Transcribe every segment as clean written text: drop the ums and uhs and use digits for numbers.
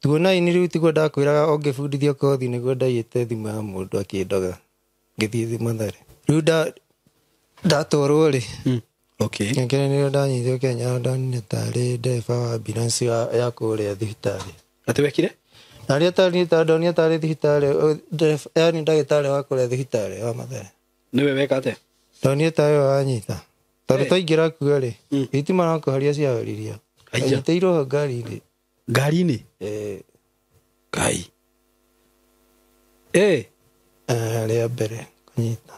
Tuonaini rĩu tiguo ndakwĩraga ũngĩbundithio kothi nĩguo ndaiyĩte thimũ ya mũndũ akĩndoga ngĩthiĩ Mathare. Rĩu ndatwarwo rĩ. Okay. Ngĩkĩra nĩrĩo ndanyitwo Kenya ndonire tarĩ ndereba wa ambulance ya kũrĩa thibitarĩ. Atĩ wekire? Narĩ ndonire tarĩ thibitarĩ, yani ndagĩtarĩ wa kũrĩa thibitarĩ wa Mathare. Nĩwe weka atĩa? Ndonire tarĩ we wanyita. Tondũ twaingĩra kuo rĩ, thitima no kũhoria ciahoririo. Anyitĩirwo ho ngari-inĩ. Ngari-inĩ? Ĩĩ. Ngai. Ĩĩ. Rĩa mbere kũnyita.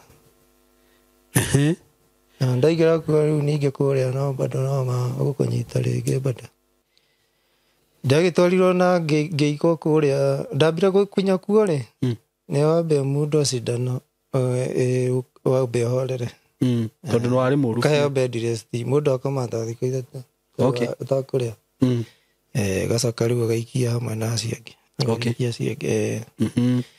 Na ndaingĩra kuo rĩu ningĩ kũrĩa no bado no magũkũnyita rĩngĩ bado. Ndagĩtwarirwo na ngĩikwo kũrĩa, ndambire gũkinya kuo rĩ, nĩ wambe mũndũ cindano wambe ũhorere. Tondũ nĩ warĩ mũru. Ũkaheo bed rest, mũndũ akoma ta thikũ 3. Okay. Ũtakũrĩa. Gacoka rĩu ũgaikia hamwe na acio angĩ. Okay. Ũgaikia acio angĩ.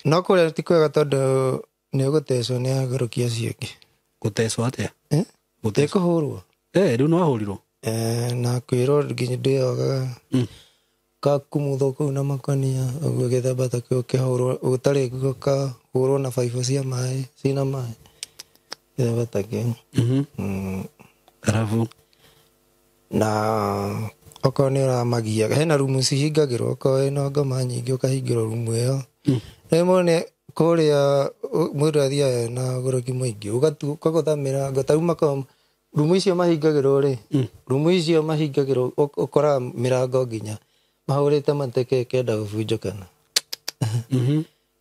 No kũrĩa ti kwega tondũ nĩ ũgũtecwo nĩ agũrũki acio angĩ. Gũtecwo atĩa? Gũtecwo. Kũhũrwo. Rĩu nĩ wahũrirwo? Na kwĩrwo nginya ndĩyogaga. Kakumuthwo kũu na makonia, ũguo gĩthemba ta kĩu ũkĩhũrwo, ũtarĩ nguo ũkahũrwo na baibũ cia maĩ, cina maĩ. Gĩthemba ta kĩu. Arabu. Na okorwo nĩ ũramagia, hena rumu cihingagĩrwo, okorwo wĩna ngoma nyingĩ ũkahingĩrwo rumu ĩyo. Rĩmwe nĩ kũrĩa mũndũ athiaga na ũgũrũki mũingĩ, ũkagũtha mĩrango, ta rĩu rumu icio mahingagĩrwo rĩ, rumu icio mahingagĩrwo, ũkoraga mĩrango nginya mahũrĩte mateke ĩkenda gũbunjũkana.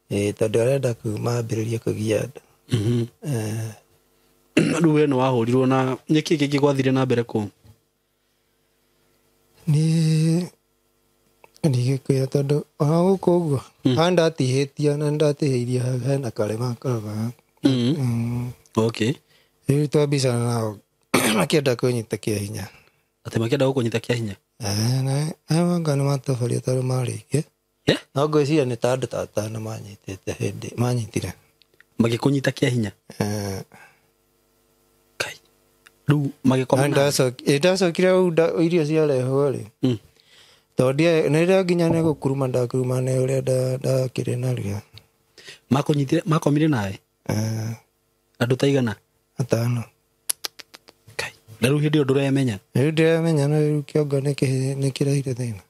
Tondũ arenda kuma ambĩrĩrie kũgia andũ. Rĩu we nĩ wahũrirwo na nĩkĩ kĩngĩ gwathire na mbere kũu? Niĩ ndigĩkwĩra tondũ ona gũkũ ũguo, haha ndatihĩtie na ndatihĩirie hena karema makoragwo. Okay. Rĩu twambicana nao makĩenda kũnyita kĩa hinya. Atĩ makĩenda gũkũnyita kĩa hinya? Anga nĩ matabaria tondũ marĩ aingĩ. No ngwĩciria nĩ ta andũ ta atano manyitĩte hĩndĩ manyitire. Magĩkũnyita kĩa hinya? Kai. Rĩu magĩkoma na ndacokire hau irio ciarehwo rĩ. Tondũ nĩ rĩrĩa nginya nĩ gũkuruma ndakuruma nĩ ũrĩa ndakĩrĩ narua. Makũnyitire, makomire nawe? Andũ ta igana? Atano. Kai. Na rĩu hĩndĩ ĩyo ndũremenya? Rĩu ndĩremenya na rĩu kĩongo nĩ kĩrehire thĩna.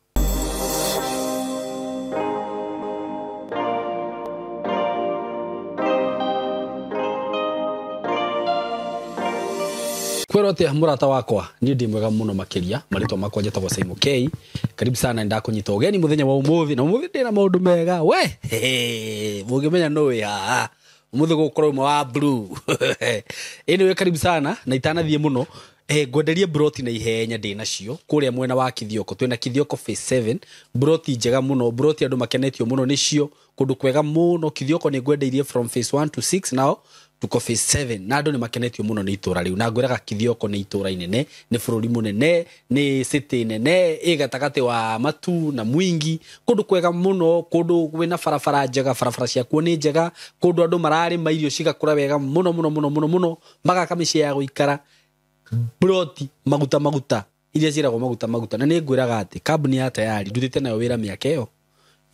Kwĩrwo atĩa mũrata wakwa, niĩ ndĩ mwega mũno makĩria, marĩtwa makwa njĩtagwo Simon K. Karibu sana, ndakũnyita ũgeni mũthenya wa ũmũthĩ, na ũmũthĩ ndĩna maũndũ mega we. Mũngĩmenya nũ wĩ haha ũmũthĩ gũkorwo ũmwe wa blue. Anyway, karibu sana, na itanathiĩ mũno, ngwenderie broti na ihenya ndĩ nacio kũrĩa mwena wa Kithioko. Twĩna Kithioko phase 7, broti njega mũno, broti andũ makenetio mũno nĩcio, kũndũ kwega mũno. Kithioko nĩ ngwendeirie from phase 1 to 6, nao tuko phase 7, na andũ nĩ makenetio mũno nĩ itũra rĩu. Na ngwĩraga Kithioko nĩ itũra inene, nĩ bũrũri mũnene, nĩ city nene, ĩ gatagatĩ wa Matu na Mwingi, kũndũ kwega mũno, kũndũ kwĩna barabara njega, barabara ciakuo nĩ njega, kũndũ andũ mararĩma irio cigakũra wega mũno mũno mũno mũno mũno, magaka mĩciĩ ya gũikara, broti maguta maguta iria ciĩragwo maguta maguta. Na nĩ ngwĩraga atĩ kambuni ya Tayari ndutĩte nayo wĩra mĩaka ĩyo,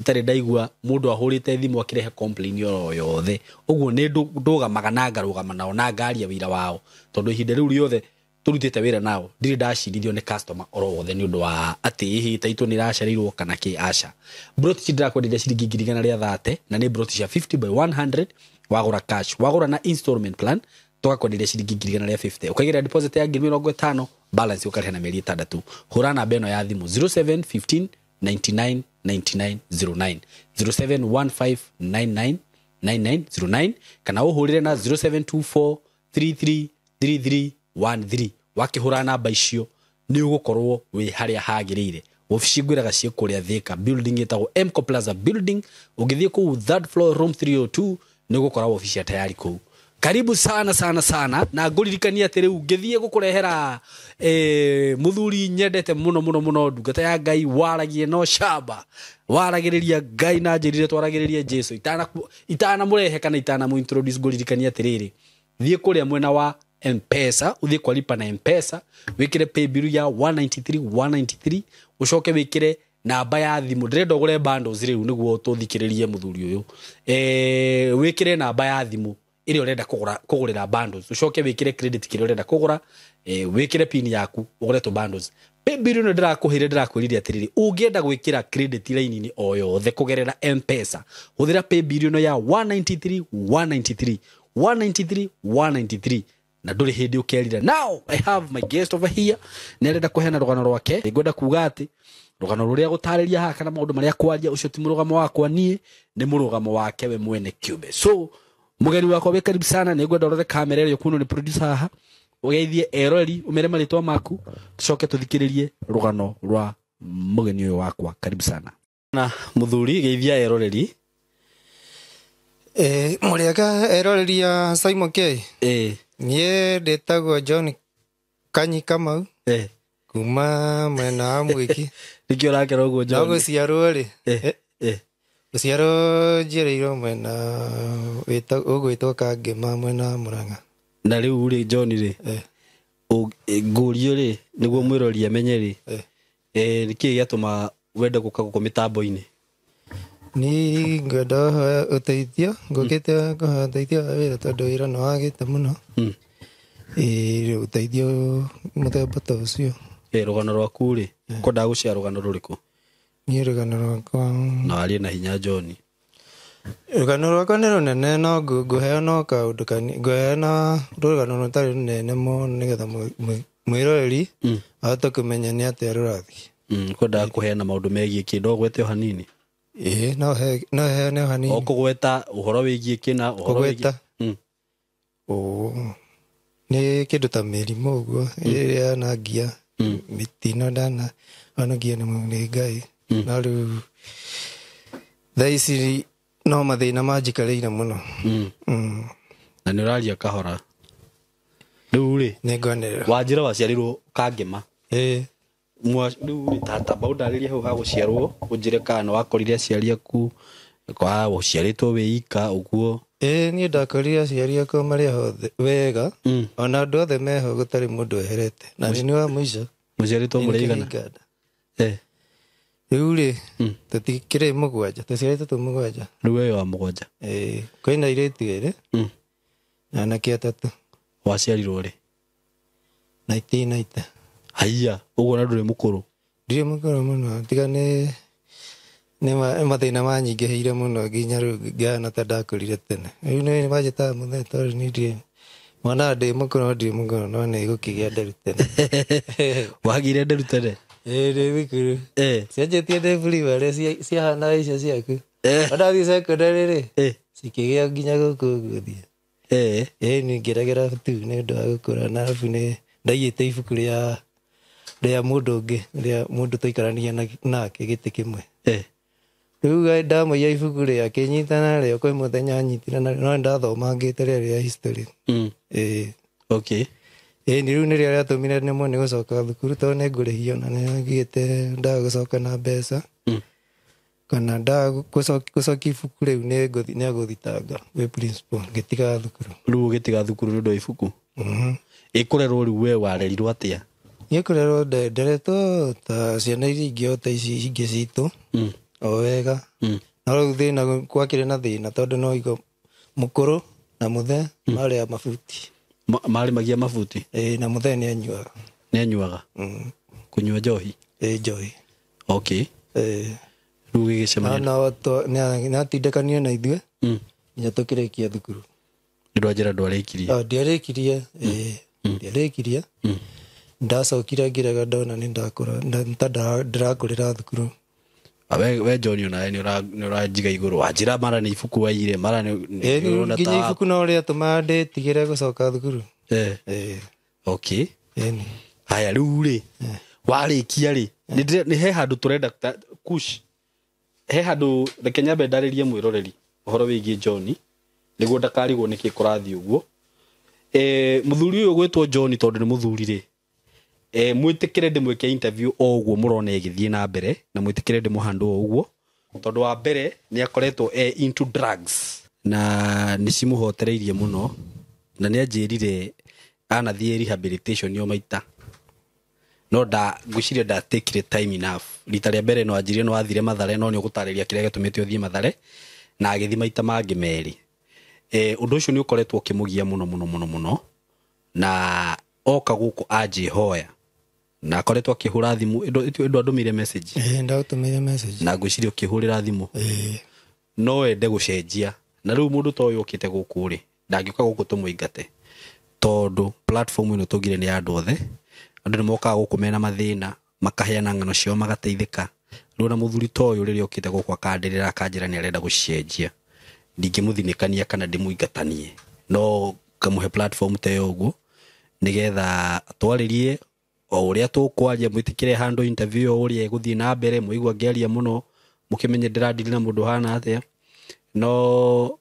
itarĩ ndaigua mũndũ ahũrĩte thimũ akĩrehe complain oro yothe. Ũguo nĩ ndũgamaga na ngarũgama nao na ngaria wĩra wao, tondũ ihinda rĩu rĩothe tũrutĩte wĩra nao ndirĩ ndacirithio nĩ customer oro wothe nĩ ũndũ wa atĩ ĩhĩ taitũ nĩ ĩracereirwo kana kĩ, aca. Broti ici ndĩrakwenderia ciringi ngiri igana rĩa thate, na nĩ broti cia 50 by 100, wagũra cash, wagũra na installment plan tũgakwenderia ciringi ngiri igana rĩa 50, ũkaigĩrĩra deposit ya ngiri mĩrongo ĩtano, balance ũkarĩha na mĩeri 6. Hũra namba ĩno ya thimũ 0715 99 99 09, 0715 99 99 09, kana ũhũrĩre na 0724 33 33 13. Wakĩhũra namba icio nĩ ũgũkorwo wĩ harĩa hagĩrĩire. Wabici ngwĩraga ciĩ kũrĩa Thika, building ĩtagwo Mco Plaza building. Ũngĩthiĩ kũu third floor room 302 nĩ ũgũkora wabici ya Tayari kũu. Karibu sana sana sana, na ngũririkania atĩ rĩu ngĩthiĩ gũkũrehera mũthuri nyendete mũno mũno mũno, ndungata ya Ngai, waragie no shamba, waragĩrĩria Ngai na njĩrire twaragĩrĩrie Jesu. Itanamũrehe kana itanamũ-introduce, ngũririkania atĩrĩrĩ, thiĩ kũrĩa mwena wa M-Pesa, ũthiĩ kwa lipa na M-Pesa, wĩkĩre pay bill ya 193 193, ũcoke wĩkĩre Namba ya thimũ, ndĩrenda ũgũre bundles rĩu nĩguo tũthikĩrĩrie mũthuri ũyũ. Wĩkĩre namba ya thimũ ĩrĩa ũrenda kũgũrĩra bundles, ũcoke wĩkĩre credit kĩrĩa ũrenda kũgũra, wĩkĩre pin yaku ũgũre tũ bundles. Paybill ĩno ndĩrakũheire, ndĩrakwĩrire atĩrĩrĩ, ũngĩenda gwĩkĩra credit line-inĩ o yothe kũgerera M-Pesa, hũthĩra paybill ĩno ya 193 193 193 193 na ndũrĩ hĩndĩ ũkerira. Now I have my guest over here, nĩ arenda kũheana rũgano rwake. Ngwenda kuga atĩ rũgano rũrĩa gũtarĩria haha kana maũndũ marĩa kwaria, ũcio ti mũrũgamo wakwa niĩ, nĩ mũrũgamo wake we mwene kĩũmbe. So mũgeni wakwa, wĩ karibu sana. Nĩ ngwenda ũrore kamera ĩrĩa ũkuonwo nĩ producer haha, ũgeithie eroreri, ũmere marĩtwa maku, tũcoke tũthikĩrĩrie rũgano rwa mũgeni ũyũ wakwa. Karibu sana na mũthuri, geithia eroreri. Mũrĩega eroreri a Simon K. Ĩ. Niĩ ndĩtagwo John Kanyi Kamau kuma mwena wa Mwĩki. Nĩkĩo ũrakera ũguo? No John. Gũciarwo rĩ, gũciarwo njiarĩirwo mwena ũgwĩtwo Kangema, mwena wa Mũrang'a. Na rĩu rĩ, John rĩ, ngũrio rĩ, nĩguo mwĩrori amenye rĩ, nĩkĩĩ gĩatũma wende gũka gũkũ mĩtambo-inĩ? Ni ngwenda kũhoya ũteithio, ngũkĩte kũhoya ũteithio wa wĩra tondũ wĩra nĩ wagĩte mũno. Ĩ, ũteithio mũthemba ta ũcio. Rũgano rwaku rĩ, kwendaga gũcea rũgano rũrĩkũ? Niĩ rũgano rwakwa Na warie na hinya, John. Rũgano rwakwa nĩ rũnene, no ngũheana o kaũndũ kani, ngũheana rũgano rũtarĩ rũnene mũno nĩgetha mwĩroreri ahote kũmenya nĩ atĩa rũrathiĩ. Kwendaga kũheana maũndũ megiĩ kĩ? No ũgwete o hanini? Ĩĩ, no heane o O hanini. kũgweta ũhoro wĩgiĩ kĩna, ũhoro wĩgiĩ Kũgweta. Nĩ kĩndũ ta mĩrimũ ũguo ĩrĩa yanangia mĩtino, ndana onangia nĩ Ngai, no rĩu thaa ici no mathĩna manjikarĩire mũno. Na nĩ ũraria kahora rĩu rĩ. Nĩ ngwanĩrĩra. Wanjĩra waciarirwo Kangema? Ĩĩ. Rĩu rĩ, tata ũndarĩrie hau hagũciarwo, ũnjĩre kana nĩ wakorire aciari aku, kwa ũciarĩtwo wĩ ika ũguo. Ĩĩ, niĩ ndakorire aciari akwa marĩ othe wega, ona andũ othe meho, gũtarĩ mũndũ weherete, na nĩ niĩ wa mũico. Mũciarĩtwo mũrĩ igana? Nĩ nda. Rĩu rĩ, tũtikĩrĩ mũgwanja, tũciarĩtwo tũ mũgwanja. Rĩu we wa mũgwanja? Ĩĩ, kwĩna airĩtu erĩ na anake atatũ. Waciarirwo rĩ? 1990. Haiya, ũguo na ndũrĩ mũkũrũ? Ndirĩ mũkũrũ mũno, tiga nĩ mathĩna manyingĩhĩire mũno nginya rĩu ngahana ta ndakũrire tene. Rĩu nĩ manjĩtaga mũthee tondũ niĩ ndirĩ mwana, ndĩ mũkũrũ, no ndirĩ mũkũrũ, no nĩ gũkĩgĩa nderu tene. Wagĩire nderu tene? Ĩĩ, ndĩ thukuru. Cianjĩtie ndĩ primary, ciahana icio ciaku. Ona ndathiĩ secondary rĩ, cikĩgĩa nginya gũkũ ũguo thiĩ. Ĩĩ, niĩ ngĩregera tu nĩ ũndũ wa gũkũra, na arabu nĩ ndaiyĩte ibuku rĩa mũndũ ũngĩ, rĩa mũndũ tũikaranagia nake gĩtĩ kĩmwe. Rĩu ndamũiya ibuku rĩake, nyita narĩo, kwĩ mũthenya anyitire narĩo, no nĩndathomangĩte rĩarĩ rĩa history. Ĩĩ. Ĩĩ, nĩ rĩu nĩrĩo rĩatũmire nemwo nĩ gũcoka thukuru tondũ nĩ ngũrĩhio, na nĩngĩte ndaga gũcoka na mbeca kana ndaga gũcokia ibuku rĩu nĩ agũthitanga gwĩ principal, ngĩtiga thukuru. Rĩu ũgĩtiga thukuru nĩ ũndũ wa ibuku? Mhm. Ĩ, kũrerwo rĩu we warerirwo atĩa? Niĩ kũrerwo nderetwo ta ciana iria ingĩ, o ta ici ingĩ citũ, o wega. No rĩu thĩna gwakĩrĩ na thĩna tondũ no igo mũkũrũ na mũthee marĩ a mabuti. Marĩ magia mabuti? Ĩĩ, na mũthee nĩ anyuaga. Nĩ anyuaga? Kũnyua njohi? Ĩĩ, njohi. Okay. Ĩĩ. Rĩu gĩgĩcemania No nĩ atindĩkanire na ithuĩ nginya tũkĩrĩkia thukuru. Nĩ ũndũ wa njĩra ndwarĩkirie? Ah, ndiarĩkirie, ĩĩ, ndiarĩkirie. Ndacokire ngĩrega ndona nĩ ndakũra, ta ndĩrakũrĩra thukuru. Ah, we John, onawe nĩ ũranjiga igũrũ, wanjĩra mara nĩ ibuku waire, mara nĩ Ĩĩ, nĩ ũrona nginya ta ibuku no rĩatũmaga ndĩtigĩre gũcoka thukuru. Ĩĩ. Okay. Ĩni. Haya, rĩu rĩ, warĩkia rĩ, nĩ he handũ tũrenda kush he handũ, reke nyambe ndarĩrie mwĩroreri ũhoro wĩgiĩ John nĩguo ndakarigwo nĩkĩ kũrathiĩ ũguo. Mũthuri ũyũ gwĩtwo John, tondũ nĩ mũthuri rĩ, mwĩtĩkĩre ndĩmwĩke interview o ũguo mũrona ĩgĩthiĩ na mbere, na mwĩtĩkĩre ndĩmũhandũ o ũguo, tondũ wa mbere nĩ akoretwo e into drugs na nĩ cimũhotereirie mũno, na nĩ anjĩrire anathiĩ rehabilitation o maita. No nda ngwĩciria ndatekire time enough. Rita rĩa mbere no anjirie no athire Mathare, no nĩ ũgũtarĩria kĩrĩa gĩtũmĩte ũthiĩ Mathare, na agĩthiĩ maita mangĩ merĩ. Ũndũ ũcio nĩ ũkoretwo ũkĩmũgia mũno mũno mũno mũno, na oka gũkũ anjĩhoya na akoretwo akĩhũra thimũ, ĩndũ andũmĩire message. Ndagũtũmĩire message. Na ngwĩciria ũkĩhũrĩra thimũ. No ende gũcenjia. Na rĩu mũndũ ta ũyũ ũkĩte gũkũ rĩ, ndangĩũka gũkũ tũmũingate, tondũ platform ĩno tũngire nĩ ya andũ othe. Andũ nĩ mokaga gũkũ mena mathĩna, makaheana ng'ano ciao, magateithĩka. Rĩu ona mũthuri ta ũyũ rĩrĩa okĩte gũkũ akandĩrĩra akanjĩra nĩ arenda gũcenjia, ndingĩmũthinĩkania kana ndĩmũingatanie, no ngamũhe platform ta ĩyo ũguo nĩgetha twarĩrie o ũrĩa tũkwaria, mwĩtĩkĩre handũ interview o ũrĩa ĩgũthiĩ na mbere. Mũigua ngĩaria mũno mũkĩmenye ndĩrandiri na mũndũ hana atĩa, no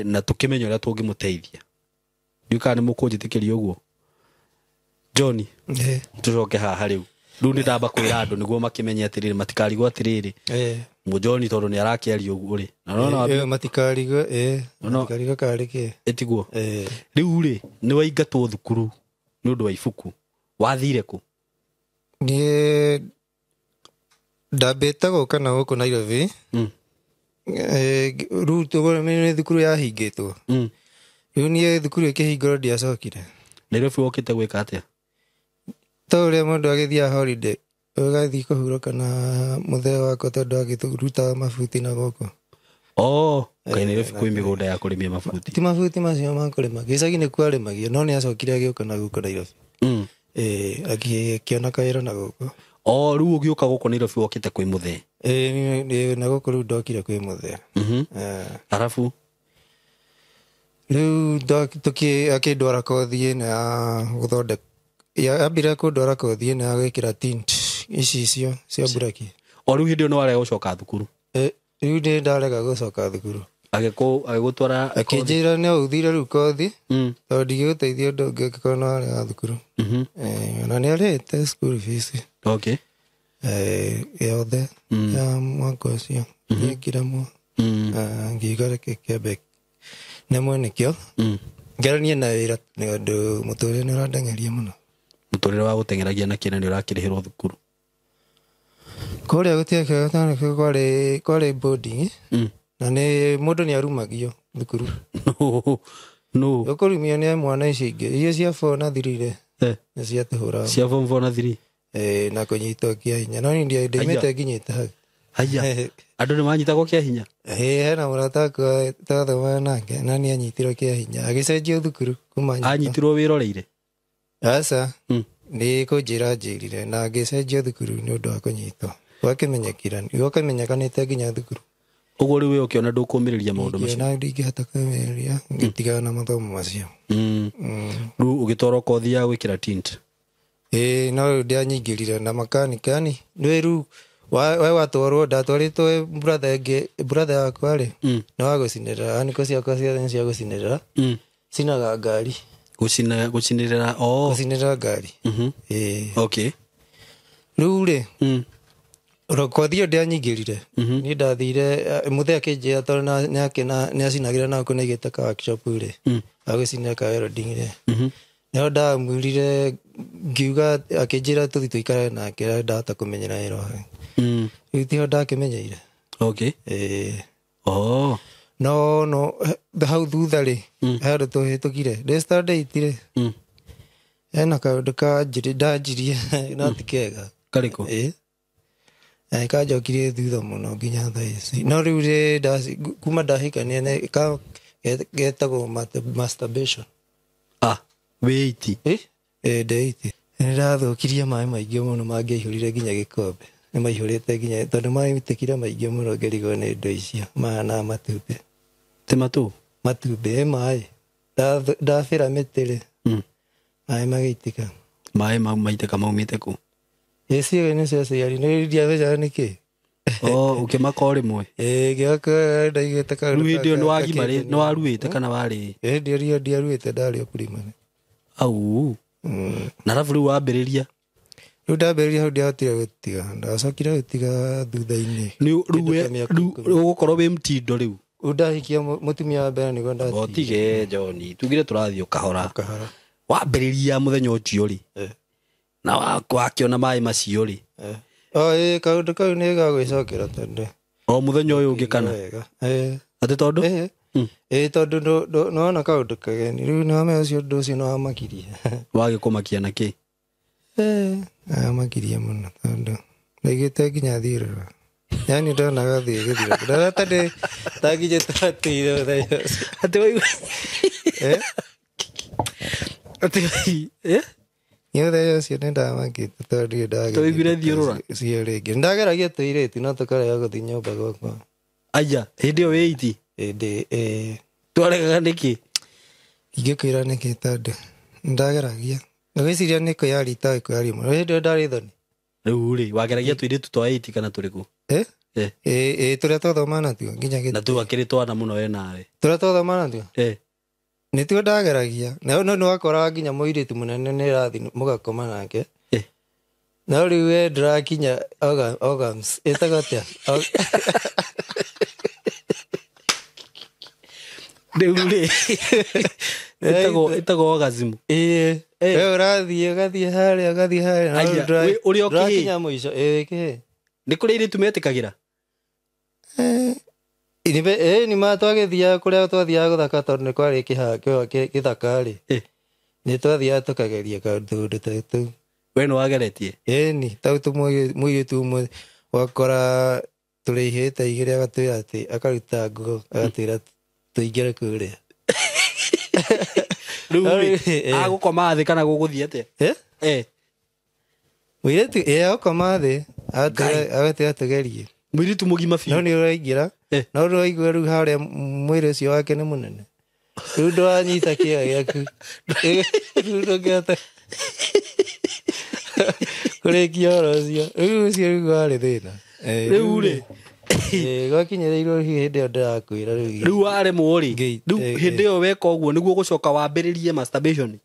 na tũkĩmenye ũrĩa tũngĩmũteithia. Ndiũĩ kana nĩ mũkũnjĩtĩkĩria ũguo. John, tũcoke haha rĩu. Rĩu nĩ ndamba kwĩra andũ nĩguo makĩmenye atĩrĩrĩ, matikarigwo atĩrĩrĩ, Mũjoni tondũ nĩ arakĩaria ũguo rĩ. Na nona matikarigwo, matikarigwo karĩ kĩ. Ĩtiguo. Rĩu rĩ, nĩ waingatwo thukuru nĩ ũndũ wa ibuku. Wathire kũ? Niĩ ndambĩte gũka na gũkũ Nairobi. Rĩu nĩ thukuru yahingĩtwo. Rĩu niĩ thukuru ĩkĩhingũrwo ndiacokire. Nairobi wokĩte gwĩka atĩa? Ta ũrĩa mũndũ agĩthiaga holiday, ũgathiĩ kũhurũka na mũthee wakwa tondũ agĩrutaga mabuti na gũkũ. Kaĩ Nairobi kwĩ mĩgũnda ya kũrĩmia mabuti? Ti mabuti macio ma kũrĩma, gĩcagi nĩkuo arĩmagio, no nĩ acokire agĩũka na gũkũ Nairobi. Akĩona kawĩra na gũkũ. Rĩu ũgĩũka gũkũ Nairobi wokĩte kwĩ mũthee? Na gũkũ rĩu ndokire kwĩ mũthee. Arabu? Rĩu akĩndwara kothi ĩno ya gũthondeka, ambire kũndwara kothi ĩno ya gwĩkĩra tint ici icio cia mburaki. O rĩu hĩndĩ ĩyo nĩ warega gũcoka thukuru? Rĩu nĩ ndarega gũcoka thukuru. Agĩgũtwara kothi? Akĩnjĩra no ũthire rĩu kothi, tondũ ndingĩgũteithia ũndũ ũngĩ angĩkorwo nĩ warega thukuru. Na nĩ arĩhĩte school fees. Yothe ya mwaka ũcio. Ngĩremwo. Ngiuga reke kĩambe nemwe nĩkĩo. Ngeranie na wĩra nĩ ũndũ mũtũrĩre nĩ ũrandeng'eria mũno. Mũtũrĩre wa gũteng'eragia na kĩna nĩ ũrakĩrĩhĩrwo thukuru? Kũrĩa gũtiekĩga kwarĩ boarding. Na nĩ mũndũ nĩ arumagio thukuru. No. Ũkũrumio nĩ mwana ici ingĩ. Iria cia 4 na 3 rĩ, nĩ ciatũhũraga. Cia form 4 na 3? Na kũnyitwo kĩa hinya. No niĩ ndaimĩte nginyĩte hau. Haya. Andũ nĩ manyitagwo kĩa hinya? Hena mũrata wakwa twathomaga nake, na nĩ anyitirwo kĩa hinya. Agĩcenjio thukuru kuma anyitwo. Anyitirwo wĩroreire? Aca. Nĩ kũnjĩra anjĩrire, na ngĩcenjio thukuru nĩ ũndũ wa kũnyitwo. Gwakĩmenyekanĩte nginya thukuru. Ũguo rĩu we ũkĩona ndũkũmĩrĩria maũndũ macio? Ngĩona ndingĩhota kũmĩrĩria, ngĩtigana na mathomo macio. Rĩu ũgĩtwarwo kothi ya gwĩkĩra tint? No rĩu ndianyingĩrire na makanika, yani nĩ rĩu we watwarwo, ndatwarĩtwo brother ĩngĩ, brother yakwa rĩ, nĩ wa gũcinĩrĩra, yani ko ciakwa ciothe nĩ cia gũcinĩrĩra. Cinaga ngari. Gũcinĩrĩra, oh. Gũcinĩrĩra ngari. Rĩu rĩ, kothi ĩyo ndianyingĩrire. Niĩ ndathire, mũthee akĩnjĩra tondũ nĩ acinagĩra na gũkũ nĩ aigĩte ka workshop rĩ, agũcinĩra ka welding rĩ. Nĩho ndamwĩrire, ngiuga, akĩnjĩra tũthiĩ tũikare nake, ndahota kũmenyera wĩra wake. Rĩu tiho ndakĩmenyeire. No, no, hau thutha rĩ, he handũ tũhĩtũkire. Ndĩ standard 8 rĩ, hena kaũndũ ndanjirie, no ti kega. Karĩkũ? Kanjokirie thutha mũno nginya thaa ici. No rĩu rĩ, kuma ndahikania nĩ getagwo masturbation. Wĩ 8? Ndĩ 8. Nĩ ndathũkirie maĩ maingĩ mũno mangĩaihũrire nginya gĩkombe. Nĩ maihũrĩte nginya, tondũ maitĩkire maingĩ mũno ngĩrigwo nĩ indo icio. Mahana matumbĩ. Ti matũ? Matumbĩ, maĩ. Ndabĩra mĩtĩ rĩ, maĩ magĩitĩka. Maĩ mau maitĩka maumĩte kũ? Ciĩga nĩ cia ciari, nĩ ndiamenyaga nĩkĩ. Ũkĩmaka o rĩmwe? Ngĩmaka, ndaigĩte kaũndũ Rĩu hĩndĩ ĩyo ka- nĩ wagimarĩ, kakĩte nĩ waruĩte kana warĩ? Ndiaruĩte, ndarĩ o primary. Au. Na arabu rĩu wambĩrĩria? Rĩu ndambĩrĩria hau ndiahotire gũtiga. Ndacokire gũtiga thutha-inĩ. Rĩu Kĩndũ we, ta mĩaka rĩu ikũmi. ũgũkorwo wĩ mtindo rĩu? Rĩu ndahikia mũtumia wa mbere nĩguo ndatigire. Otige, John, tugire tũrathiĩ o kahora. Kahora. Wambĩrĩria mũthenya ũcio rĩ? Na wakiona maĩ macio rĩ. O ĩ kaũndũ kau nĩ gagwĩcokera tondũ O mũthenya ũyũ ũngĩ kana? Atĩ tondũ? Ĩ tondũ nĩwona kaũndũ kageni rĩu nĩwamenya ũcio ũndũ ũcio nĩwamakirie. Wagĩkũmakia na kĩ? Amakirie mũno tondũ ndaigĩte nginya thiũrũra. Yaani ndonaga thiĩ gĩthira. Ndarata ndĩ ndakinyĩte atĩire mũthenya ũcio. Atĩ waigua atĩ Niĩ mũthenya ũcio nĩndamakĩte tondũ ndirĩ ndagĩthiĩ Tũiguire thiũrũra? cio rĩngĩ. Nĩndageragia tũirĩtu no tũkarega gũthiĩ nyũmba gwakwa. Aya, hĩndĩ ĩyo wĩ iti? Hĩndĩ ĩĩ. Twaregaga nĩkĩ? Ingĩkwĩra nĩkĩ tondũ nĩndageragia. Ngwĩciria nĩ kwĩyaria itoĩ kwĩyaria mũno. Hĩndĩ ĩyo ndarĩ thoni. Rĩu rĩ, wageragia tũirĩtu twa 8 kana tũrĩkũ? Ĩ tũrĩa twathoma natuo nginya Na tu akĩrĩ twana mũno we nawe. Tũrĩa twathoma natuo? Nĩtuo ndageragia. Na no nĩwakoraga nginya mũirĩtu mũnene nĩ ĩrathiĩ mũgakoma nake. No rĩu we ndũrakinya organs. Ĩtagwo atĩa? Rĩu rĩ, ĩtagwo orgasm. Ĩĩ. We ũrathiĩ ũgathiĩ harĩa ũgathiĩ harĩa. Na Aya, ũrĩ o kĩhĩĩ? ndũrakinya mũico. Ĩĩ kĩhĩĩ. Nĩ kũrĩ airĩtu metĩkagĩra? Nĩ ma twagĩthiaga kũrĩa twathiaga gũthaka tondũ nĩ kwarĩ gĩthaka rĩ. Nĩ twathiaga tũkageria kaũndũ ta tũu. We nĩ wageretie? Ĩni, tau mũirĩtu ũmwe wakora tũrĩihĩte igĩrĩ agatwĩra atĩ akaruta nguo agatwĩra tũingĩre kũrĩa. Rĩu rĩ, agũkoma thĩ kana gũgũthiĩ atĩa? Mũirĩtu, agũkoma thĩ, agatwĩra tũgerie. Mũirĩtu mũgima biũ. No nĩ ũraingĩra. No ndũraigua rĩu harĩa mwĩrĩ ũcio wake nĩ mũnene. Rĩu ndũranyita kĩga gĩaku. Rĩu ndũngĩhota kũrĩkia ũhoro ũcio. Rĩu ũcio rĩu warĩ thĩna. Rĩu rĩ. Gwakinyĩrĩirwo hĩndĩ ĩyo ndĩrakwĩra rĩu. Rĩu waremwo rĩ. Rĩu hĩndĩ ĩyo weka ũguo nĩguo gũcoka wambĩrĩrie masturbation.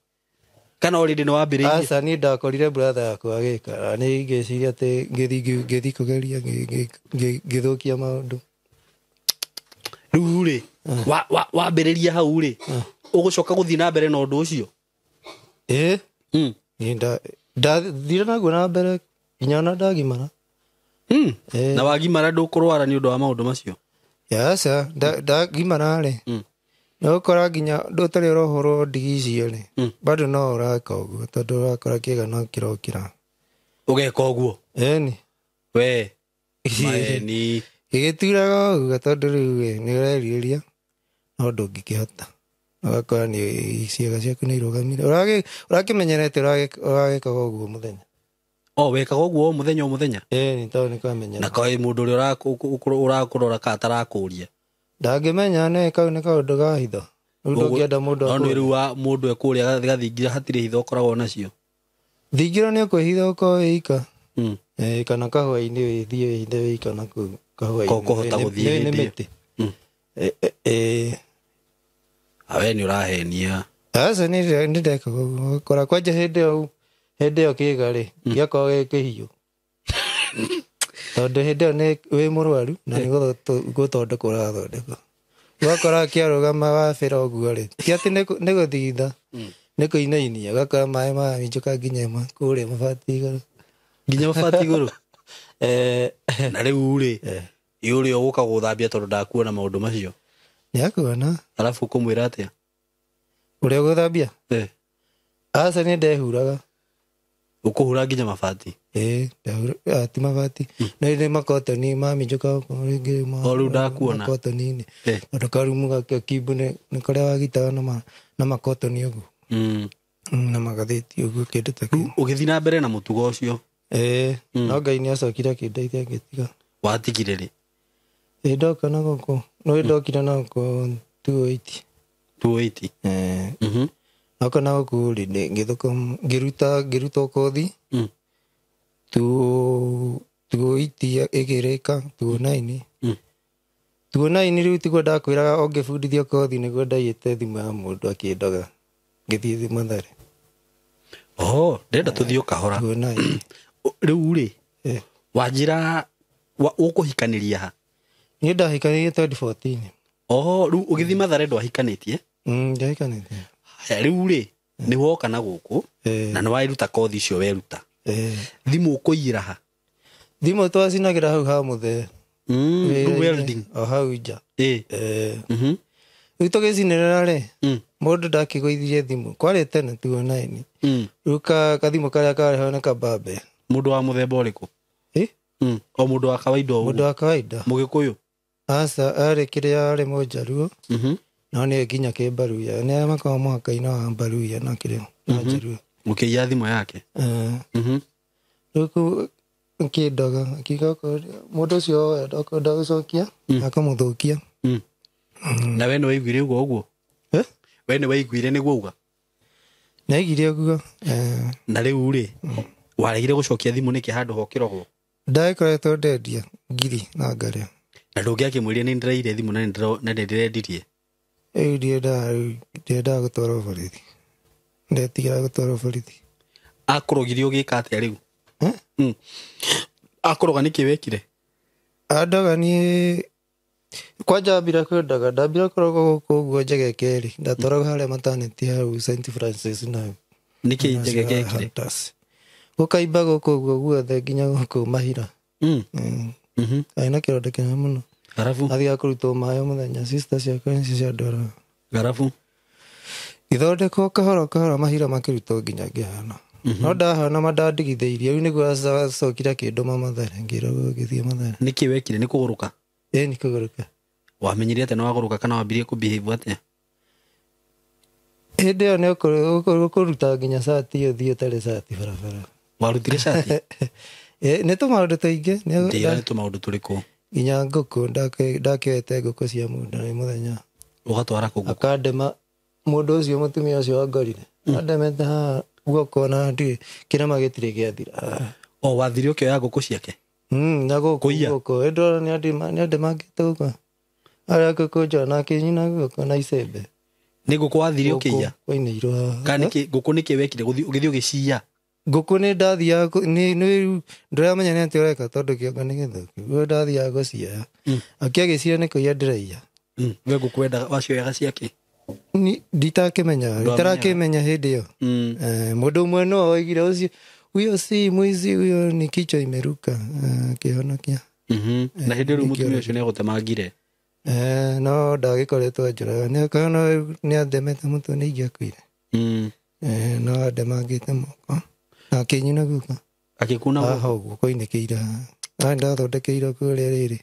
Kana already nĩ wambĩrĩirie? Aca, niĩ ndakorire brother yakwa agĩka. Na niĩ ngĩciria atĩ ngĩthiĩ kũgeria, ngĩthũkia maũndũ. Rĩu rĩ, wambĩrĩria hau rĩ, ũgũcoka gũthiĩ na mbere na ũndũ ũcio? Ĩĩ. Niĩ ndathire naguo na mbere nginya ona ndagimara. Na wagimara ndũkũrwara nĩ ũndũ wa maũndũ macio? Aca, ndagimara rĩ. No ũkora nginya ndũtarĩ ũrohorwo ndigi icio rĩ. Bado no ũraka ũguo tondũ ũrakora kĩga no kĩrokĩra. Ũgeka ũguo? Ĩni. We. Maeni. Gĩgĩturaga ũguo tondũ rĩu ĩ, nĩ ũrerirĩria no ndũngĩkĩhota. Ũgakora nĩ ciĩga ciaku nĩ irũgamire. Ũrakĩmenyerete ũragĩkaga ũguo mũthenya. O wekaga ũguo o mũthenya o mũthenya? Ĩni, tondũ nĩ kwamenyera. Na kaĩ mũndũ ũrĩa ũrakũrora kana atarakũria? Ndangĩmenya nĩ kau nĩ kaũndũ ga hitho. Rĩu ndũngĩenda mũndũ No nĩ akũrie. rĩu wa mũndũ ekũrĩa gathingira hatirĩ hitho ũkoragwo nacio. Thingira nĩ ũkwĩhitha ũkorwo wĩ ika. Kana kahũa-inĩ wĩthiĩ wĩhithe wĩ ika na kũu kahũa-inĩ. Kũhota gũthiĩ Nĩ hĩndĩ ĩyo. mĩtĩ. Awe nĩ ũrahenia. Aca, nĩ ndekaga ũguo. Ũgakora kwanja hĩndĩ ĩyo kĩga rĩ, gĩakoragwo gĩ kĩhiũ. Tondũ hĩndĩ ĩyo nĩ wĩ mũrwaru na nĩ gũthondekwo ũrathondekwo. Ũgakora kĩarũgama wabĩra ũguo rĩ, ti atĩ nĩ gũthitha, nĩ kũinainia. Ũgakora maĩ maraminjũka nginya kũrĩa mabati igũrũ. Nginya mabati igũrũ? Na rĩu rĩ, ĩ ũrĩa ũgũka gũthambia tondũ ndakuona maũndũ macio? Nĩ akuona. Arabu ũkũmwĩra atĩa? Ũrĩa ũgũthambia? Aca, nĩ ndehuraga. Ũkũhura nginya mabati? Ĩĩ, ndehura, ti mabati. No nĩ makotoni maminjũka ũguo rĩngĩ O rĩu ndakuona. makotoni-inĩ. Tondũ karumu gake kimbu nĩ karĩa wagitaga na makotoni ũguo. Na magathĩti ũguo kĩndũ ta kĩu. Ũgĩthiĩ na mbere na mũtugo ũcio? Ĩĩ, no Ngai nĩ acokire akĩndeithia ngĩtiga. Watigire rĩ? Ĩĩ, ndoka na gũkũ. No ndokire na gũkũ 280. 280? Ndoka na gũkũ rĩ, ngĩruta kothi. 280 ĩgĩrĩka, 209. 209 rĩu tiguo ndakwĩraga ũngĩbundithio kothi nĩguo ndaiyĩte thimũ ya mũndũ akĩndoga. Ngĩthiĩ Mathare. Oho, ndĩrenda tũthiĩ o kahora. 209. Rĩu rĩ, wanjĩra ũkũhikanĩria ha? Niĩ ndahikanĩrie 2014. Oho, rĩu ũgĩthiĩ Mathare ndwahikanĩtie? Ndiahikanĩtie. Haya, rĩu rĩ, nĩ woka na gũkũ, na nĩ waruta kothi icio weruta. Thimũ ũkũiyĩra ha? Thimũ twacinagĩra hau ha mũthee. Welding. O hau nja. Rĩu tũgĩcinĩrĩra rĩ, mũndũ ndakĩgũithirie thimũ. Kwarĩ tene 2009. Rĩu kathimũ karĩa karĩ ho nĩ kabambe. Mũndũ wa mũthemba ũrĩkũ? O mũndũ wa kawaida o Mũndũ wa kawaida. Mũgĩkũyũ? Aca, arĩ kĩrĩa arĩ mũnjaruo. No nĩ nginya kĩmbaruya. Nĩ arĩa makoragwo mũhaka-inĩ wa Mbaruya na kĩrĩa na Njaruo. Mũkĩiya thimũ yake? Rĩu kũu kĩndoga, akiuga okorwo mũndũ ũcio okorwo ndagũcokia, akamũthũkia. Na we nĩ waiguire ũguo ũguo? We nĩ waiguire nĩguo uga? Nĩaiguire ũguo. Na rĩu rĩ, waregire gũcokia thimũ nĩkĩ handũ ho ũkĩrogwo? Ndagĩkoretwo ndendia ngiri na ngarĩa. Na ndũngĩakĩmwĩrire nĩ ndĩraire thimũ na nĩ ndĩrendirie? Rĩu ndiendaga gũtwarwo borithi. Ndetigĩra gũtwarwo borithi. Akũrogire ũgĩka atĩa rĩu? Akũroga nĩkĩ wekire? Andoga niĩ kwanja ambire kwendaga, ndambire kũrogwo gũkũ ũguo Njegeke rĩ, ndatwaragwo harĩa mataneti hau St Francis na Nĩkĩ Njegeke ekire? Gũkaimba gũkũ ũguo guothe nginya gũkũ Mahira. Arĩ na kĩronda kĩnene mũno. Garabu? Athiaga kũrutwo maĩ o mũthenya, sister ciakwa nĩcio ciandwaraga. Garabu? Gĩthondekwo kahora kahora mahira makĩrutwo nginya ngĩhana. No ndahana mandandigithĩirie, rĩu nĩguo acokire akĩndũma Mathare, ngĩragwo ngĩthiĩ Mathare. Nĩkĩ wekire? Nĩ kũgũrũka? Ĩĩ nĩ kũgũrũka. Wamenyire atĩa nĩ wagũrũka kana wambirie kũ-behave atĩa? Hĩndĩ ĩyo nĩ ũkũruta nginya cati ũthiĩ ũtarĩ cati barabara. Warutire cati? Nĩ tũmaũndũ tũingĩ. Ndĩra nĩ tũmaũndũ tũrĩkũ? Nginya ngũkũ, ndakĩoete ngũkũ cia mũndũ nĩ mũthenya. Ũgatwara kũ ngũkũ? Akandema, mũndũ ũcio mũtumia ũcio wangorire. Andemete haha guoko na ndirĩ, kĩrema gĩtirĩ gĩathira. O wathire ũkĩoya ngũkũ ciake? Na gũkũ guoko. Ĩndora nĩ andemangĩte gũkũ. Arĩa ngũkũ njona akĩnyina guoko na icembe. Nĩ ngũkũ wathire ũkĩiya? Wainĩirwo haha. Kana nĩkĩ ngũkũ nĩkĩ wekire gũthiĩ ũgĩthiĩ ũgĩciiya? Ngũkũ nĩ ndathiaga nĩ ndĩramenya nĩ atĩa ũreka tondũ kĩongo nĩ gĩthũku. Rĩu ndathiaga gũciaya. Akĩagĩciya nĩ kũiya ndĩraiya. We ngũkũ wendaga wacioyaga ciake? Nditakĩmenya, nditarakĩmenya hĩndĩ ĩyo. Mũndũ ũmwe no oigire ũcio, huyo si mwizi, huyo ni kichwa imeruka, akĩhonokia. Na hĩndĩ ĩyo rĩu mũtumia ũcio nĩagũtemangire? No ndagĩkoretwo anjũraga. Nĩ andemete mũtwe nĩ ingĩakuire. No andemangĩte moko. Na akĩnyuna guoko. Akĩkuna guoko? Haha ũguo koinĩkĩire haha. Na ndathondekeirwo kũrĩa rĩrĩ.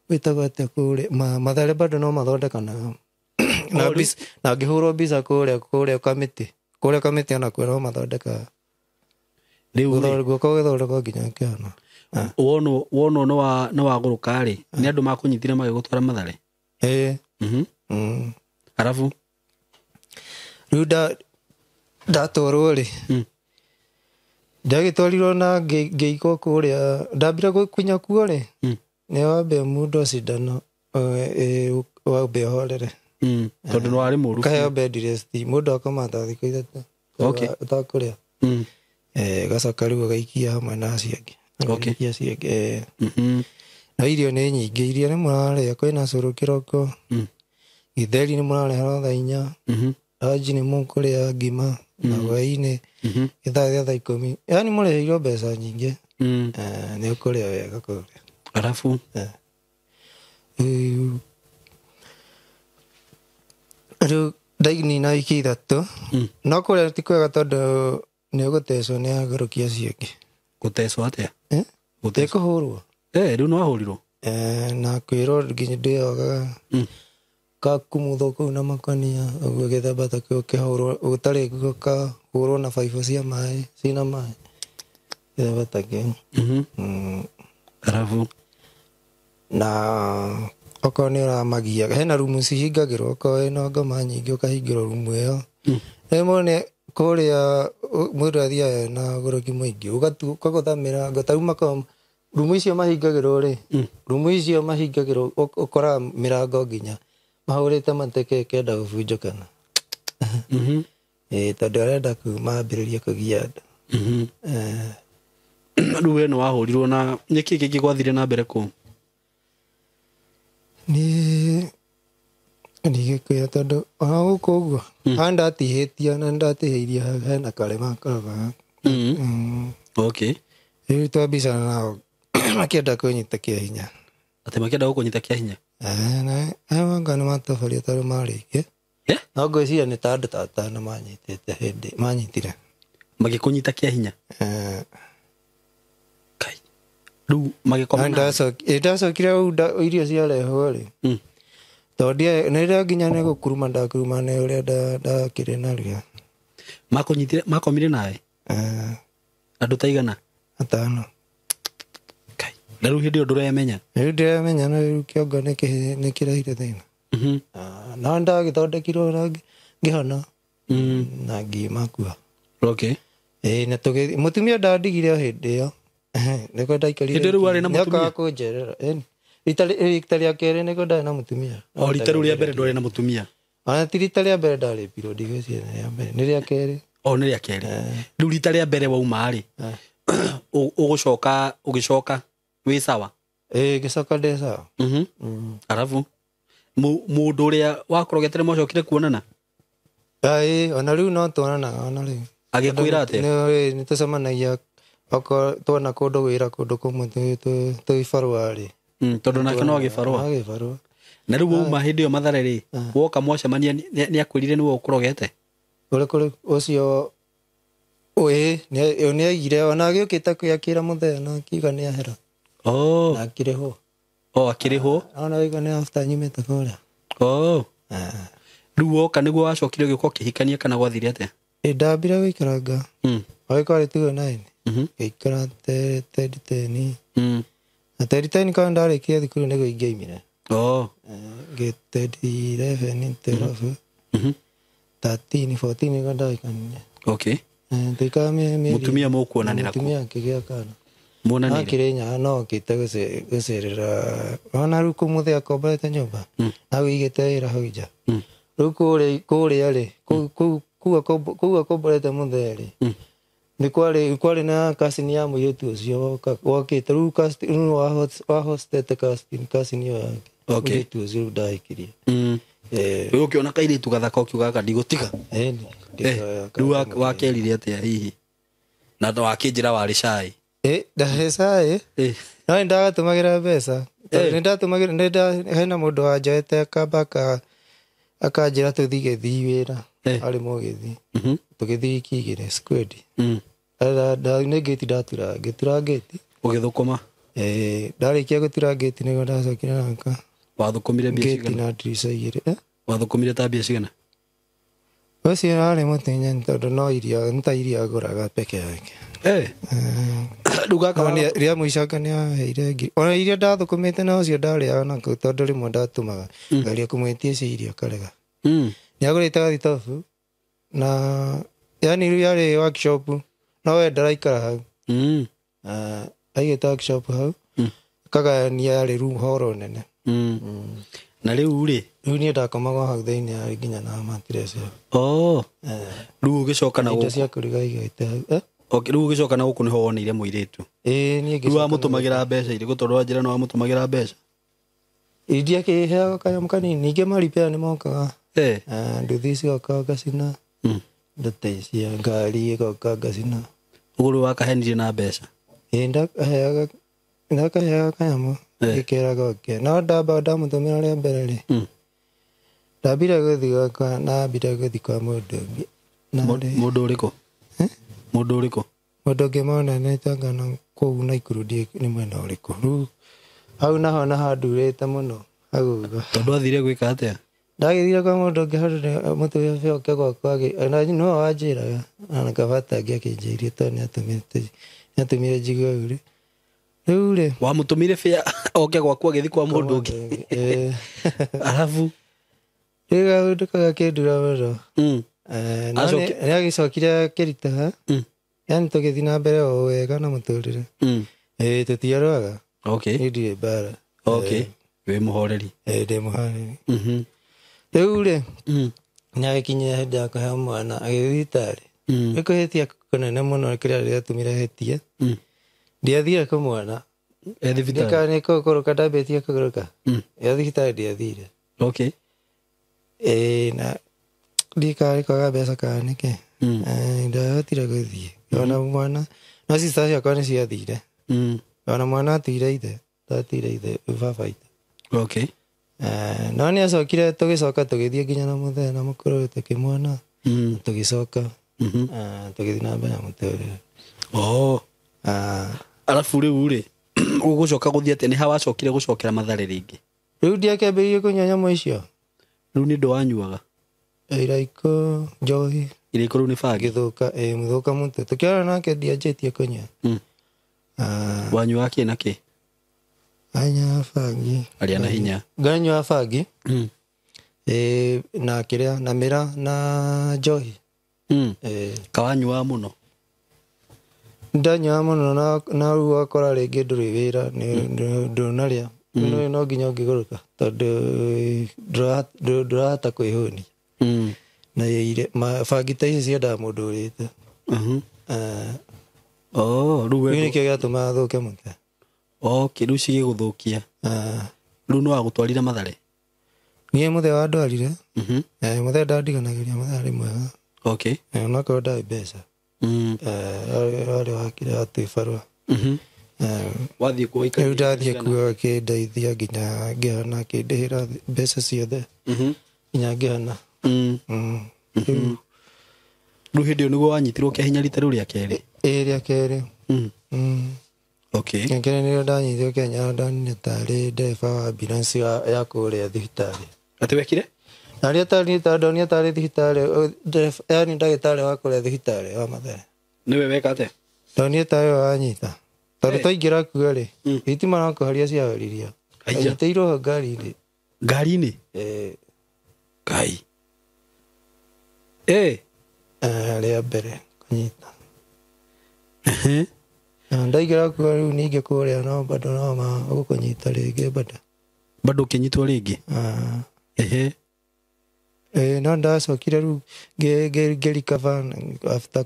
Wĩtagwo atĩa kũrĩa? Mathare bado no mathondekanaga. Na ngĩhũrwo mbica kũrĩa kamĩtĩ. Kũrĩa kamĩtĩ onakuo no mathondekaga. Rĩu guoko gũgĩthondekwo nginya kĩhana. Wonwo nĩ wagũrũka rĩ, nĩ andũ makũnyitire magĩgũtwara Mathare? Ĩĩ. Arabu? Rĩu ndatwarwo rĩ, ndagĩtwarirwo na ngĩikwo kũrĩa, ndambire gũkinya kuo rĩ, nĩ wambe mũndũ acindano, wambe ũhorere. Tondũ nĩ warĩ mũũru. Ũkaheo bed rest, mũndũ akoma ta thikũ 3 ũtakũrĩa. Gacoka rĩu ũgaikia hamwe na acio angĩ. Ũgaikia acio angĩ. Na irio nĩ nyingĩ, irio nĩ mũrarĩa, kwĩna cũrũ kĩroko, gĩtheri nĩ mũrarĩa thaa 4, ranji nĩ mũkũrĩa ngima, na hwaĩ-inĩ gĩthaa gĩa thaa 10. Yaani mũrĩhĩirwo mbeca nyingĩ. Nĩ ũkũrĩa wega kũrĩa. Arabu? Rĩu ndainina wiki 3. No kũrĩa ti kwega tondũ nĩ ũgũtecwo nĩ agũrũki acio angĩ. Gũtecwo atĩa? Gũtecwo. Kũhũrwo. Rĩu nĩ wahũrirwo? Na kwĩrwo nginya ndĩyogaga. Kakumuthwo kũu na makania, ũguo gĩthemba ta kĩu ũkĩhũrwo, ũtarĩ nguo ũkahũrwo na baibũ cia maĩ, ciĩna maĩ. Gĩthemba ta kĩu. Arabu? Na okorwo nĩ ũramagia, hena rumu cihingagĩrwo, okorwo wĩna ngoma nyingĩ ũkahingĩrwo rumu ĩyo. Rĩmwe nĩ kũrĩa mũndũ athiaga na ũgũrũki mũingĩ, ũkagũtha mĩrango, ta rĩu makoragwo rumu icio mahingagĩrwo rĩ, rumu icio mahingagĩrwo ũkoraga mĩrango nginya mahũrĩte mateke ĩkĩenda gũbunjũkana. Tondũ arenda kuma ambĩrĩrie kũgia andũ. Rĩu we nĩ wahũrirwo na nĩkĩ kĩngĩ gwathire na mbere kũu? Niĩ ndigĩkwĩra tondũ ona gũkũ ũguo, haha ndatihĩtio na ndatihĩirio hau hena karema gakoragwo haha. Okay. Rĩu twambicana nao makĩenda kũnyita kĩa hinya. Atĩ makĩenda gũkũnyita kĩa hinya? Anga nĩ matabaria tondũ marĩkie. No ngwĩciria nĩ ta andũ ta atano manyitĩte hĩndĩ manyitire. Magĩkũnyita kĩa hinya? Kai. Rĩu magĩkoma nawe? Ndacokire irio ciarehwo rĩ. Tondũ nĩ nginya nĩ gũkuruma ndakuruma nĩ ũrĩa ndakĩrĩ narua. Makũnyitire, makomire nawe? Andũ ta igana? Atano. Kai. Na rĩu hĩndĩ ĩyo ndũremenya? Rĩu ndĩremenya na rĩu kĩongo nĩ kĩrehire thĩna. Na ndagĩthondekirwo na ngĩhona. Na ngiuma kua. Okay. Na mũtumia ndandigire o hĩndĩ ĩyo. Nĩguo ndaikarire. Hĩndĩ rĩu warĩ na mũtumia? Nĩokaga kũnjerera. Rita rĩa kerĩ nĩguo ndarĩ na mũtumia. O rita rĩu rĩa mbere ndwarĩ na mũtumia? Ona ti rita rĩa mbere ndarĩpirwo, ndigwĩciria nĩ rĩa mbere. Nĩ rĩa kerĩ. O nĩ rĩa kerĩ. Rĩu rita rĩa mbere wauma rĩ, ũgũcoka ũgĩcoka wĩ sawa? Ngĩcoka ndĩ sawa. Arabu mũndũ ũrĩa wakorogete nĩ mwacokire kuonana? Ona rĩu no tuonanaga ona rĩu. Agĩkwĩra atĩa? Nĩ tũcemanagia okorwo tuona kũndũ wĩra kũndũ kũmwe twĩ barũa rĩ. Tondũ nake no agĩbarũa. Agĩbarũa. Na rĩu wauma hĩndĩ ĩyo Mathare rĩ, woka mwacemania nĩ akwĩrire nĩwe ũkũrogete? Ũrĩkũ ũcio nĩ aigire ona agĩũkĩte akĩra mũthee na akiuga nĩ ahera. Na akĩrĩhwo. Akĩrĩhwo? Ona oiga nĩ after nyumĩte kũrĩa. Rĩu woka nĩguo wacokire ũgĩũka ũkĩhikania kana gwathire atĩa? Ndambire gũikaranga. Agĩkorwo arĩ 2009. Ngĩikara 2010. Na 2010 kana ndarĩkia thukuru nĩguo ingĩaimire. Ngĩ 2011, 12, 13, 14 nĩguo ndahikanirie. Okay. Tũikara mĩeri. Mũtumia mũkuonanĩra kũ? Mũtumia akĩgĩa kana. Muonanĩre? Akĩrĩ nyaga no okĩte gũcerera. Ona rĩu kũmũthĩ akomborete nyũmba. Na wĩigĩte wĩra hau nja. Rĩu kũrĩa rĩ, kũu akomborete mũthee rĩ, nĩ kwarĩ na cousin ya mũirĩtu ũcio wokĩte. Rĩu wahostete cousin ĩyo yake. Mũirĩtu ũcio rĩu ndahikirie. Rĩu ũkĩona kairĩtu gathaka ũkiuga gaka ndigũtiga? Rĩu wakerire atĩa hihi? Na wakĩnjĩra warĩ shy? Ndarĩ shy. No nĩ ndagatũmagĩra mbeca. Nĩ ndatũmagĩra, hena mũndũ wanjoete akamba akanjĩra tũthiĩ Gĩthii wĩra. Arĩ mũgĩthii. Tũgĩthiĩ wiki igĩrĩ squad. Nĩ ngĩti ndatura, ngĩtura ngĩti. Ũgĩthũkũma? Ndarĩkia gũtura ngĩti nĩguo ndacokire naka. Wathũkũmire mbia Ngĩti cigana? na ndirica igĩrĩ. Wathũkũmire ta mbia cigana? Ũcio arĩ mũtinyani tondũ no irio, nĩ ta irio agũraga peke yake. Rĩu gaka No, rĩa mũico anga nĩ aheire ngiri. Ona iria ndathũkũmĩte na ũcio ndarĩaga nakũu tondũ rĩmwe ndatũmaga. Ngageria kũmwĩtia icio irio akarega. Nĩ agũrĩte gathitobu na yani rĩu yarĩ workshop no we ndaraikara hau. Aigĩte workshop hau. Akagayania yarĩ room horo nene. Na rĩu rĩ? Rĩu niĩ ndakomaga hau thĩinĩ yarĩ nginya na mattress ĩyo. Rĩu ũgĩcoka na Indo gũkũ? cia kũruga igĩte hau. Okay, rĩu ũgĩcoka na gũkũ nĩho woneire mũirĩtu? Niĩ Rĩu ngĩcoka na wamũtũmagĩra mbeca irĩkũ tondũ wanjĩra nĩ wamũtũmagĩra mbeca? Ndiakĩheaga kanyamũ kanini, ningĩ maripea nĩ mokaga. Nduthi cigoka ngacina. Ndute cia ngari igoka ngacina. Ũguo rĩu wakahenirie na mbeca? Ndakaheaga kanyamũ, ngĩkĩraga oke. No ndamba ndamũtũmĩra rĩa mbere rĩ, ndambire gũthiĩ gwakwa, ndambire gũthiĩ kwa mũndũ ũngĩ. Na rĩ- Mũndũ ũrĩkũ? Mũndũ ũrĩkũ? Mũndũ ũngĩ monanĩte anga na kũu Naikuru ndiĩ nĩ mwena ũrĩkũ. Rĩu hau naho nahandurĩte mũno hau ũguo. Tondũ athire gwĩka atĩa? Ndagĩthire kwa mũndũ ũngĩ handũ nĩ mũtumia ũcio oke gwakwa na nĩwe wanjĩraga, na kabata angĩakĩnjĩrire tondũ nĩatũmire njigue ũru. Rĩu rĩ, Wamũtũmire bĩa oke gwaku agĩthiĩ kwa mũndũ ũngĩ. Arabu? Rĩu kaũndũ kau gakĩndura mũno. No nĩ agĩcokire akĩritũha. Yani tũgĩthiĩ na mbere o wega na mũtũrĩre. Tũtiarũaga. Niĩ ndirĩ mbara. Wĩ mũhoreri. Ndĩ mũhoreri. Rĩu rĩ, nĩ agĩkinyire hĩndĩ ya kũheo mwana, agĩthiĩ thibitarĩ. Nĩ kũhĩtia kũnene mũno kĩrĩa gĩatũmire hĩtie. Ndiathire kũmuona. E thibitarĩ? Nĩ nĩ kũgũrũka ndambĩtie kũgũrũka. Ya thibitarĩ ndiathire. Na ndikarĩ kwaga mbeca kana nĩkĩ. Ndahotire gũthiĩ. Ona mwana no sister ciakwa nĩ ciathire. Ona mwana atigire ithe, ndatigire ithe baba ithe. Okay. No nĩ acokire tũgĩcoka tũgĩthiĩ nginya na mũthee na mũkũrũ tũkĩmuona. Tũgĩcoka tũgĩthiĩ na mbere na mũtũrĩre. Oh. Arabu rĩu rĩ ũgũcoka gũthiĩ atĩa? Nĩ ha wacokire gũcokera Mathare rĩngĩ? Rĩu ndiakĩambĩrĩirie kũnyua nyamũ icio. Rĩu nĩ ndũ wanyuaga? Iraiko, njohi. Iraiko rĩu nĩ bangi? Gĩthũka, mũthũka mũtwe. Tũkĩona nake ndianjĩtie kũnyua. Wanyuaga kĩ na kĩ? Anyuaga bangi. Aria na hinya. Nganyua bangi. Na kĩrĩa, na mĩra na njohi. Kawanyuaga mũno? Ndanyuaga mũno na rĩu wakora rĩngĩ ndũrĩ wĩra, ndũnarĩa. No nginya ũngĩgũrũka tondũ ndũrahota kwĩhũnia. Na bangi ta ici ciendaga mũndũ ũrĩte. Oh, rĩu rĩu nĩkĩo gĩatũmaga thũke mũtwe. Okay, rĩu cigĩgũthũkia. Rĩu no wagũtwarire Mathare? Niĩ mũthee wandwarire. Mũthee ndandiganagĩria, mũthee arĩ mwega. Okay. Onakorwo ndarĩ mbeca. Arĩ wakire atĩ barũa. Wathiĩ kuo Rĩu ndathiĩ kuo akĩndeithia nginya ngĩhona, akĩndĩhĩra mbeca ciothe nginya ngĩhona. Rĩu hĩndĩ ĩyo nĩguo wanyitirwo kĩa hinya rita rĩu rĩa kerĩ? Ĩĩ, rĩa kerĩ. Okay. Rĩa kerĩ nĩrĩo ndanyitirwo kĩa hinya, ndonire tarĩ ndereba wa ambulance ya kũrĩa thibitarĩ. Atĩ wekire? Ndonire tarĩ thibitarĩ, yaani ndagĩtarĩ wa kũrĩa thibitarĩ wa Mathare. Nĩwe weka atĩa? Ndonire tarĩ we wanyita. Tondũ twaingĩra kuo rĩ, thitima no kũhoria ciahoririo. Anyitĩirwo ho ngari-inĩ. Ngari-inĩ? Ĩĩ. Ngai. Rĩa mbere kũnyita. Ndaingĩra kuo rĩu ningĩ kũrĩa no bado no magũkũnyita rĩngĩ bado. Bado ũkĩnyitwo rĩngĩ? No ndacokire rĩu ngĩrikaba after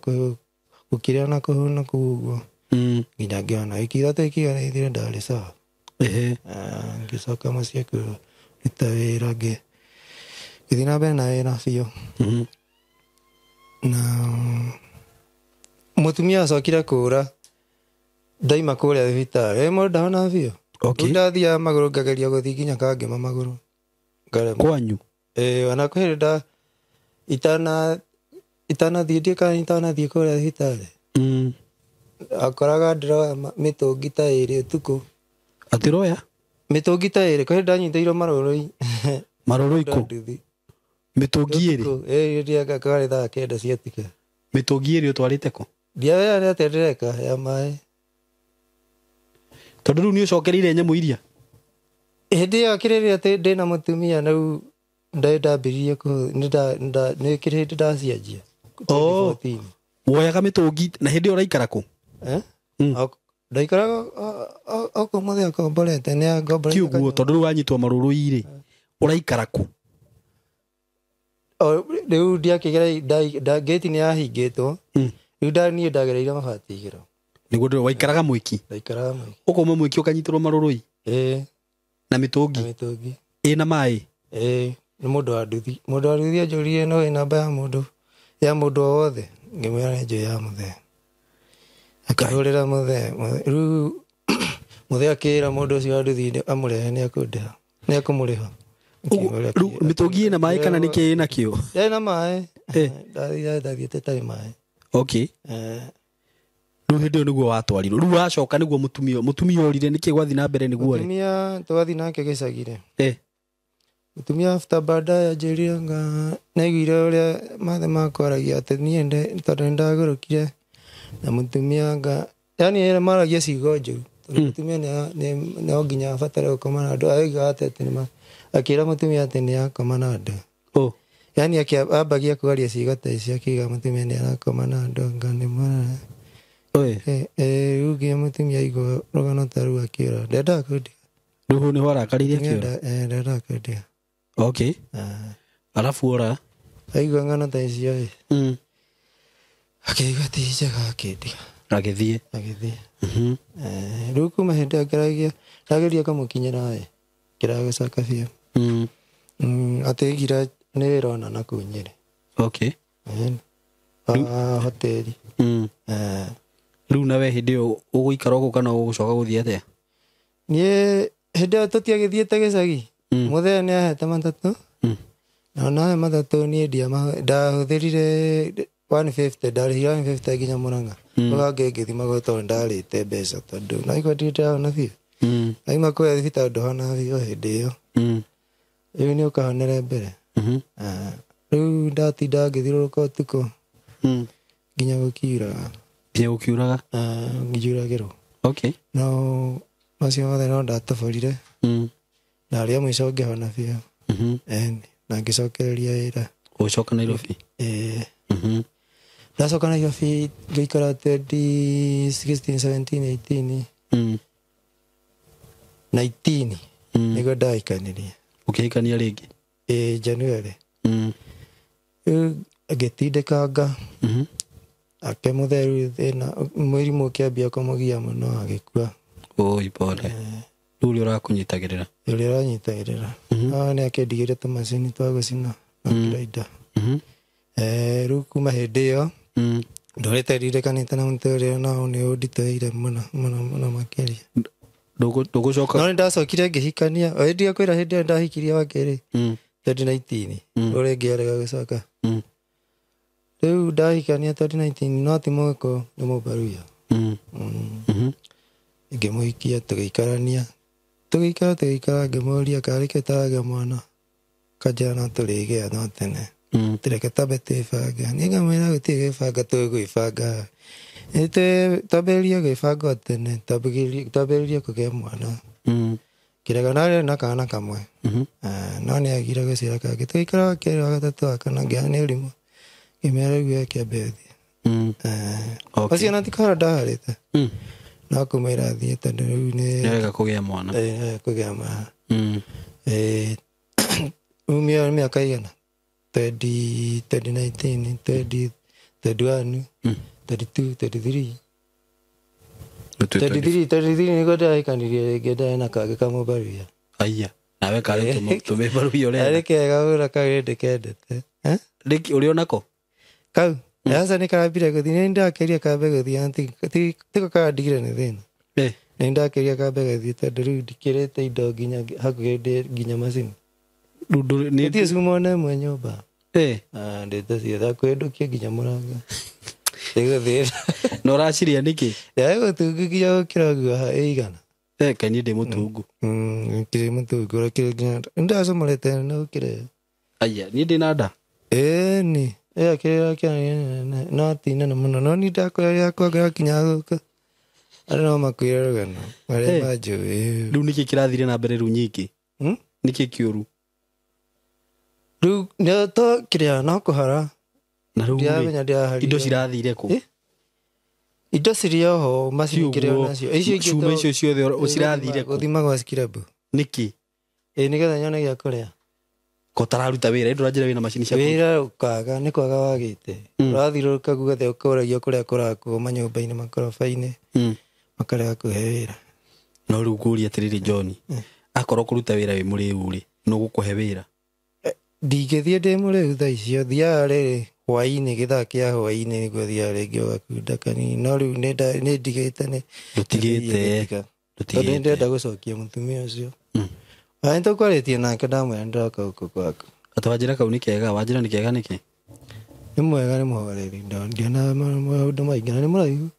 gũkĩrĩa na kũhũna kũu ũguo. Nginya ngĩona wiki ithatũ ikinya ithire ndarĩ sawa. Ngĩcoka mũciĩ kũruta wĩra, ngĩthiĩ na mbere na wĩra biũ. Na mũtumia acokire kũra ndaima kũrĩa thibitarĩ. Mũndũ ndahona biũ. Okay. Rĩu ndathiaga magũrũ ngageria gũthiĩ nginya kangĩma magũrũ. Ngaremwo. Kwanyu? Ona kwĩ hĩndĩ itanathiĩ ndiĩ kana itanathiĩ kũrĩa thibitarĩ. Akoraga ndĩroya mĩtũngi ta ĩrĩ ũtukũ. Atĩ ũroya? Mĩtũngi ta ĩrĩ, kwĩ hĩndĩ ndanyitĩirwo marũrũ-inĩ. Marũrũ ikũ? Nduthi. Mĩtũngi ĩrĩ? Ũtukũ, ĩrĩ kwarĩ thaa 9 cia ũtukũ. Mĩtũngi ĩrĩ ũtwarĩte kũ? Ndiamenya nĩ atĩa ndĩreka ya maĩ. Tondũ rĩu nĩ ũcokereire nyamũ iria? Hĩndĩ ĩyo kĩrĩrĩ atĩ ndĩna mũtumia rĩu ndambĩrĩirie nĩ kĩrĩ hĩndĩ ndacianjia. 2014. Woyaga mĩtũngi na hĩndĩ ĩyo ũraikara kũ? Ndaikaraga o kũu mũthee akomborete, nĩ angomborete Ti ũguo, tondũ rĩu wanyitwo marũrũ-inĩ, ũraikara kũ? Rĩu ndiakĩgera, ngĩti nĩ yahingĩtwo. Rĩu niĩ ndagereire mabati igũrũ. Nĩguo ndĩrona, waikaraga mwĩki? Ndaikaraga mwĩki. Ũkauma mwĩki ũkanyitĩrwo marũrũ-inĩ? Ĩĩ. Na mĩtũngi? Na mĩtũngi. Ĩna maĩ? Ĩĩ, nĩ mũndũ wa nduthi. Mũndũ wa nduthi anjũririe no ĩ namba ya mũndũ, ya mũndũ o wothe. Ngĩmwĩra nĩ njũĩ ya mũthee. Akĩhũrĩra mũthee. Rĩu mũthee akĩra mũndũ ũcio wa nduthi amũrehe nĩ ekũndĩha. Nĩ ekũmũrĩha. Rĩu mĩtũngi ĩna maĩ kana nĩ kĩ ĩna kĩo? Ĩna maĩ. Ndathiĩte ĩtarĩ maĩ. Okay. Rĩu hĩndĩ ĩyo nĩguo watwarirwo. Rĩu wacoka nĩguo mũtumia orire, nĩkĩ gwathiĩ na mbere nĩguo rĩ? Mũtumia twathiĩ nake gĩcagi-rĩ. Mũtumia after baadaye anjĩrire anga nĩaiguire ũrĩa mathe makwaragia atĩ niĩ tondũ nĩndagũrũkire na mũtumia anga, yaani ĩrĩa maragia ciugo njũru. Tondũ mũtumia no nginya abatare gũkoma na andũ. Aigaga atĩ nĩ akĩra mũtumia atĩ nĩ akoma na andũ. Yaani ambagia kwaria ciugo ta icio akiuga mũtumia nĩ arakoma na andũ anga nĩ mara. Rĩu nginya mũtumia aigua rũgano ta rũu akĩũra. Ndendaga kũndiga. Rĩu hau nĩho arakarĩire akĩũra? Ndendaga kũndiga. Okay. Arabu ora? Aigua ng'ano ta icio ĩ. Akĩigua ti njega akĩndiga. Agĩthiĩ. Agĩthiĩ. Rĩu kuma hĩndĩ ĩyo ndageria kũmũkinyĩra ĩ, kĩraga gũcoka biũ. Atĩ ngira nĩ wĩra ona nakũu Nyĩrĩ. Okay. Wa hoteli. Rĩu nawe hĩndĩ ĩyo ũgũikara gũkũ kana ũgũcoka gũthiĩ atĩa? Niĩ hĩndĩ ĩyo tũtiagĩthiĩte gĩcagi. Mũthee nĩ ahete matatũ. Na ona matatũ niĩ ndahũthĩrire 150, ndarĩhire 150 nginya Murang'a. Ũgangĩ ngĩthima gũ tondũ ndarĩte mbeca tondũ naigua ndirĩ biũ. Naima kũrĩa thibitarĩ ndũhona biũ hĩndĩ ĩyo. Rĩu nĩ ũkahonere mbere. Rĩu ndatinda ngĩthiũrũrũka ũtukũ nginya gũkiuraga. Nginya gũkiuraga? Ngiuragĩrwo. Okay. No macio mothe no ndatoborire. Na rĩa mũico ngĩhona biũ. Na ngĩcokereria wĩra. Ũgĩcoka Nairobi? Ndacoka Nairobi ngĩikara 2016, 17, 18, 19 nĩguo ndahikanirie. Ũkĩhikania rĩngĩ? Ĩĩ, January. Rĩu ngĩtindĩkanga. Ake mũtheru thĩna mũrimũ ũkĩambia kũmũgia mũno agĩkua. Oi pole. Rĩu ũrĩa ũrakũnyitagĩrĩra? Ũrĩa ũranyitagĩrĩra. Nĩ akĩndigĩire tũmacini twa gũcina na grinder. Rĩu kuma hĩndĩ ĩyo ndũrĩte ndindĩkanĩte na mũtũrĩre nao nĩ ũnditũhĩire mũno mũno mũno makĩria. Ndũgũcoka? No nĩ ndacokire ngĩhikania. O hĩndĩ ĩyo kwĩra hĩndĩ ĩyo ndahikirie wa kerĩ 2019 ũrĩa ĩngĩ arega gũcoka. Rĩu ndahikania 2019 no ti mũgĩkũyũ nĩ Mũmbaruya. Ngĩmũhikia tũgĩikarania. Tũgĩikara ngĩmũria karĩ kĩ tũragĩa mwana. Kanjĩra no tũrĩgĩa no tene. Tũreke twambe twĩbange. Niĩ ngamwĩra gũtirĩ gwĩbanga tũgwĩbanga. Twambĩrĩrie gwĩbanga o tene twambĩrĩrie kũgĩa mwana. Kĩrega narĩ na kana kamwe. No nĩ agire gũciara kangĩ. Tũgĩikara wa kerĩ wa gatatũ wa kana ngĩona nĩ ũrimũ. Ngĩmwĩra rĩu we kĩambe ũthiĩ. Ũcio ona ti kũhara ndaharĩte. No kũmwĩra athiĩ tondũ rĩu nĩ Nĩ wega kũgĩa mwana. Nĩ wega kũgĩa mwana. Umia mĩaka igana? 2019, 20, 21, 22, 23. 23, 23 nĩguo ndahikanirie rĩngĩ ndarĩ na kangĩ kamũmbaruya. Aya, nawe karĩ tũmĩmbaruya ũrenda. Karĩ kega mũno kau nĩ ndĩkendete. Rĩngĩ ũrĩ onako? Kau? Aca nĩ karambire gũthiĩ, nĩ ndakeria kambe gũthiĩ, tiko karandigire nĩ thĩna. Nĩ ndakeria kambe gũthiĩ tondũ rĩu ndikĩrĩte indo nginya hakuhĩ nginya macini. Gũtirĩ cuma ona ĩmwe nyũmba. Ndĩte ciothe hakuhĩ ndũkie nginya mũrango. Ndĩgũthiĩ. Na ũraciria nĩkĩ? Ndĩrarĩ mũtungu nginya gũkĩra ũguo ĩigana. Kaĩ niĩ ndĩ mũtungu. Kĩrĩ mũtungu ũrakĩrĩ nginya nĩndacomorete na gũkĩra ĩyo. Aya, niĩ ndĩ na nda? Ĩni. Ĩyo kĩrĩa kĩanene no ti nene mũno no niĩ ndakwĩra yakwa ngakinya gũkũ. Andũ no makwĩre rũgano marĩa manjũĩ. Rĩu nĩkĩ kĩrathire na mbere rĩu nyingĩ? Nĩkĩ kĩũru? Rĩu nĩ to kĩrĩa no kũhara. Na rĩu Ndiramenya ndĩraharire. Indo cirathire kũ? Indo cirĩ oho macini kĩrĩa onacio. Icio ingĩ Cuma icio ciothe cirathire kũ? Gũthima gwa scrub. Nĩkĩ? Nĩgetha nyone gĩa kũrĩa. Ko ũtararuta wĩra, ĩndĩ ũranjĩra wĩna macini cia kũruta. Wĩra ũkaga, nĩ kwaga wagĩte. Ũrathiũrũrũka guothe ũkũragio kũrĩa kũrakwo manyũmba-inĩ makoroba-inĩ. Makarega kũhe wĩra. No rĩu ngũrie atĩrĩrĩ John, akorwo kũruta wĩra wĩ mũrĩu rĩ, nũ ũgũkũhe wĩra? Ndingĩthiĩ ndĩ mũrĩu thaa icio, thiaga rĩrĩ hwaĩ-inĩ, gĩthaa kĩa hwaĩ-inĩ nĩguo thiaga rĩngĩ ũgakunda kanini. No rĩu nĩ ndigĩte nĩ Ndũtigĩte. Tondũ nĩ ndĩrenda gũcokia mũtumia ũcio. Nĩ tũkwarĩtie nake ndamwĩra nĩndĩroka gũkũ gwaku. Atĩ wanjĩra kau nĩ kega, wanjĩra nĩ kega nĩkĩ? Nĩ mwega, nĩ mũhoreri, ndionaga maũndũ maingĩ na nĩ mũraihu.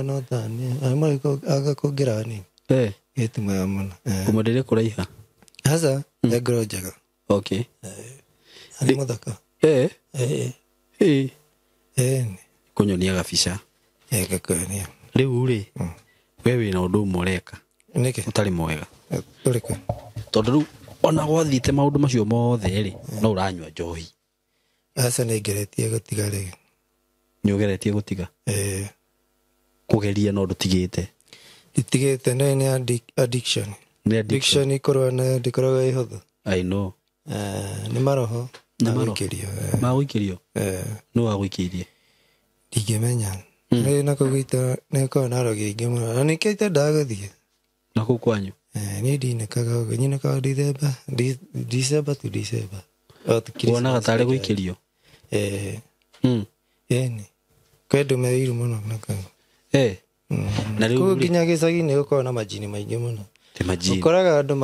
No ta niĩ, na nĩ mũraihu anga kũngĩra hanini. Ĩ ti mwega mũno. Kũmwenderia kũraiha? Aca, e ngoro njega. Nĩ mũthaka. Kũnyonia gabica. Ngakũonia. Rĩu rĩ, we wĩna ũndũ ũmwe ũreka. Nĩkĩ? Ũtarĩ mwega. Ũrĩkũ? Tondũ rĩu ona gwathiĩte maũndũ macio mothe rĩ, no ũranyua njohi. Aca nĩ ngeretie gũtiga rĩ. Nĩ ũgeretie gũtiga? Kũgeria no ndũtigĩte? Nditigĩte, no nĩ addiction. Nĩ addiction. Addiction ĩkoragwo nayo ndĩkoragwo ĩ hũthũ. I know. Nĩ maroho. Nĩ maroho. Magũikĩrio, Magũikĩrio? Nũ wagũikĩirie? Ndingĩmenya. Rĩu na kũu gwitũ nĩ gũkoragwo na arogi aingĩ mũno. Na nĩkĩo itendaga gũthiĩ. Na kũu kwanyu? Niĩ ndinĩkaga ũguo. Nyinĩkaga December, December to December. O ti Christmas. Wonaga tarĩ gũikĩrio? Ĩni kwĩ andũ me ũiru mũno na kũu. Na rĩu Kũu rĩ- nginya gĩcagi-inĩ gũkoragwo na majini maingĩ mũno. Ti majini. Ũkoraga andũ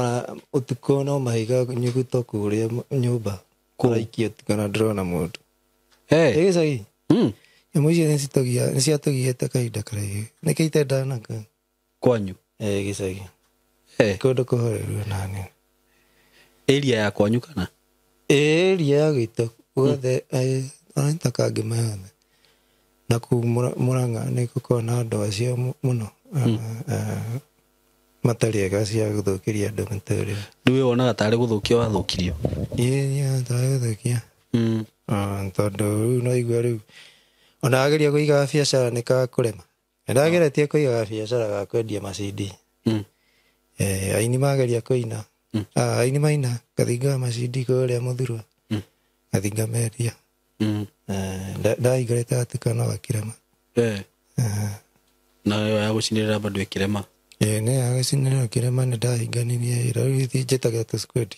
ũtukũ no mahiga nyuguto kũrĩa nyũmba. Maraikia ũtukũ na ndũrona mũndũ. Ĩ gĩcagi. Nyamũ icio nĩciatũgiĩte kahinda karaihu. Nĩkĩo itendaga na kũu. Kwanyu? Gĩcagi. Kũndũ kũhoreru ona nĩ. Area ya kwanyu kana? Area ya gwitũ guothe, ona nĩ ta Kangema yothe. Na kũu Murang'a nĩ gũkoragwo na andũ acio mũno. Matarĩ ega cia gũthũkĩria andũ mĩtũrĩre. Rĩu we wonaga tarĩ gũthũkia wathũkirio? Ĩĩ, niĩ tarĩ gũthũkia. Tondũ rĩu no igua rĩu ona wageria kũiga biacara nĩ kakũrema. Nĩndageretie kũiga biacara ga kwendia ma CD. Aini mageria kũina. Aini maina ngathinga ma CD kũrĩa Mũthurwa. Ngathinga mendia. Ndahingũrĩte gatuka no gakĩrema. Na ĩyo ya gũcinĩrĩra bado ĩkĩrema? Ĩĩ, nĩ ya gũcinĩrĩra ĩkĩrema, nĩ ndahinganirie wĩra. Rĩu ithuĩ njĩtaga tũsquad.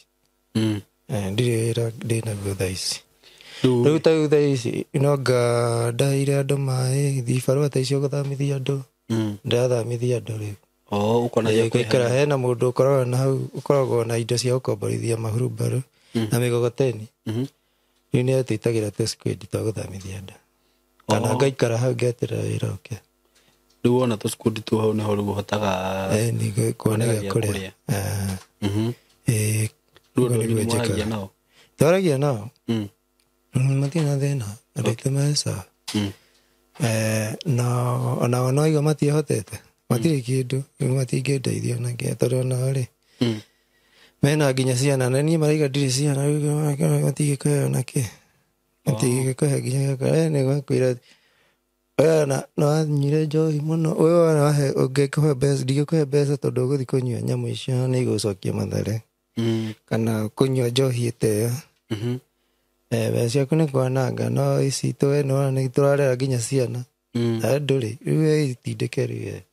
Ndirĩ wĩra ndĩnaguo thaa ici. Rĩu ta rĩu thaa ici no nga ndaheire andũ maĩ, thiĩ barũa ta icio gũthamithia andũ. Ndĩrathamithia andũ rĩu. Ũkona gĩa Gũikara kwĩhanda. hena mũndũ ũkoragwo na hau, ũkoragwo na indo cia gũkomborithia mahurumbarũ na mĩgogoteni. Rĩu nĩ atwĩtagĩra tũsquad twa gũthamithia andũ. Kana ngaikara hau ngeterera wĩra ũke. Rĩu wona tũsquad tũu hau nĩho rĩu ũhotaga Nĩ kuona kuona gĩa gĩa kũrĩa. kũrĩa. Rĩu Ũguo andũ nĩguo anyu nĩmwaragia njĩkaga. nao? Twaragia nao. Matirĩ na thĩna, andũ aitũ me sawa. Na onao no igua matiĩhotete. Matirĩ kĩndũ, rĩu matingĩndeithia ona kĩ, tondũ onao rĩ, mena nginya ciana, na niĩ marauga ndirĩ ciana, rĩu matingĩkũhe ona kĩ. Matingĩkũhe nginya gĩa kũrĩa. Nĩ gwakwĩra, we ona nĩ wanyuire njohi mũno, ũyũ ona wahe, ũngĩkũhe mbeca, ndingĩkũhe mbeca tondũ ũgũthiĩ kũnyua nyamũ icio na nĩ igũcokia Mathare. Kana kũnyua njohi ĩteo. Mbeca ciaku nĩ kwananga, no ici tũwe nĩ wona nĩ tũrarera nginya ciana. Na ndũrĩ, rĩu we itindĩke rĩu we.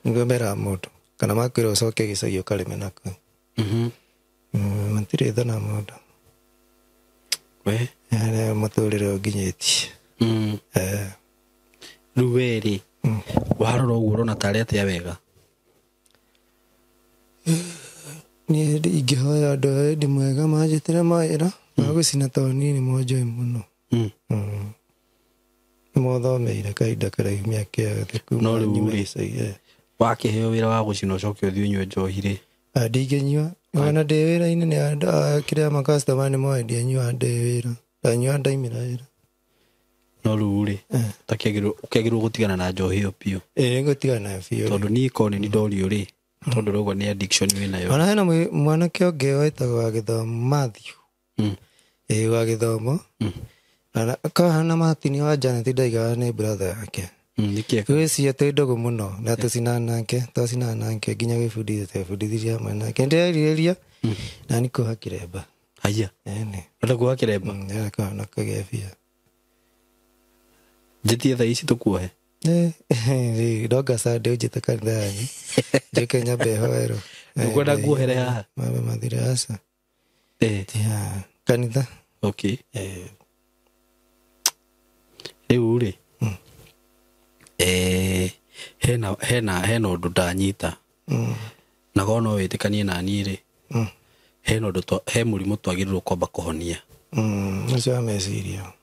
Nĩguo meraga mũndũ. Kana makwĩra ũcoke gĩcagi ũkarĩme nakuo. Matirĩ tha na mũndũ. We? Nĩ mũtũrĩre ũnginyĩtie. Rĩu we rĩ, warora ũguo ũrona tarĩ atĩa wega? Niĩ ingĩhoya andũ a wendi mwega manjĩtĩre mawĩra ma gũcina tondũ niĩ nĩ monjũĩ mũno. Nĩ mothomeire kahinda karaihu mĩaka yothe kuma No rĩu nyuma rĩ, gĩcagi, wakĩheo wĩra wa gũcina ũcoke ũthiĩ ũnyue njohi rĩ? Ndingĩnyua. Ona ndĩ wĩra-inĩ nĩ andũ, kĩrĩa makastoma nĩ moĩ ndianyua ndĩ wĩra. Ndanyua ndaimĩra wĩra. No rĩu rĩ, ũkĩagĩrĩirwo gũtigana na njohi ĩyo biũ. Ĩĩ, nĩngũtigana nayo biũ. Tondũ niĩ korwo nĩ niĩ ndorio rĩ, tondũ rĩu nĩ addiction wĩnayo. Ona hena mwanake ũngĩ wĩtagwo wa gĩthomo Matthew. Ĩĩ, wa gĩthomo. Kahana Martin wa Janet ndaigaga nĩ brother yake. Nĩkĩ? Gwĩciria twĩ ndũgũ mũno na tũcinana nake, twacinana nake nginya gwĩbundithia twebundithirie hamwe nake. Ndĩrerirĩria na nĩ kuoha kĩremba. Haiya. Ĩni. Ũrenda kuoha kĩremba? Ndĩrenda kuoha kũgĩa bia. Njĩtie thaa ici tũkuohe? Ndonga Sunday ũnjĩte kanitha yanyu. Njũke nyambe hoerwo. Ũkwenda nguohere haha? Mambe mathire aca. Ti haha. Kanitha. Rĩu rĩ, hena ũndũ ndanyita. Na korwo no wĩtĩkanie na niĩ rĩ, hena ũndũ he mũrimũ twagĩrĩirwo kwamba kũhonia. Ũcio wa meciria.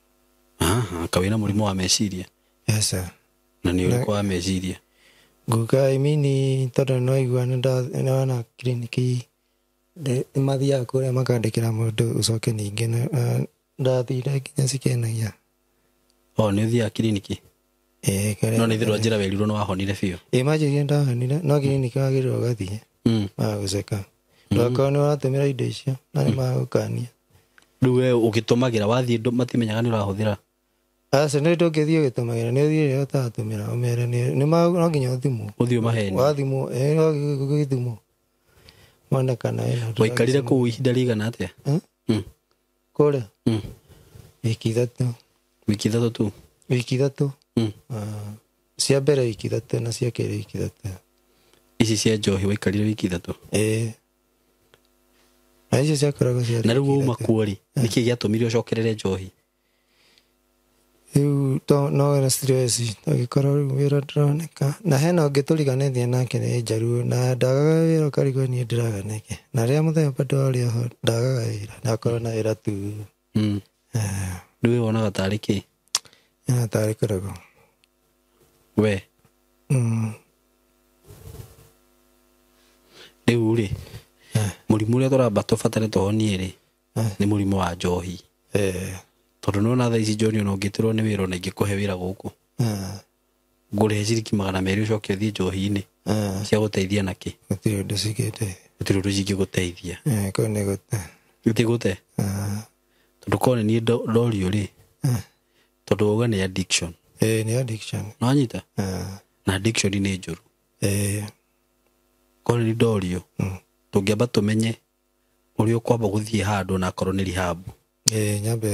Aha, ka wĩna mũrimũ wa meciria? Yes, sir. Na nĩ ũrĩkũ wa meciria? Nguga imini tondũ no igua nĩ ndona kiriniki nĩ mathiaga kũrĩa makandĩkĩra mũndũ ũcoke ningĩ ndathire nginya cikenagia. Nĩ ũthiaga kiriniki? Ĩĩ, kũrĩa No nĩ thirwa njĩra werirwo nĩ wahonire biũ? Ĩĩ, manjĩrire ndahonire, no kiriniki wagĩrĩirwo ũgathiĩ. Magagũceka. Ndũgakorwo nĩ ũratũmĩra indo icio na nĩ magũkania. Rĩu we ũgĩtũmagĩra wathiĩ matimenyaga nĩ ũrahũthĩra? Aca, nĩ ndũngĩthiĩ ũgĩtũmagĩra, nĩ ũthiĩ rĩrĩa ũtaratũmĩra ũmere nĩ no nginya ũthimwo. Ũthiĩ ũmahenie. Wathimwo, no gũgĩthimwo. Wone kana wĩna drugs. Waikarire kũu ihinda rĩigana atĩa? Kũrĩa? Wiki ithatũ. Wiki ithatũ tu? Wiki ithatũ. Cia mbere wiki ithatũ na cia kerĩ wiki ithatũ. Ici cia njohi waikarire wiki ithatũ? Ĩĩ. Na icio ciakoragwo ciarĩ Na rĩu wiki wauma ithatũ. kuo rĩ, nĩkĩ gĩatũmire ũcokerere njohi? Rĩu no wĩna stress ũgĩkorwo rĩu wĩra ndũroneka na hena ũngĩ tũriganĩtie nake nĩ Njaruo na ndagaga wĩra ũkarigwo niĩ ndĩraga nĩkĩ na rĩrĩa mũthenya bado arĩ oho ndagaga wĩra na akorwo na wĩra tu. Rĩu we wonaga tarĩ kĩ? Ĩno tarĩ kũrogwo. We rĩu rĩ mũrimũ ũrĩa tũramba tũbatare tũhonie rĩ nĩ mũrimũ wa njohi. Tondũ nĩwona thaa ici John ona ũngĩtĩrwo nĩ wĩra ona ingĩkũhe wĩra gũkũ ngũrĩhe ciringi 200 ũcoke ũthiĩ njohi-inĩ cia gũteithia nakĩ? Gũtirĩ ũndũ cingĩteithia. Gũtirĩ ũndũ cingĩgũteithia. Kũu nĩ gũte. Gũtigũte? Tondũ korwo nĩ niĩ ndorio rĩ tondũ wauga nĩ addiction. Nĩ addiction. Nĩwanyita? Na addiction nĩ njũru. Korwo nĩ niĩ ndorio tũngĩamba tũmenye ũrĩa ũkwamba gũthiĩ handũ na akorwo nĩ rehab. Nyambe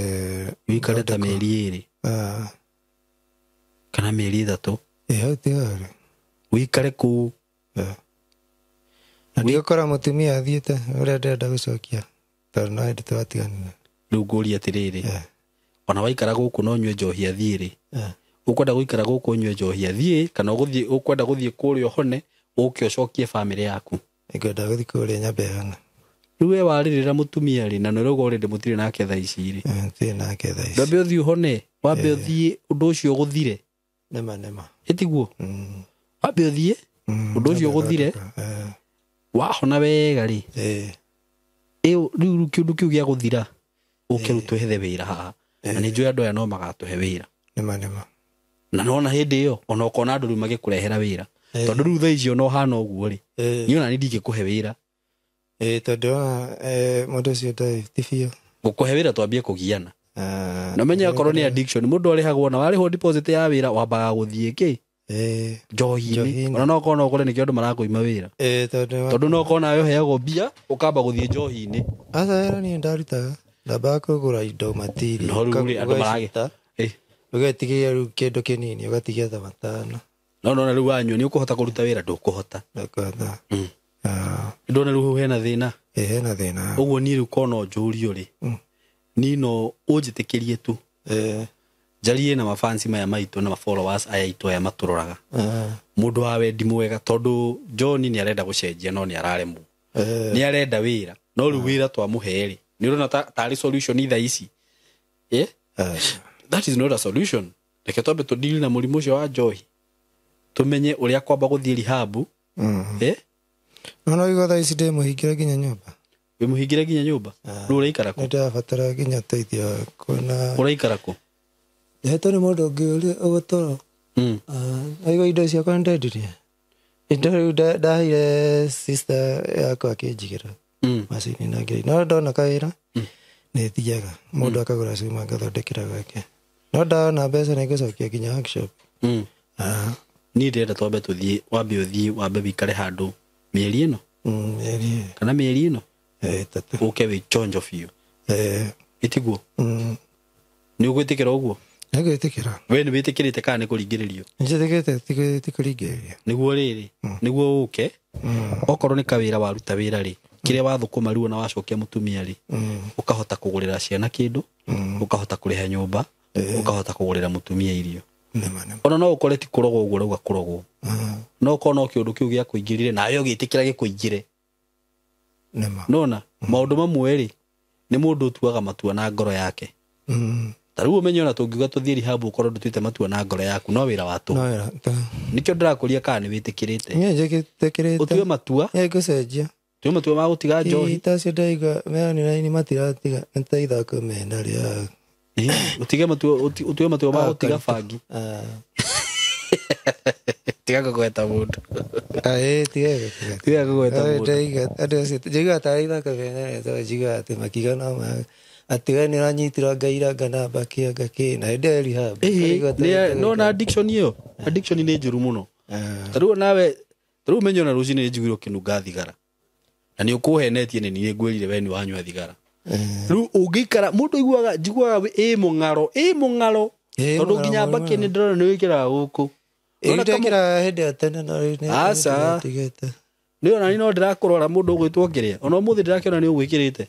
wĩikare ta mĩeri 2 kana mĩeri 3. Hau ti horu. Wĩikare kũu. Na ndigũkora mũtumia athiĩte ũrĩa ndĩrenda gũcokia tondũ no hĩndĩ twatiganire. Rĩu ngũria atĩrĩrĩ ona waikara gũkũ no ũnyue njohi athiĩ rĩ ũkwenda gũikara gũkũ ũnyue njohi athiĩ kana ũkwenda gũthiĩ kũrĩa ũhone ũke ũcokie bamĩrĩ yaku? Ngwenda gũthiĩ kũrĩa nyambe hone. Rĩu we warĩrĩra mũtumia rĩ na nĩũrauga already mũtirĩ nake thaa ici rĩ. Mũtirĩ nake thaa ici. Ndwambe ũthiĩ ũhone wambe ũthiĩ ũndũ ũcio ũgũthire. Nĩma nĩma. Ĩtiguo? Wambe ũthiĩ ũndũ ũcio ũgũthire wahona wega rĩ rĩu kĩũndũ kĩu gĩa gũthira ũke rĩu twethe wĩra haha na nĩ njũĩ andũ aya no magatũhe wĩra. Nĩma nĩma. Na nona hĩndĩ ĩyo ona ũkona andũ rĩu magĩkũrehera wĩra tondũ rĩu thaa ici ona ũhana ũguo rĩ niĩ ona niĩ ndingĩkũhe wĩra. Tondũ mũndũ ũcio ndarĩ ti biũ. Gũkũhe wĩra twambie kũgiana. Na ũmenye akorwo nĩ addiction mũndũ arĩhagwo na warĩhwo deposit ya wĩra wambaga gũthiĩ kĩ? Njohi-inĩ. Ona no ũkorwo no ũkore nĩkĩo andũ marakũima wĩra. Tondũ no ũkorwo nawe ũheagwo mbia ũkamba gũthiĩ njohi-inĩ. Aca wĩra niĩ ndarutaga ndambaga kũgũra indo material. No rĩu rĩ andũ marage. Ũgetigia rĩu kĩndũ kĩnini ũgatigia ta 5. No nona rĩu wanyua nĩ ũkũhota kũruta wĩra ndũkũhota. Ndũkũhota. Ndona rĩu hena thĩna. Hena thĩna. Ũguo niĩ rĩu korwo no njũrio rĩ niĩ no ũnjĩtĩkĩrie tu njarie na mafansi maya maitũ na followers aya aitũ aya matũroraga. Mũndũ wa wendi mwega tondũ John nĩ arenda gũcenjia no nĩ araremwo. Nĩ arenda wĩra no rĩu wĩra twamũhe rĩ nĩ ũrona tarĩ solution thaa ici. That is not a solution. Reke twambe tũdeal na mũrimũ ũcio wa njohi tũmenye ũrĩa kwamba gũthiĩ rehab. No igua thaa ici ndĩmũhingĩre nginya nyũmba. Wĩmũhingĩre nginya nyũmba? Rĩu ũraikara kũ? Nĩndĩrabatara nginya ũteithio waku na Ũraikara kũ? Ndehetwo nĩ mũndũ ũngĩ ũrĩa ũgũtoro. Aigua indo ciakwa nĩndendirie. Indo rĩu ndaheire sister yakwa akĩnjigĩra macini na ngiri. No ndona kawĩra nĩ thiaga mũndũ akagũra cuma ngathondekera gwake. No ndona mbeca nĩngũcokia nginya workshop. Niĩ ndĩrenda twambe tũthiĩ wambe ũthiĩ wambe wĩikare handũ mĩeri ĩno. Mĩeri. Kana mĩeri ĩno? 3. Ũke wĩ chonjo biũ. Ĩtiguo? Nĩ ũgwĩtĩkĩra ũguo? Nĩngwĩtĩkĩra. We nĩ wĩtĩkĩrĩte kana nĩ kũringĩrĩrio? Nĩnjĩtĩkĩrĩte ti kũringĩrĩrio. Nĩguo rĩrĩ nĩguo ũke okorwo nĩ kawĩra waruta wĩra rĩ kĩrĩa wathũkũma rĩu ona wacokia mũtumia rĩ ũkahota kũgũrĩra ciana kĩndũ ũkahota kũrĩha nyũmba ũkahota kũgũrĩra mũtumia irio. Nĩma nĩma. Ona no ũkore ti kũrogwo ũguo ũrauga kũrogwo. No ũkorwo no kĩũndũ kĩu gĩakũingĩrire nawe ũgĩtĩkĩra gĩkũingĩre. Nĩma. Nona maũndũ mamwe rĩ nĩ mũndũ ũtuaga matua na ngoro yake. Ta rĩu ũmenye ona tũngiuga tũthiĩ rehab ũkorwo ndũtuĩte matua na ngoro yaku no wĩra wa tũhũ. No wĩra ta. Nĩkĩo ndĩrakũria kana nĩ wĩtĩkĩrĩte. Niĩ njĩtĩkĩrĩte. Ũtue matua. Niĩ ngũcenjia. Ũtue matua ma gũtiga njohi. Ta acio ndaigua me online matiratiga nĩ ta ithako mena rĩa. Ũtige matua ũtue matua ma gũtiga bangi. Tiga kũgweta mũndũ. Tiga kũgweta. Tiga kũgweta mũndũ. Ndaigua andũ acio njiguaga tarĩ ithako mena rĩa tondũ njiguaga atĩ makiuga no ma atĩ we nĩ ũranyitirwo ngaira nganamba kĩ anga kĩ na hĩndĩ ĩyo rehab. No na addiction ĩyo addiction nĩ njũru mũno. Ta rĩu nawe ta rĩu ũmenye ona rũcinĩ nĩ njiguire ũkĩnunga thigara na nĩ ũkũhenetie nĩ niĩ ngwĩrire we nĩ wanyua thigara. Rĩu ũngĩikara mũndũ aiguaga njiguaga ĩ mũng'aro tondũ nginya mbakĩ nĩ ndĩrona nĩ wĩkĩraga gũkũ. Ndekĩraga hĩndĩ ya tene no rĩu nĩ Aca. Nĩ ona niĩ no ndĩrakũrora mũndũ ũgwĩtwo kĩrĩa ona ũmũthĩ ndĩrakĩona nĩ ũgwĩkĩrĩte.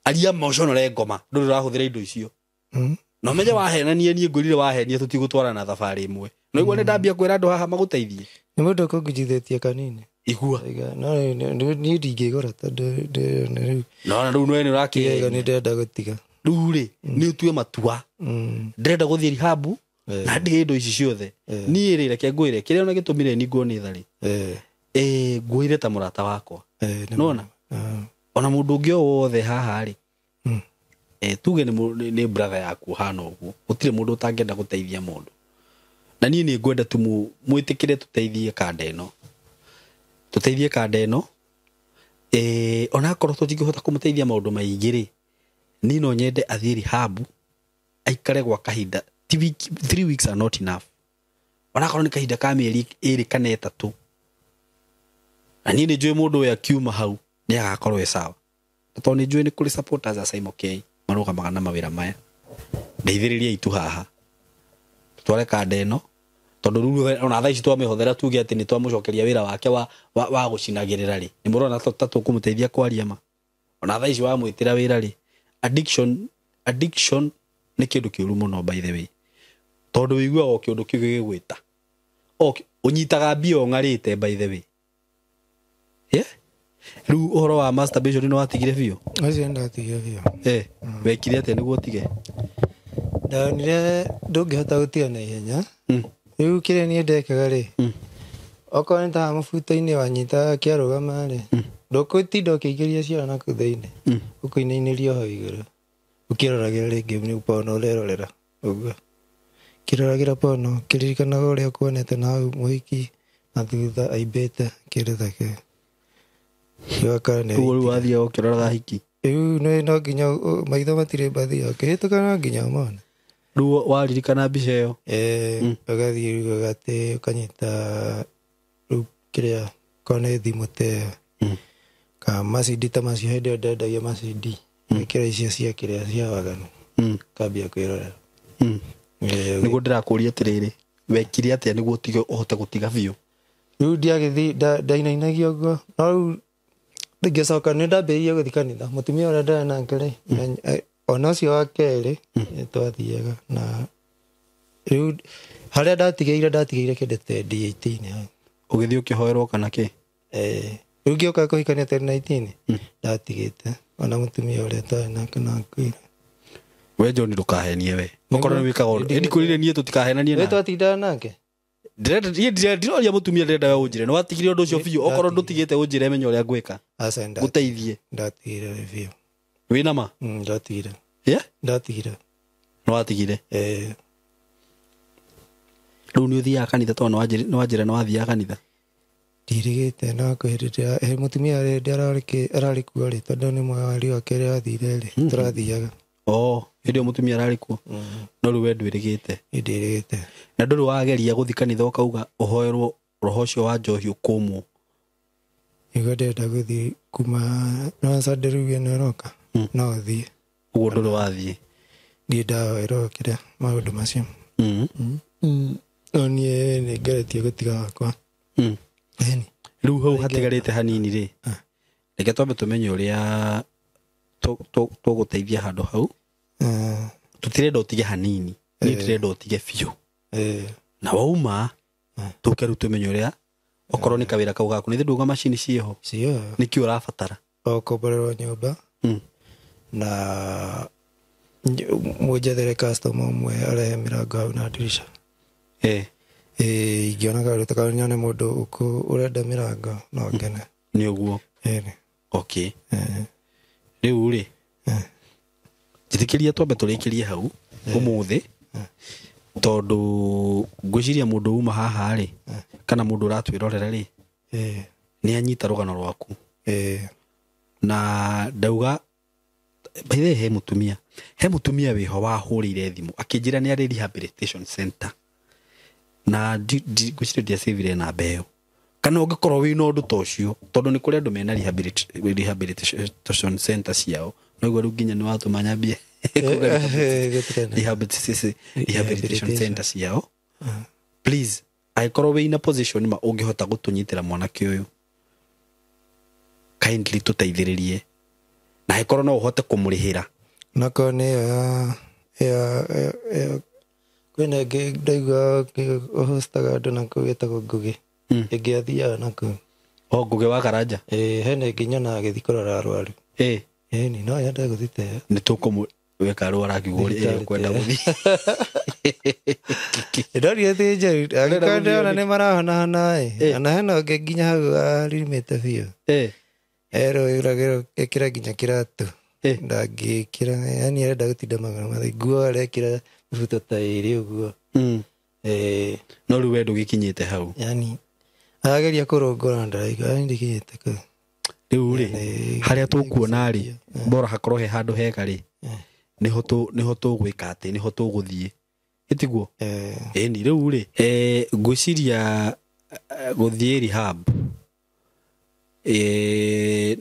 Aria ma ũconore ngoma ndũrĩ ũrahũthĩra indo icio. No menye wahenanie niĩ ngwĩrire wahenia tũtigũtwarana thabarĩ ĩmwe. No igua nĩ ndambia kwĩra andũ haha magũteithie. Nĩ mũndũ ũkũngijithĩtie kanini. Igua. No niĩ ndingĩgũra tondũ rĩu. No na rĩu nĩ ũrakĩgĩa. Nĩ ndĩrenda gũtiga. Rĩu rĩ nĩ ũtue matua. Ndĩrenda gũthiĩ rehab na ndige indo ici ciothe. Niĩ rĩ reke ngwĩre kĩrĩa ona gĩtũmire ningwo nĩ tharĩ. Ngwĩre ta mũrata wakwa. Nona? Ona mũndũ ũngĩ o wothe haha rĩ. Tuge nĩ brother yaku hana ũguo. Gũtirĩ mũndũ ũtangĩenda gũteithia mũndũ. Na niĩ nĩ ngwenda tu mwĩtĩkĩre tũteithie kanda ĩno. Tũteithie kanda ĩno. Ona akorwo tũtingĩhota kũmũteithia maũndũ maingĩ rĩ, niĩ no nyende athiĩ rehab aikare gwa kahinda. 3 weeks are not enough. Ona akorwo nĩ kahinda ka mĩeri 2 kana 3. Na niĩ nĩ njũĩ mũndũ ũyũ akiuma hau nĩ agakorwo e sawa. Tondũ nĩ njũĩ nĩ kũrĩ supporters a Simon K marũgamaga na mawĩra maya. Ndeithĩrĩria itu haha. Tware kanda ĩno tondũ rĩu ona thaa ici twamĩhũthĩra tuge atĩ nĩ twamũcokeria wĩra wake wa gũcinagĩrĩra rĩ. Nĩ mũrona ta tũkũmũteithia kwaria ma. Ona thaa ici wamwĩtĩra wĩra rĩ, addiction nĩ kĩndũ kĩũru mũno by the way. Tondũ ũiguaga o kĩũndũ kĩu gĩgĩgwĩta. Ũnyitaga mbia ũng'arĩte by the way. Yeah? Rĩu ũhoro wa masturbation nĩ watigire biũ? Ũcio ndatigire biũ. Wekire atĩa nĩguo ũtige? Ndonire ndũngĩhota gũtiga na ihenya. Rĩu kĩrĩa niĩ ndekaga rĩ, okorwo nĩ ta mũbuto-inĩ wanyita kĩarũgama rĩ, ndũgũtinda ũkĩingĩria ciara naku thĩinĩ, ũkũinainĩria hau igũrũ, ũkĩroragĩra rĩngĩ nĩ porno ũrerorera ũguo. Kĩroragĩra porno, kĩririkanaga ũrĩa ũkuonete na hau mũhiki na thutha aimbĩte kĩndũ ta kĩu. Ũguo rĩu wathiaga ũkĩroraga hiki? Rĩu no nginya maitho matirĩ mbathia, ũkĩhĩtũka no nginya ũmone. Rĩu waririkana mbica ĩyo? Ũgathiĩ rĩu ũgatĩ ũkanyita rĩu kĩrĩa korwo nĩ thimũ ta ĩyo kana macindi ta macio hĩndĩ ĩyo ndendagia macindi ĩkĩra icio cia kĩrĩa cia waganu ũkambia kwĩrorera. Nĩguo ndĩrakũria atĩrĩrĩ, wekire atĩa nĩguo ũtige ũhote gũtiga biũ? Rĩu ndiagĩthiĩ ndainainagia ũguo no rĩu ngĩcoka nĩ ndambĩrĩirie gũthiĩ kanitha. Mũtumia ũrĩa ndarĩ nake rĩ, ona ũcio wa kerĩ nĩ twathiaga na rĩu harĩa ndatigĩire kĩndũ ta 2018 hau. Ũgĩthiĩ ũkĩhoerwo kana kĩ? Rĩu ngĩũka kũhikania 2019 ndatigĩte ona mũtumia ũrĩa twarĩ nake no akuire. We John ndũkahenie we. Okorwo nĩ wĩkaga ũndũ. Ĩndi kwĩrire niĩ tũtikahenanie nawe. Twatindana nake. Ndiroria mũtumia ndĩrenda we ũnjĩre. Nĩ watigire ũndũ ũcio biũ. Okorwo ndũtigĩte ũnjĩre menye ũrĩa ngwĩka. Ngũteithie. Ndatigire biũ. Wĩna ma? Ndatigire. Yeah? Ndatigire. Nĩ watigire? Rĩu nĩ ũthiaga kanitha tondũ nĩ wanjĩra nĩ wathiaga kanitha? Ndirigĩte no kwĩhĩrĩria mũtumia rĩrĩa ararĩ kuo rĩ, tondũ nĩ mweri wa kerĩ athire rĩ, tũrathiaga. Hĩndĩ ĩyo mũtumia ararĩ kuo? No rĩu we ndwĩrĩgĩte? Ndirĩgĩte. Na ndũrĩ wageria gũthiĩ kanitha ũkauga ũhoerwo roho ũcio wa njohi ũkũmwo? Nĩguo ndĩrenda gũthiĩ kuma no Sunday rĩu ĩno ĩroka no thiĩ. Ũguo ndũrĩ wathiĩ? Ndirĩ ndahoerwo kĩrĩa maũndũ macio. No niĩ nĩ ngeretie gũtiga wakwa. Rĩu hau hatigarĩte hanini rĩ, reke twambe tũmenye ũrĩa tũgũteithia handũ hau. Tũtirenda ũtige hanini, niĩ ndĩrenda ũtige biũ. Na wauma tũke rĩu tũmenye ũrĩa okorwo nĩ kawĩra kau gaku nĩ ndũga macini ciĩho. Nĩkĩ ũrabatara? Ũkomborerwo nyũmba na mũnjethere customer ũmwe arehe mĩrango hau na ndirisha. Ingĩona kaũndũ ta kau nyone mũndũ ũrenda mĩrango no ngene. Nĩ ũguo? Okay. Rĩu rĩ, njĩtĩkĩria twambe tũrĩkĩrie hau ũmũthĩ tondũ ngwĩciria mũndũ uma haha rĩ kana mũndũ ũratwĩrorera rĩ nĩ anyita rũgano rwaku. Na ndauga by the way he mũtumia wĩho wahũrĩire thimũ akĩnjĩra nĩ arĩ rehabilitation center na ngwĩciria ndiacĩvire namba ĩyo kana ũngĩkorwo wĩna ũndũ ta ũcio tondũ nĩ kũrĩ andũ mena rehabilitation center ciao noguo rĩu nginya nĩ watũma nyambie rehabilitation center ciao. Please angĩkorwo wĩna position ma ũngĩhota gũtũnyitĩra mwanake ũyũ kindly tũteithĩrĩrie na angĩkorwo no ũhote kũmũrĩhĩra. Nakorwo nĩ ĩyo Ĩyo kwĩna ĩngĩ ndaigua ũhostaga andũ na kũu ĩtagwo Ngũgĩ. Ĩngĩ athiaga na kũu. O Ngũgĩ wa Karanja. Hena ĩngĩ nyonaga agĩthiĩ kũrora arwaru. Ĩni no nyende gũthiĩ ta ĩyo. Nĩ tũkũmwĩka rũa arakiuga ũrĩa ũkwenda gũthiĩ. Ndorire ti njũru. Angĩkorwo ndĩrona nĩ marahonahona ĩ. Ona hena ũngĩ nginya hau arimĩte biũ. Erwo ĩragĩrwo ĩkĩra nginya kĩratũ. Ndangĩkĩra, yani arenda gũtinda magũrũ matheri. Nguo arekĩra mĩbuto ta ĩrĩ ũguo. No rĩu we ndũgĩkinyĩte hau. Yani arageria kũrũngũra ndaraigua, yani ndĩkinyĩte kũu. Rĩu rĩ, harĩa tũkuona rĩ, bora hakorwo he handũ hega rĩ, nĩho tũgwĩka atĩ, nĩho tũgũthiĩ. Ĩtiguo? Ĩni rĩu rĩ, ngwĩciria gũthiĩ rehab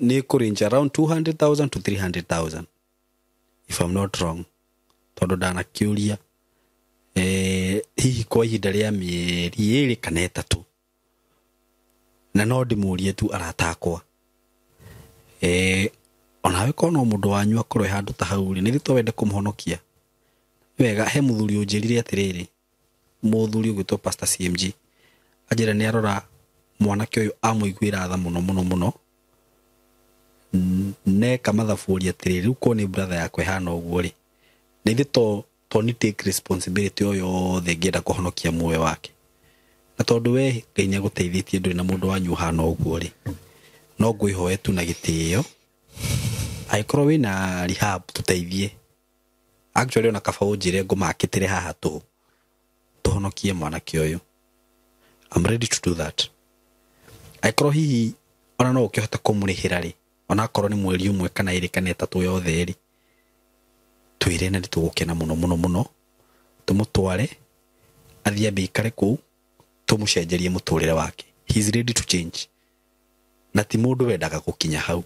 nĩ kũrange around 200,000 to 300,000 if I'm not wrong, tondũ ndanakĩũria hihi kwa ihinda rĩa mĩeri 2 kana 3, na no ndĩmũrie tu arata akwa, onawe korwo no mũndũ wanyu akorwo e handũ ta hau rĩ, nĩ to wende kũmũhonokia wega. He mũthuri ũnjĩrire atĩrĩrĩ, mũthuri ũgwĩtwo Pastor CMG, anjĩra nĩ arora mwanake ũyũ amũiguĩra tha mũno mũno mũno, neka mathabu ũria atĩrĩrĩ, rĩu korwo nĩ brother yakwa ĩhana ũguo rĩ, na ithe to ni take responsibility o yothe ngĩenda kũhonokia muoyo wake, na tondũ we Ngai nĩ agũteithĩtie ndũrĩ na mũndũ wanyu ũhana ũguo rĩ, no ngwĩhoe tu na gĩtĩo, angĩkorwo wĩna rehab tũteithie. Actually ona kaba ũnjĩre ngũmakĩtĩre haha tũhonokie mwanake ũyũ. I'm ready to do that. Angĩkorwo hihi ona no ũkĩhote kũmũrĩhĩra rĩ, ona akorwo nĩ mweri 1 kana 2 kana 3 yothe rĩ, twĩre na nĩtũgũkena mũno mũno mũno, tũmũtware athiĩ ambe aikare kũu, tũmũcenjerie mũtũrĩre wake. He is ready to change. Na ti mũndũ wendaga gũkinya hau,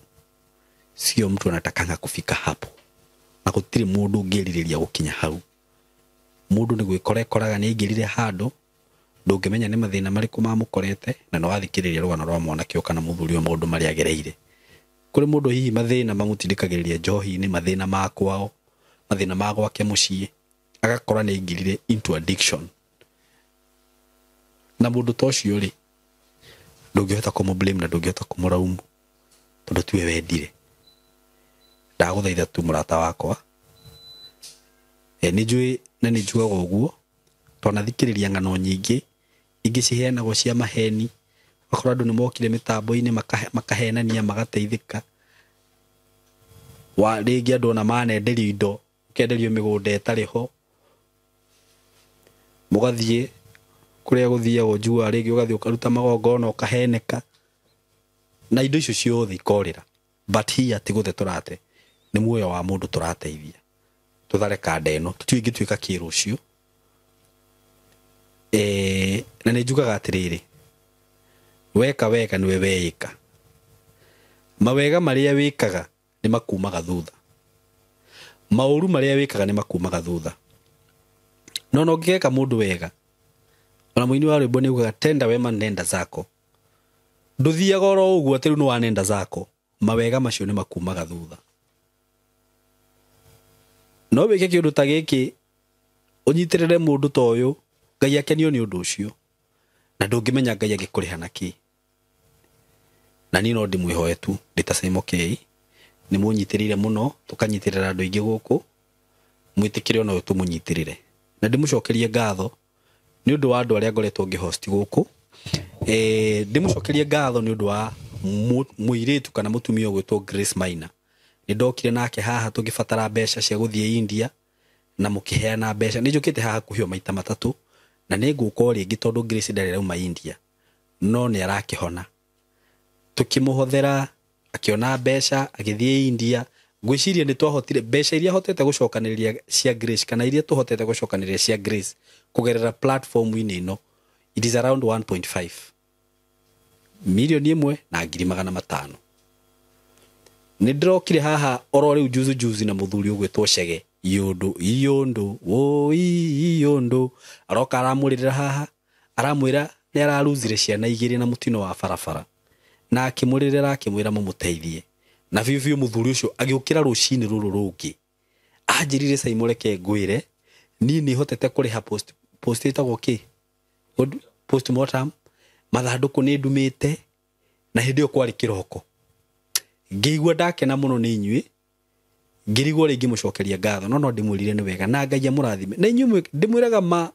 sio mtu anatakanga kufika hapo, na gũtirĩ mũndũ ũngĩrirĩria gũkinya hau. Mũndũ nĩ gwĩkora ekoraga nĩ aingĩrire handũ ndũngĩmenya nĩ mathĩna marĩkũ mamũkorete, na no wathikĩrĩria rũgano rwa mwanake ũyũ kana mũthuri ũyũ maũndũ marĩa agereire. Kũrĩ mũndũ hihi mathĩna mamũtindĩkagĩrĩria njohi-inĩ, mathĩna ma kwao, mathĩna ma gwake mũciĩ, agakora nĩ aingĩrire into addiction. Na mũndũ ta ũcio rĩ, ndũngĩhota kũmũ blame na ndũngĩhota kũmũraumu tondũ tiwe wendire. Ndagũthaitha tu mũrata wakwa, nĩ njũĩ na nĩ njugaga ũguo, twanathikĩrĩria ng'ano nyingĩ ingĩ ciheanagwo cia maheni, ũgakora andũ nĩ mokire mĩtambo-inĩ makahenania magateithĩka. Wa rĩngĩ andũ ona manenderio indo, ũkenderio mĩgũnda ĩtarĩ ho, mũgathiĩ kũrĩa gũthiagwo njugaga rĩngĩ ũgathiĩ ũkaruta magongona ũkaheneka, na indo icio ciothe ikorĩra. But here ti gũte tũrate, nĩ muoyo wa mũndũ tũrateithia. Tũthare kanda ĩno, tũtiũĩ ĩngĩtuĩka kĩ rũciũ. Na nĩ njugaga atĩrĩrĩ, weka wega nĩwe weĩka, mawega marĩa wĩkaga nĩ makumaga thutha, maũru marĩa wĩkaga nĩ makumaga thutha. No no ũngĩgeka mũndũ wega, ona mũini wa rwĩmbo nĩ augaga tenda wema nenda zako, ndũthiaga oro ũguo atĩ rĩu nĩ wanenda zako, mawega macio nĩ makumaga thutha. No wĩke kĩũndũ ta gĩkĩ, ũnyitĩrĩre mũndũ ta ũyũ, Ngai akenio nĩ ũndũ ũcio, na ndũngĩmenya Ngai angĩkũrĩha na kĩ. Na niĩ no ndĩmwĩhoe tu ndĩ ta Simon K, nĩ mũnyitĩrĩire mũno, tũkanyitĩrĩra andũ aingĩ gũkũ, mwĩtĩkĩre ona ũyũ tũmũnyitĩrĩre. Na ndĩmũcokerie ngatho nĩ ũndũ wa andũ arĩa ngoretwo ngĩhost gũkũ. Ndĩmũcokerie ngatho nĩ ũndũ wa mũirĩtu kana mũtumia ũgwĩtwo Grace Maina. Nĩ ndokire nake haha tũgĩbatara mbeca cia gũthiĩ India, na mũkĩheana mbeca. Nĩ njũkĩte haha hakuhĩ o maita 3, na nĩ ngũka o rĩngĩ tondũ Grace ndarĩ arauma India, no nĩ arakĩhona. Tũkĩmũhothera akĩona mbeca agĩthiĩ India. Ngwĩciria nĩ twahotire mbeca iria hotete gũcokanĩrĩria cia Grace, kana iria tũhotete gũcokanĩrĩria cia Grace kũgerera platform-inĩ ĩno, it is around 1.5 milioni 1 na ngiri magana matano. Nĩ ndĩrokire haha oro rĩu juzi juzi na mũthuri ũgwĩtwo Chege Iyũndũ, Iyũndũ, woi Iyũndũ, aroka aramũrĩrĩra haha, aramwĩra nĩ araruzire ciana 2 na mũtino wa barabara, na akĩmũrĩrĩra akĩmwĩra mamũteithie. Na biũ biũ mũthuri ũcio agĩũkĩra rũcinĩ rũrũ rũngĩ Anjĩrire Saimo reke ngwĩre niĩ nĩ hotete kũrĩha post ĩtagwo kĩ postmortem, mathandũkũ nĩ ndumĩte, na hĩndĩ ĩyo kwarĩ kĩroko. Ngĩigua ndakena mũno nĩ inyuĩ, ngĩrigwo rĩngĩ mũcokeria ngatho, no no ndĩmwĩrire nĩ wega na Ngai amũrathime. Na inyuĩ ndĩmwĩraga ma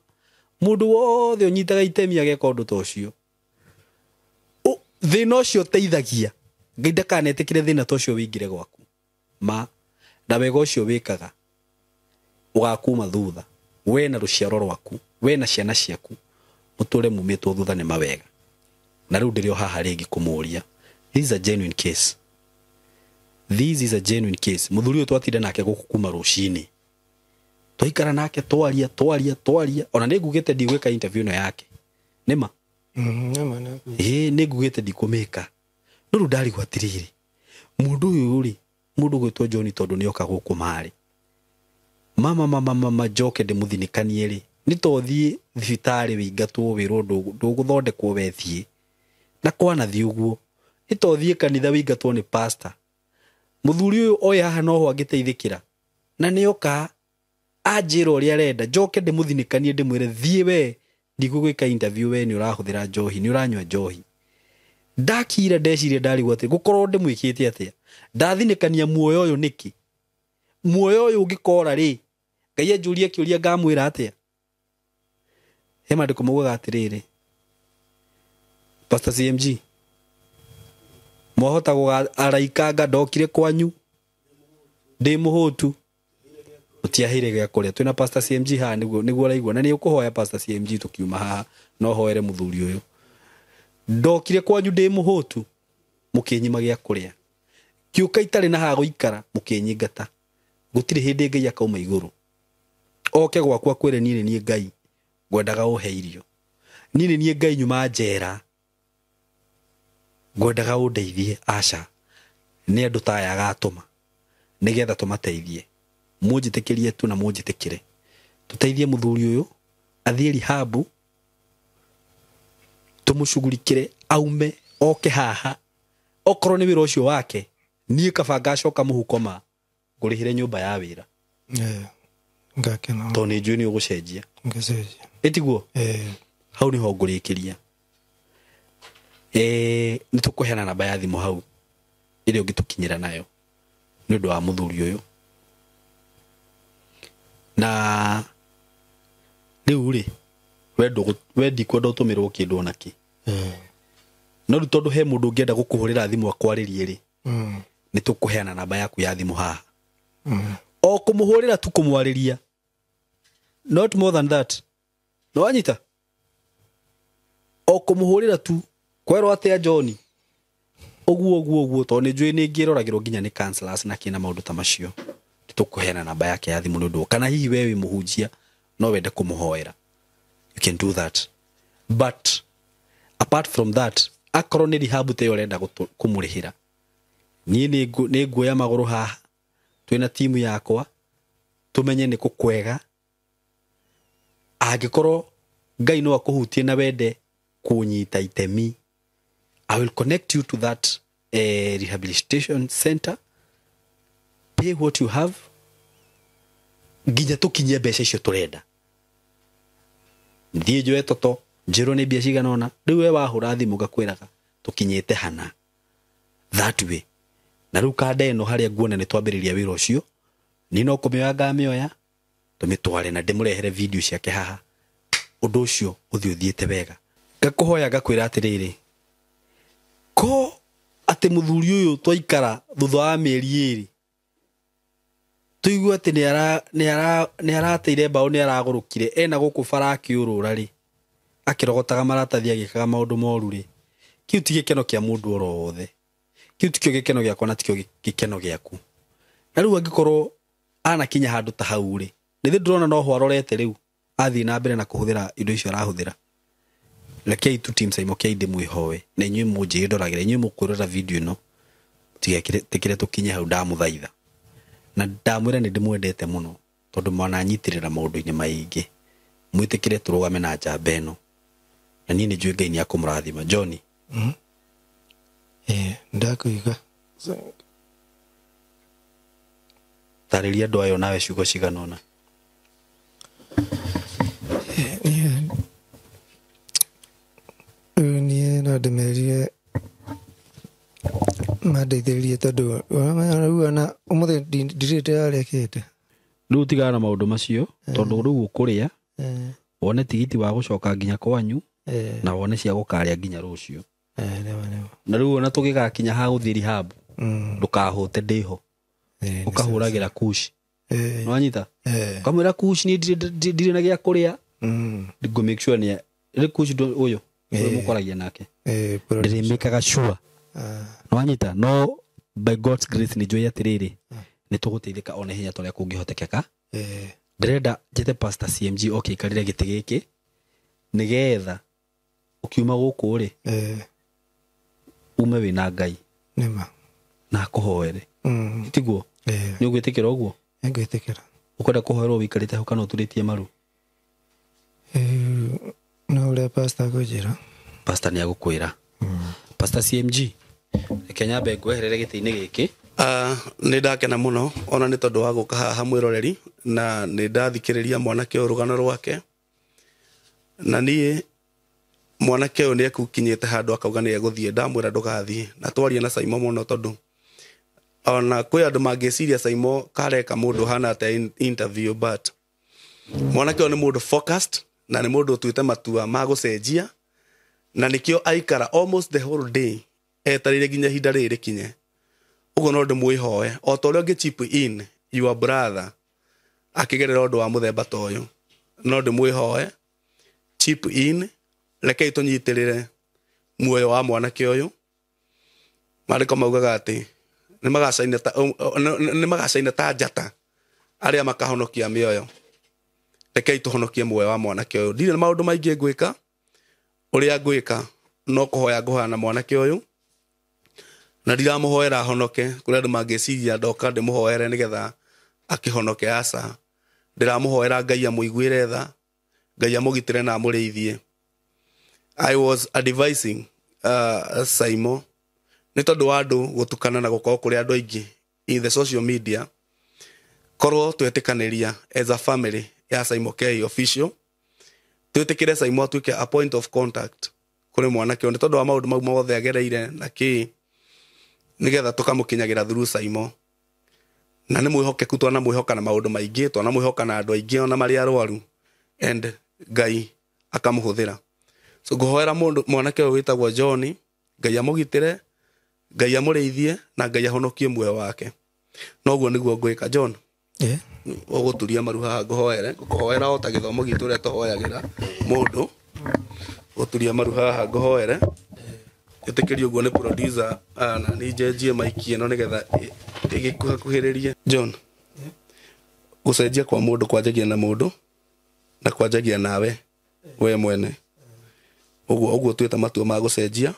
mũndũ wothe ũnyitaga itemi ageka ũndũ ta ũcio, thĩna ũcio ũteithagia Ngai ndakanetĩkĩre thĩna ta ũcio wĩingĩre gwaku ma, na wega ũcio wĩkaga ũgakuma thutha, we na rũciaro rwaku, we na ciana ciaku, mũtũre mumĩtwo thutha nĩ mawega. Na rĩu ndĩrĩ o haha rĩngĩ kũmũria, this is a genuine case. This is a genuine case. Mũthuri ũyũ twatinda nake gũkũ kuma rũcinĩ, twaikara nake twaria twaria twaria, ona nĩ ngugĩte ndigwĩka interview ĩno yake nĩma. Nĩma nĩ. Ĩĩ nĩ ngugĩte ndikũmĩka, no rĩu ndarigwo atĩrĩrĩ, mũndũ ũyũ rĩ, mũndũ ũgwĩtwo John tondũ nĩoka gũkũ marĩ mama mama mama njoke ndĩmũthinĩkanie rĩ, nĩ to thiĩ thibitarĩ wĩingatwo wĩrwo ndũgũthondekwo we thiĩ na kwanathiĩ ũguo, nĩ to thiĩ kanitha wĩingatwo nĩ pastor. Mũthuri ũyũ oĩ haha noho angĩteithĩkĩra, na nĩoka anjĩra ũrĩa arenda, njoke ndĩmũthinĩkanie ndĩmwĩre thiĩ we, ndigũgwĩka interview we nĩ ũrahũthĩra njohi, nĩ ũranyua njohi. Ndakira ndeciria ndarigwo atĩ gũkorwo ndĩmwĩkĩte atĩa, ndathinĩkania muoyo ũyũ nĩkĩ? Muoyo ũyũ ũngĩkora rĩ, Ngai anjũrie kĩũria ngamwĩra atĩa? He maandĩko maugaga atĩrĩrĩ, Pastor CMG, mwahota araikanga ndokire kwanyu ndĩ mũhũtu, mũtiaheire gĩa kũrĩa. Twĩna Pastor CMG haha nĩguo ũraigua, na nĩ ũkũhoya Pastor CMG tũkiuma haha, no hoere mũthuri ũyũ. Ndokire kwanyu ndĩ mũhũtu, mũkĩnyima gĩa kũrĩa, ngĩũka itarĩ na ha gũikara, mũkĩnyingata. Gũtirĩ hĩndĩ Ngai akauma igũrũ oke gwaku akwĩre niĩ nĩ niĩ Ngai ngwendaga ũhe irio, niĩ nĩ niĩ Ngai nyuma njera ngwendaga ũndeithie. Aca, nĩ andũ ta aya agatũma nĩgetha tũmateithie. Mũnjĩtĩkĩrie tu na mũnjĩtĩkĩre tũteithie mũthuri ũyũ athiĩ rehab, tũmũcugurikĩre aume oke haha, okorwo nĩ wĩra ũcio wake, niĩ kaba ngacoka mũhuko ma ngũrĩhĩre nyũmba ya wĩra. Ngakena. Tondũ nĩ njũĩ nĩ ũgũcenjia. Ngũcenjia. Ĩtiguo? Hau nĩho ngũrĩkĩria. Nĩ tũkũheana namba ya thimũ hau ĩrĩa ũngĩtũkinyĩra nayo nĩ ũndũ wa mũthuri ũyũ. Na rĩu rĩ, we ndikwenda ũtũmĩrwo kĩndũ ona kĩ. No rĩu tondũ he mũndũ ũngĩenda gũkũhũrĩra thimũ akwarĩrie rĩ, nĩ tũkũheana namba yaku ya thimũ haha. O kũmũhũrĩra tu kũmwarĩria, not more than that. No wanyita? O kũmũhũrĩra tu kwerwo atĩa John, ũguo ũguo ũguo, tondũ nĩ njũĩ nĩ ngĩroragĩrwo nginya nĩ counselors na kĩna maũndũ ta macio. Nĩ tũkũheana namba yake ya thimũ nĩ ũndũ, kana hihi we wĩ mũhunjia no wende kũmũhoera, you can do that. But apart from that, akorwo nĩ rehab ta ĩyo ũrenda kũmũrĩhĩra, niĩ nĩ nguoya magũrũ haha twĩna timu yakwa tũmenye nĩ kũ kwega. Angĩkorwo Ngai no akũhutie na wende kũnyita itemi, I will connect you to that rehabilitation center. Pay what you have nginya tũkinyie mbeca icio tũrenda. Thiĩ njoe toto njĩrwo nĩ mbia cigana ũna, rĩu we wahũra thimũ ngakwĩraga tũkinyĩte hana that way. Na rĩu kanda ĩno harĩa nguona nĩ twambĩrĩria wĩra ũcio, niĩ no kũmĩoya ngamĩoya tũmĩtware na ndĩmũrehere video ciake haha, ũndũ ũcio ũthiĩ ũthiĩte wega. Ngakũhoya ngakwĩra atĩrĩrĩ, ko atĩ mũthuri ũyũ twaikara thutha wa mĩeri ĩrĩ tũigue atĩ nĩ arateire mbaũ, nĩ aragũrũkire, ena gũkũ bara akĩũrũra rĩ, akĩrogotaga maratathi agĩkaga maũndũ moru rĩ, kĩu ti gĩkeno kĩa mũndũ oro wothe, kĩu tikĩo gĩkeno gĩakwa na tikĩo gĩkeno gĩaku. Na rĩu angĩkorwo anakinya handũ ta hau rĩ, nĩ ndĩrona noho arorete rĩu athiĩ na mbere na kũhũthĩra indo icio arahũthĩra. Rekei tu team Saimo K ndĩmwĩhoe na inyuĩ mũnjĩndoragĩra, inyuĩ mũkwĩrora video ĩno, tigekĩre tũkinye hau, ndamũthaitha na ndamwĩra nĩ ndĩmwendete mũno tondũ mwananyitĩrĩra maũndũ-inĩ maingĩ. Mwĩtĩkĩre tũrũgame na njamba ĩno, na niĩ nĩ njũĩ Ngai nĩ akũmũrathima. John. Ndakũiga. Tarĩria andũ ayo nawe ciugo cigana ũna. Rĩu niĩ no ndĩmerire mandeithĩrĩrie tondũ rĩu ona ũmũthĩ ndirĩ ndĩrarĩa kĩndũ. Rĩu tigana na maũndũ macio tondũ rĩu ũkũrĩa wone tigiti wa gũcoka nginya kwanyu na wone cia gũkarĩa nginya rũciũ. Na rĩu ona tũgĩgakinya ha gũthiĩ rehab ndũkahũte ndĩho ũkahũragĩra kushi. Nĩwanyita? Ũkamwĩra kushi niĩ ndirĩ na gĩa kũrĩa. Ngũ make sure nĩ rĩ kushi ũyũ ũyũ mũkoragia nake ndĩrĩmĩkaga sure. Nĩwanyita? No by God's grace nĩ njũĩ atĩrĩrĩ nĩ tũgũteithĩka ona ihenya ta ũrĩa kũngĩhotekeka. Ndĩrenda njĩte Pastor CMG oke aikarĩre gĩtĩ gĩkĩ nĩgetha ũkiuma gũkũ rĩ ume wĩna Ngai nĩma na akũhoere. Tiguo? Nĩ ũgwĩtĩkĩra ũguo? Nĩngwĩtĩkĩra. Ũkwenda kũhoerwo wĩikarĩte hau kana ũturĩtie maru? No ũrĩa pastor akũnjĩra. Pastor nĩ agũkwĩra. Pastor CMG, reke nyambe ngweherere gĩtĩ-inĩ gĩkĩ. Nĩ ndakena mũno ona nĩ tondũ wa gũka haha mwĩroreri na nĩ ndathikĩrĩria mwanake ũyũ rũgano rwake. Na niĩ mwanake ũyũ nĩ ekukinyĩte handũ akauga nĩ egũthiĩ, ndamwĩra ndũgathiĩ. Na twaria na Saimo mũno tondũ ona kwĩ andũ mangĩciria Saimo kareka mũndũ ũhana atĩa interview, but mwanake ũyũ nĩ mũndũ focused na nĩ mũndũ ũtuĩte matua ma gũcenjia na nĩkĩo aikara almost the whole day etereire nginya ihinda rĩrĩ rĩkinye. Ũguo no ndĩmwĩhoe o ta ũrĩa ũngĩ chip in your brother akĩgerera ũndũ wa mũthemba ta ũyũ, no ndĩmwĩhoe chip in, rekei tũnyitĩrĩre muoyo wa mwanake ũyũ. Maandĩko maugaga atĩ nĩ magacaina ta njata arĩa makahonokia mĩoyo. Rekei tũhonokie muoyo wa mwanake ũyũ. Ndirĩ na maũndũ maingĩ ngwĩka, ũrĩa ngwĩka no kũhoya ngũhoya na mwanake ũyũ na ndiramũhoera ahonoke. Kũrĩ andũ mangĩciria ndoka ndĩmũhoere nĩgetha akĩhonoke, aca. Ndĩramũhoera Ngai amũiguĩre tha, Ngai amũgitĩre na amũrĩithie. I was advising Saimo nĩ tondũ wa andũ gũtukana na gũkorwo kũrĩ andũ aingĩ in the social media, korwo twetĩkanĩria as a family ya Saimo K official, twĩtĩkĩre Saimo atuĩke a point of contact kũrĩ mwanake ũyũ nĩ tondũ wa maũndũ mau mothe agereire na kĩ, nĩgetha tũkamũkinyagĩra through Saimo. Na nĩ mwĩhokeku, twanamwĩhoka na maũndũ maingĩ, twanamwĩhoka na andũ aingĩ ona marĩ arwaru, and Ngai akamũhũthĩra. So ngũhoera mũndũ mwanake ũyũ wĩtagwo John, Ngai amũgitĩre, Ngai amũrĩithie na Ngai ahonokie muoyo wake. Noguo nĩguo ngwĩka. John, ũgũturia maru haha ngũhoere, ngũkũhoera o ta gĩthomo gitũ ũrĩa tũhoyagĩra mũndũ. Gũturia maru haha ngũhoere. Ĩtĩkĩrio ũguo nĩ producer na nĩ njenjie maiki ĩno nĩgetha ĩgĩkuhakuhĩrĩrie. John, gũcenjia kwa mũndũ kwanjagia na mũndũ na kwanjagia nawe we mwene. Ũguo ũguo tuĩte matua ma gũcenjia,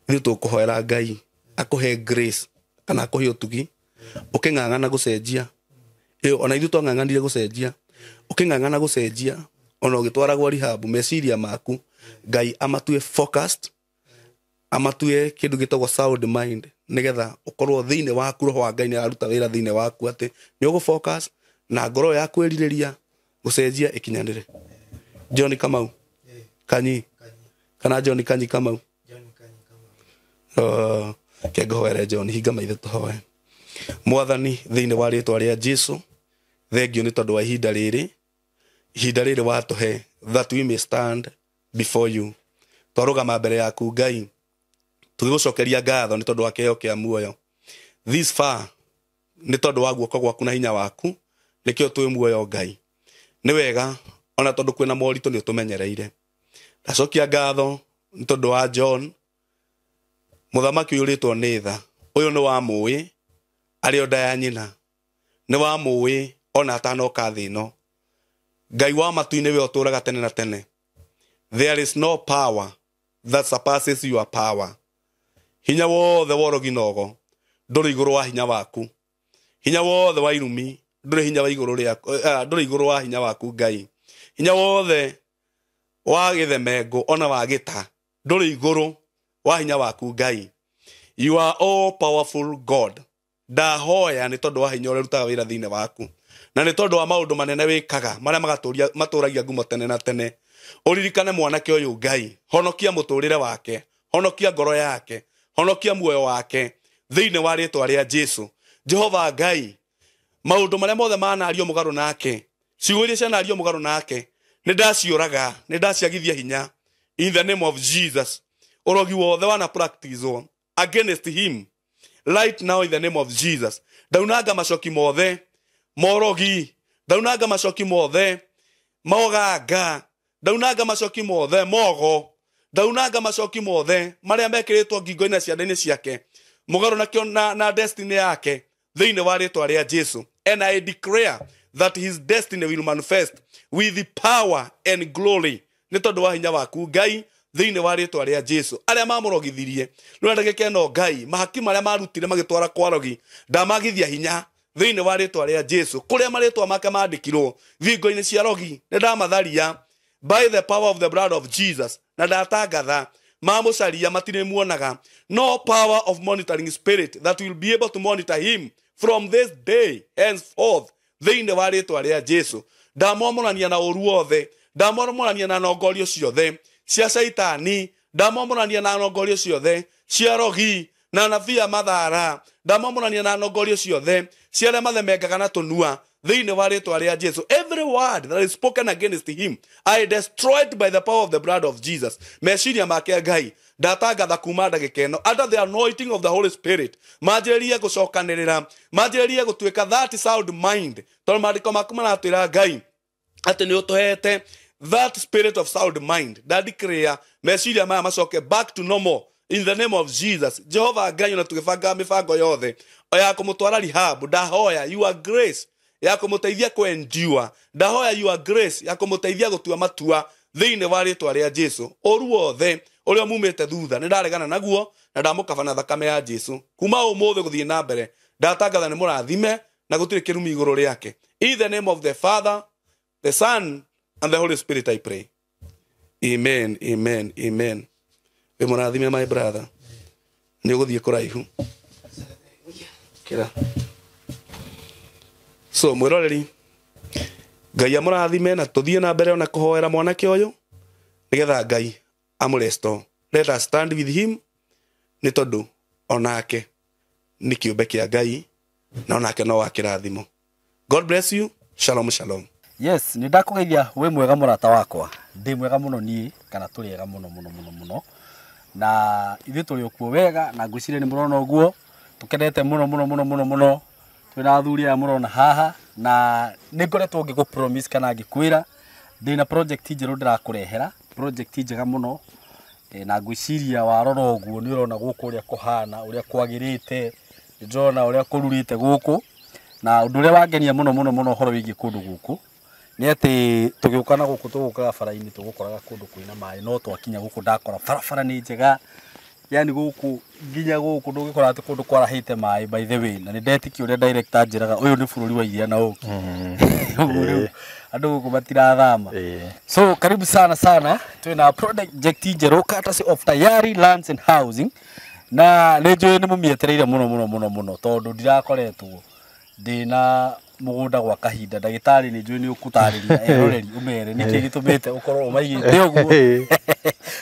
ithuĩ tũkũhoera Ngai akũhe grace kana akũhe ũtugi ũkĩng'ang'ana gũcenjia. Ĩyo ona ithuĩ twang'ang'anire gũcenjia, ũkĩng'ang'ana gũcenjia ona ũgĩtwaragwo rehab, meciria maku Ngai amatue focused, amatue kĩndũ gĩtagwo sound mind, nĩgetha ũkorwo thĩinĩ waku roho wa Ngai nĩ araruta wĩra thĩinĩ waku atĩ nĩ ũgũ focus na ngoro yaku ĩrirĩria gũcenjia ĩkinyanĩre. John Kamau Kanyi kana John Kanyi Kamau, ke ngũhoere John, hinga maitho tũhoe. Mwathani, thĩinĩ wa rĩtwa rĩa Jesu, thengio nĩ tondũ wa ihinda rĩrĩ, ihinda rĩrĩ watũhe that we may stand before you. Twarũgama mbere yaku Ngai tũgĩgũcokeria ngatho nĩ tondũ wa kĩheo kĩa muoyo this far, nĩ tondũ wa guoko gwaku na hinya waku nĩkĩo twĩ muoyo. Ngai, nĩ wega ona tondũ kwĩna moritũ nĩ ũtũmenyereire. Ndacokia ngatho nĩ tondũ wa John, mũthamaki ũyũrĩtwo nĩ tha. Ũyũ nĩ wa mũĩ arĩ o nda ya nyina, nĩ wa mũĩ ona atanoka thĩ ĩno. Ngai wa matu-inĩ, we ũtũũraga tene na tene, there is no power that surpasses your power. Hinya wothe wa ũrogi ndũrĩ igũrũ wa hinya waku, hinya wothe wa irumi ndũrĩ hinya wa igũrũ rĩaku, ndũrĩ igũrũ wa hinya waku Ngai. Hinya wothe wa gĩthemengũ ona wa gĩta ndũrĩ igũrũ wa hinya waku Ngai. You are all powerful God. Ndahoya nĩ tondũ wa hinya ũrĩa ũrutaga wĩra thĩinĩ waku, na nĩ tondũ wa maũndũ manene wĩkaga marĩa magatũria matũragia ngumo tene na tene. Ũririkane mwanake ũyũ Ngai, honokia mũtũrĩre wake, honokia ngoro yake, honokia muoyo wake thĩinĩ wa rĩtwa rĩa Jesu. Jehova Ngai, maũndũ marĩa mothe manario mũgarũ nake, ciugo iria cianario mũgarũ nake, nĩ ndaciũraga, nĩ ndaciagithia hinya in the name of Jesus. Ũrogi wothe wana practice against him right now in the name of Jesus. Ndaunanga macoki mothe morogi, ndaunanga macoki mothe moganga, ndaunanga macoki mothe mogo, ndaunanga macoki mothe marĩa mekĩrĩtwo ngingo-inĩ na ciande-inĩ ciake mũgarũ nakĩo na destiny yake thĩinĩ wa rĩtwa rĩa Jesu. And I declare that his destiny will manifest with the power and glory nĩ tondũ wa hinya waku Ngai thĩinĩ wa rĩtwa rĩa Jesu. Arĩa mamũrogithirie rĩu ndagĩka ĩno Ngai, mahaki marĩa marutire magĩtwara kwa rogi, ndamagithia hinya thĩinĩ wa rĩtwa rĩa Jesu. Kũrĩa marĩtwa make mandĩkirwo thingo-inĩ cia rogi, nĩ ndamatharia by the power of the blood of Jesus, na ndatangatha mamũcaria matirĩmuonaga. No power of monitoring spirit that will be able to monitor him from this day henceforth thĩinĩ wa rĩtwa rĩa Jesu. Ndamwamũrania na ũru wothe, ndamwamũrania na nongorio ciothe cia Shaitani, ndamwamũrania na nongorio ciothe cia rogi na anabii a mathara, ndamwamũrania na nongorio ciothe cia arĩa mathemengaga na tũnua thĩinĩ wa rĩtwa rĩa Jesu. Every word that is spoken against him I destroyed by the power of the blood of Jesus. Meciria make Ngai ndatangatha kuma ndagĩka ĩno under the anointing of the Holy Spirit manjĩrĩrie gũcokanĩrĩra, manjĩrĩrie gũtuĩka that sound mind, tondũ maandĩko maku maratwĩra Ngai atĩ nĩ ũtũhete that spirit of sound mind. Ndadeclare meciria maya macoke back to normal in the name of Jesus. Jehova Ngai, ona tũgĩbanga mĩbango yothe ya kũmũtwara rehab, ndahoya your grace ya kũmũteithia kũ-endure, ndahoya your grace ya kũmũteithia gũtua matua thĩinĩ wa rĩtwa rĩa Jesu. Ũru wothe ũrĩa mumĩte thutha nĩ ndaregana naguo na ndamũkabana thakame ya Jesu. Kuma ũmũthĩ gũthiĩ na mbere ndatangatha nĩ mũrathime na gũtirĩ kĩrumi igũrũ rĩake. In the name of the Father, the Son, and the Holy Spirit I pray. Amen, amen, amen. Wĩ mũrathime my brother. Nĩ ũgũthiĩ kũraihu. Kĩra. So mwĩroreri, Ngai amũrathime na tũthiĩ na mbere ona kũhoera mwanake ũyũ nĩgetha Ngai amũrestore. Let us stand with him nĩ tondũ onake nĩ kĩũmbe kĩa Ngai na onake no wa kĩrathimo. God bless you. Shalom, shalom. Yes, nĩ ndakũgeithia wĩ mwega mũrata wakwa. Ndĩ mwega mũno niĩ, kana tũrĩ ega mũno mũno mũno mũno. Na ithuĩ tũrĩ okuo wega na ngwĩciria nĩ mũrona ũguo tũkenete mũno mũno mũno mũno mũno. Twĩna athuri aya mũrona haha na nĩ ngoretwo ngĩkũ promise kana ngĩkwĩra ndĩna project njerũ ndĩrakũrehera, project njega mũno. Na ngwĩciria warora ũguo nĩ ũrona gũkũ ũrĩa kũhana, ũrĩa kwagĩrĩte, nĩ ndĩrona ũrĩa kũrurĩte gũkũ. Na ũndũ ũrĩa wangenia mũno mũno mũno ũhoro wĩgiĩ kũndũ gũkũ nĩ atĩ tũgĩũka na gũkũ tũgũkaga bara-inĩ tũgũkoraga kũndũ kwĩna maĩ, no twakinya gũkũ ndakora barabara nĩ njega, yani gũkũ nginya gũkũ ndũngĩkora atĩ kũndũ kwarahĩte maĩ by the way. Na nĩ ndetĩkia ũrĩa director anjĩraga ũyũ nĩ bũrũri wa iria na ũkĩ. Ũguo rĩu andũ gũkũ matirathama. So karibu sana sana, twĩna project njerũ courtesy of Tayari Lands and Housing, na nĩ njũĩ nĩ mũmĩetereire mũno mũno mũno mũno tondũ ndirakoretwo ndĩna mũgũnda gwa kahinda. Ndagĩtarĩ nĩ njũĩ nĩ ũkũtarĩria eroreri ũmere nĩkĩ gĩtũmĩte ũkorwo ũmaigĩte ũguo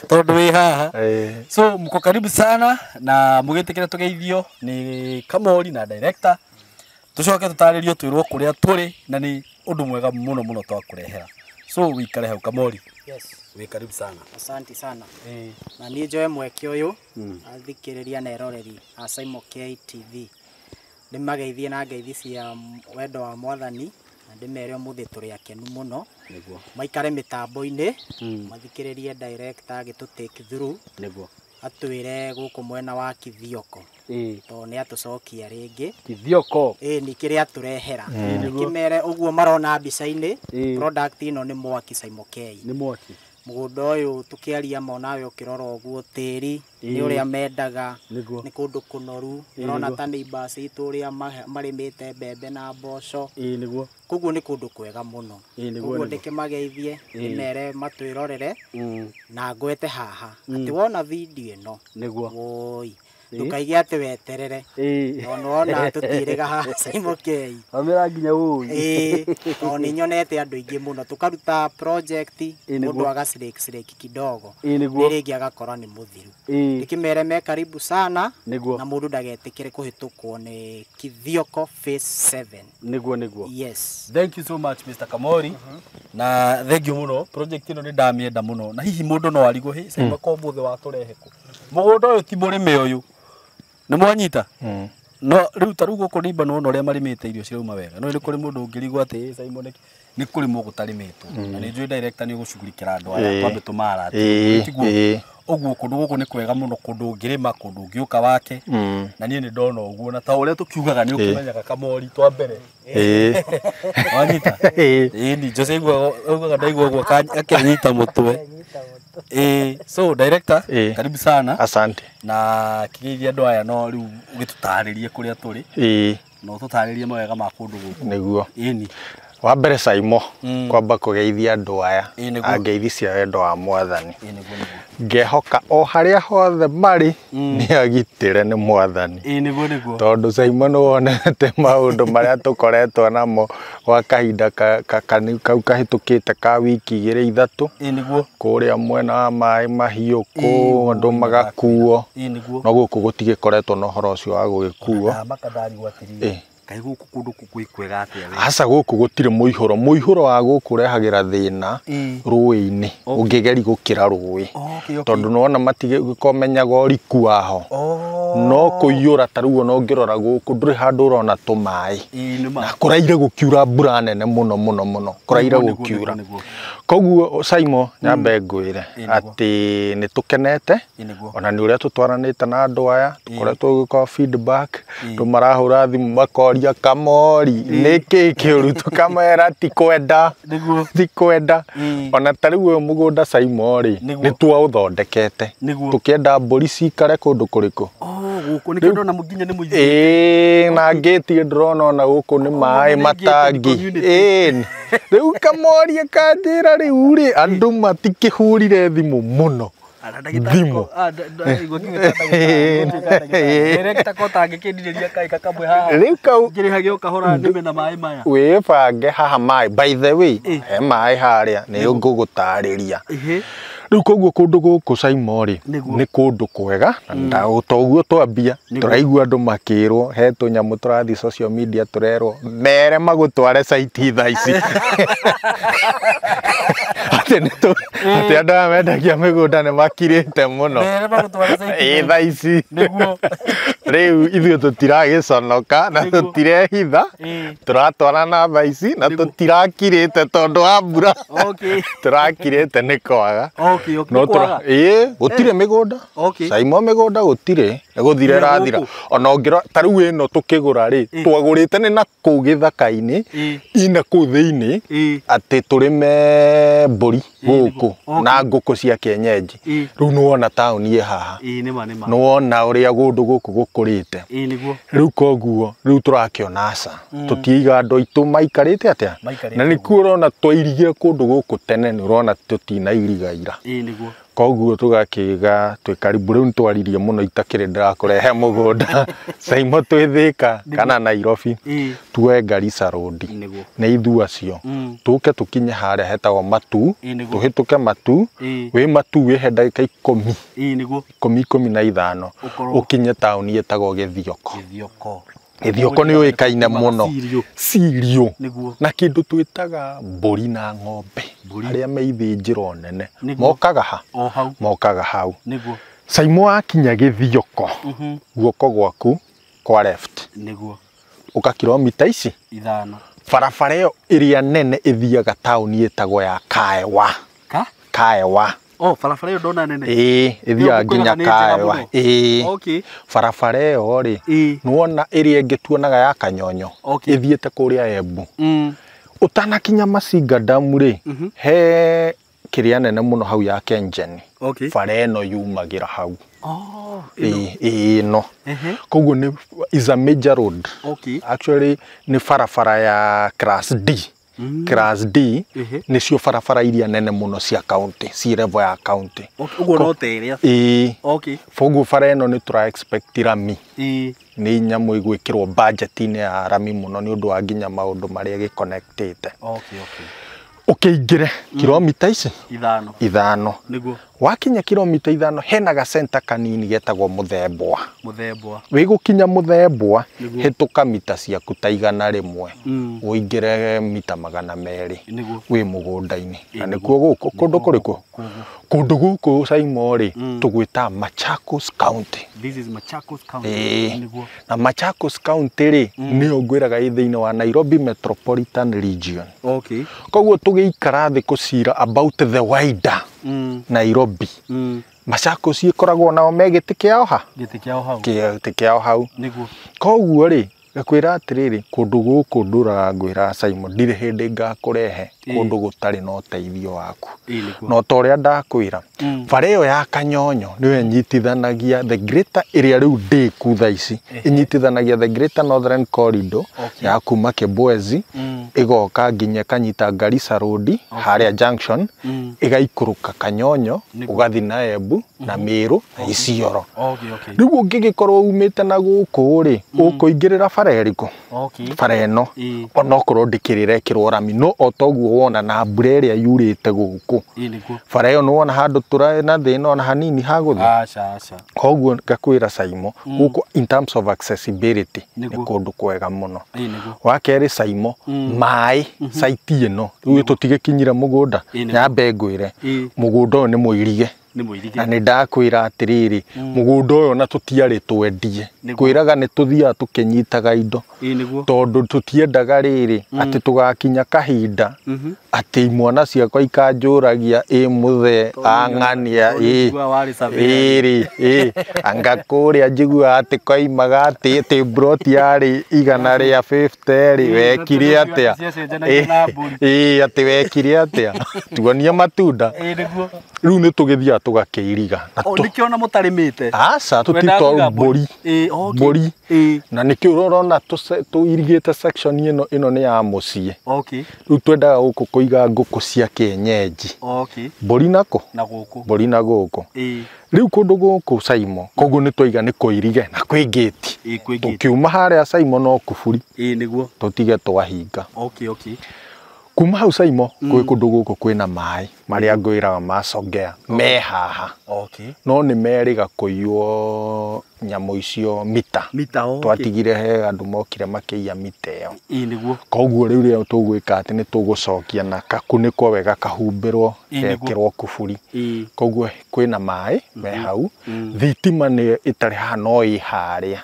tondũ wĩ haha. So mko karibu sana na mũgĩtĩkĩre tũgeithio nĩ Kamori na director, tũcoke tũtarĩrio twĩrwo kũrĩa tũrĩ na nĩ ũndũ mwega mũno mũno twakũrehera. So wĩikare hau Kamori. Yes. Wĩ karibu sana. Asante sana. Na niĩ njoe mweke ũyũ athikĩrĩria na eroreri a Saimo K TV ndĩmageithie na ngeithi cia wendo wa Mwathani na ndĩmere ũmũthĩ tũrĩ akenu mũno. Nĩguo. Maikare mĩtambo-inĩ, mathikĩrĩrie director agĩtũ take through. Nĩguo. Atwĩre gũkũ mwena wa Kithioko. Tondũ nĩ atũcokia rĩngĩ. Kithioko. Nĩ kĩrĩa atũrehera. Kĩmere ũguo marona mbica-inĩ, product ĩno nĩ mwaki Saimo K. Nĩ mwaki. Mũgũnda ũyũ tũkĩaria ma onawe ũkĩrora ũguo tĩri nĩ ũrĩa mendaga, nĩ kũndũ kũnoru, ũrona ta neighbors itũ ũrĩa marĩmĩte mbembe na mboco. Nĩguo. Koguo nĩ kũndũ kwega mũno. Koguo ndĩkĩmageithie, ndĩmere matwĩrorere na ngwete haha atĩ wona video ĩno. Nĩguo. Woi, Ndũkaige atĩ weterere. Tondũ wona tũtiĩrĩga haha Saimo K. Wamĩra nginya ũĩ. Ĩĩ, tondũ nĩ nyonete andũ aingĩ mũno tũkaruta project mũndũ aga slake kidogo. Nĩguo. Rĩngĩ agakora nĩ mũthiru. Ndĩkĩmere me karibu sana. Nĩguo. Na mũndũ ndagetĩkĩre kũhĩtũkwo nĩ Kithioko Phase 7. Nĩguo nĩguo. Yes. Thank you so much Mr. Kamori. Na thank you mũno. Project ĩno nĩ ndamĩenda mũno. Na hihi mũndũ no arigwo hĩ Saimo ko mũthĩ watũrehe kũ. Mũgũnda ũyũ ti mũrĩme ũyũ. Nĩ mwanyita? No rĩu ta rĩu gũkũ nĩ nĩwona ũrĩa marĩmĩte irio cirauma wega. No nĩ kũrĩ mũndũ ũngĩrigwo atĩ Saimo nĩ kũrĩmwo gũtarĩmĩtwo. Na nĩ njũĩ director nĩ ũgũcugurikĩra andũ aya twambe tũmaratie. Tiguo. Ũguo kũndũ gũkũ nĩ kwega mũno, kũndũ ũngĩrĩma, kũndũ ũngĩũka wake. Na niĩ nĩ ndona ũguo, na ta ũrĩa tũkiugaga nĩ ũkĩmenyaga Kamori twa mbere. Wanyita? Ĩĩ ni Jose augaga ndaigua ũguo akĩnyita mũtwe. So director, karibu sana. Asante. Na kĩgeithia andũ aya no rĩu ũgĩtũtarĩrie kũrĩa tũrĩ. Na ũtũtarĩrie mawega ma kũndũ gũkũ. Nĩguo. Ĩni. Wa mbere Saimo, kwamba kũgeithia andũ aya angeithia cia wendo wa Mwathani. Ngehoka o harĩa hothe marĩ nĩ agitĩre nĩ Mwathani. Nĩguo nĩguo. Tondũ Saimo nĩ wonete maũndũ marĩa tũkoretwo namo gwa kahinda kau kahĩtũkĩte ka wiki igĩrĩ ithatũ. Nĩguo. Kũrĩa mwena wa maĩ mahiũ kũ andũ magakuo. Nĩguo. No gũkũ gũtigĩkoretwo na ũhoro ũcio wa gũgĩkuo. Ndamakandariwo atĩrĩrĩ. Kaĩ gũkũ kũndũ kwĩ kwega atĩa we? Aca gũkũ gũtirĩ mũihũro. Mũihũro wa gũkũ ũrehagĩra thĩna rũĩ-inĩ ũngĩgeria gũkĩra rũĩ. Tondũ nĩwona matigĩkomenyaga ũriku waho. No kũiyũra ta rĩu ona ũngĩrora gũkũ ndũrĩ handũ ũrona tũmaĩ. Na kũraire gũkiura mbura nene mũno mũno mũno. Kũraire gũkiura. Koguo Saimo nyambe ngwĩre atĩ nĩ tũkenete ona nĩ ũrĩa tũtwaranĩte na andũ aya tũkoretwo gũgĩkorwo feedback andũ marahũra thimũ makoria Kamori nĩkĩ kĩũru tũkamera ti kwenda ti kwenda. Ona ta rĩu ũyũ mũgũnda Saimo rĩ nĩ twaũthondekete tũkĩenda mbũri cikare kũndũ kũrĩkũ. Gũkũ nĩkĩo ndona nginya nĩ mũingĩ. Ĩĩ na ngĩti ndĩrona ona gũkũ nĩ maĩ matangi. Ĩĩ rĩu Kamori akanjĩra rĩu rĩ andũ matikĩhũrire thimũ mũno. Thimũ. Rĩu kau wĩbange haha maĩ. By the way he maĩ harĩa nĩ ngũgũtarĩria. Rĩu koguo kũndũ gũkũ Saimo rĩ nĩ kũndũ kwega na toguo twambia tũraigua andũ makĩrwo he tũnyamũ tũrathiĩ social media tũrerwo mere magũtware site thaa ici. Atĩ andũ aya mendagia mĩgũnda nĩ makirĩte mũno. Ĩĩ thaa ici. Rĩu ithuĩ tũtiragĩconoka na tũtirehitha tũratwara na thaa ici na tũtirakirĩte tondũ wa mbura. Tũrakirĩte nĩ kwaga. No ĩĩ gũtirĩ mĩgũnda. Saimo mĩgũnda gũtirĩ gũthira ĩrathira. Ona ũngĩrora ta rĩu ĩno tũkĩgũra rĩ twagũrĩte nĩ na kũu gĩthaka-inĩ ina kũu thĩinĩ atĩ tũrĩme mbũri gũkũ na ngũkũ cia kienyeji. Rĩu nĩwona taũni ĩ haha. Nĩwona ũrĩa kũndũ gũkũ gũkũrĩte. Rĩu koguo rĩu tũrakĩona aca tũtiiga andũ aitũ maikarĩte atĩa. Na nĩkuo ũrona twairigire kũndũ gũkũ tene nĩ ũrona tũtinairiga ira. Koguo tũgakĩga twĩ karibu. Rĩu nĩtwaririe mũno itakĩrĩ ndĩrakũrehe mũgũnda Saimo twĩ Thĩka kana Nairobi tuoe Garissa Road nĩ ithuĩ acio tũke tũkinye harĩa hetagwo Matu tũhĩtũke Matu wĩ Matu wĩhe ndagĩka ikũmi ikũmi na ithano ũkinye taũni ĩtagwo Gĩthioko. Gĩthioko nĩ ũĩkaine mũno Cirio na kĩndũ twĩtaga mbũri na ng'ombe arĩa me ithĩnjĩro nene mokaga ha mokaga hau. Saimo wakinya Gĩthioko guoko gwaku kwa left ũka kilomita ici 5 barabara ĩyo ĩrĩa nene ĩthiaga taũni ĩtagwo ya Kaewa. Kaewa. Oh, barabara ĩyo ndona nene. Ĩĩ, ĩthiaga nginya Kaewa. Ĩĩ. Barabara ĩyo rĩ nĩwona ĩrĩa ĩngĩ tuonaga ya Kanyonyo ĩthiĩte kũrĩa Embu. Ũtanakinya Masinga Dam rĩ he kĩrĩa nene mũno hau ya Kengen. Bara ĩno yumagĩra hau. Ĩĩ ĩno. Koguo nĩ is a major road. Actually nĩ barabara ya class D. Class D nĩcio barabara iria nene mũno cia county, ci level ya county. Ũguo no ta ĩrĩa. Ĩĩ. Okay. Koguo bara ĩno nĩ tũra expect rami. Ĩĩ. Nĩ nyamũ ĩgwĩkĩrwo budget-inĩ ya rami mũno nĩ ũndũ wa nginya maũndũ marĩa gĩconnectĩte. Okay, okay. Ũkĩingĩre kilomita ici ithano. Nĩguo. Wakinya kilomita 5 hena gacenta kanini getagwo Mũthembwa. Mũthembwa. Wĩgũkinya Mũthembwa hĩtũka mita ciaku ta 100 ũingĩre mita 200 wĩ mũgũnda-inĩ. Na nĩkuo gũkũ kũndũ kũrĩkũ? Kũndũ gũkũ Saimo rĩ tũgwĩta Machakos County. This is Machakos County. Nĩguo. Na Machakos County rĩ nĩyo ngwĩraga ĩ thĩinĩ wa Nairobi Metropolitan Region. Okay. Koguo tũgĩikara thĩ kũcira about the wider Nairobi. Machakos ĩkoragwo nao me gĩtĩ kĩao ha? Gĩtĩ kĩao hau. Gĩtĩ kĩao hau. Nĩguo. Koguo rĩ ngakwĩra atĩrĩrĩ kũndũ gũkũ ndũraga ngwĩra Simon ndirĩ hĩndĩ ngakũrehe kũndũ gũtarĩ na ũteithio waku. No ta ũrĩa ndakwĩra bara ĩyo ya Kanyonyo nĩyo ĩnyitithanagia the greater ĩrĩa rĩu ndĩku thaa ici ĩnyitithanagia the greater northern corridor ya kuma Kibwezi ĩgoka nginya ĩkanyita Garissa Road harĩa junction ĩgaikũrũka Kanyonyo ũgathi na Embu na Meru na Isiolo. Rĩu ũngĩgĩkorwo umĩte na gũkũ rĩ ũkũingĩrĩra bara ĩrĩkũ? Bara ĩno onokorwo ndĩkĩrĩrekĩrwo rami no o toguo wona na mbura ĩrĩa yurĩte gũkũ bara ĩyo nĩwona handũ tũrarĩ na thĩna ona hanini ha gũthiĩ. Aca aca. Koguo ngakwĩra Saimo gũkũ in terms of accessibility nĩ kũndũ kwega mũno. Wa kerĩ Saimo maĩ site ĩno rĩu tũtigĩkinyire mũgũnda nyambe ngwĩre mũgũnda ũyũ nĩ mũirige. Na nĩ ndakwĩra atĩrĩrĩ mũgũnda ũyũ na tũtiarĩ twendie kwĩraga nĩ tũthiaga tũkĩnyitaga indo tondũ tũtiendaga rĩrĩ atĩ tũgakinya kahinda atĩ imwana ciakwa ikanjũragia ĩ mũthee ang'ania ĩrĩ ĩ anga kũrĩa njiguaga atĩ koimaga atĩ broti yarĩ 150 rĩ wekire atĩa ĩ atĩ wekire atĩa tuonie matunda. Rĩu nĩ tũgĩthiaga tũgakĩiriga. Nĩkĩo ona mũtarĩmĩte? Aca tũtitwaru mbũri. Mbũri. Na nĩkĩo ũrona tũirigĩte section ĩno ĩno nĩ ya mũciĩ. Rĩu twendaga gũkũ kũiga ngũkũ cia kĩenyenji. Mbũri nako? Na gũkũ. Mbũri na gũkũ. Rĩu kũndũ gũkũ Saimo koguo nĩ twaiga nĩ kũirige na kwĩ ngĩti. Tũkiuma harĩa Saimo no kuburi. Tũtige twahinga. Kuma hau Saimo kwĩ kũndũ gũkũ kwĩna maĩ marĩa ngwĩraga macongea me haha. No nĩ merĩga kũiywo nyamũ icio mita. Twatigire he andũ mokire makĩiya mita ĩyo. Koguo rĩu rĩrĩa tũgwĩka atĩ nĩ tũgũcokia na kakunĩkwo wega kahumbĩrwo gekĩrwo kuburi. Koguo kwĩna maĩ me hau. Thitima nĩ ĩtarĩ haha no ĩ harĩa.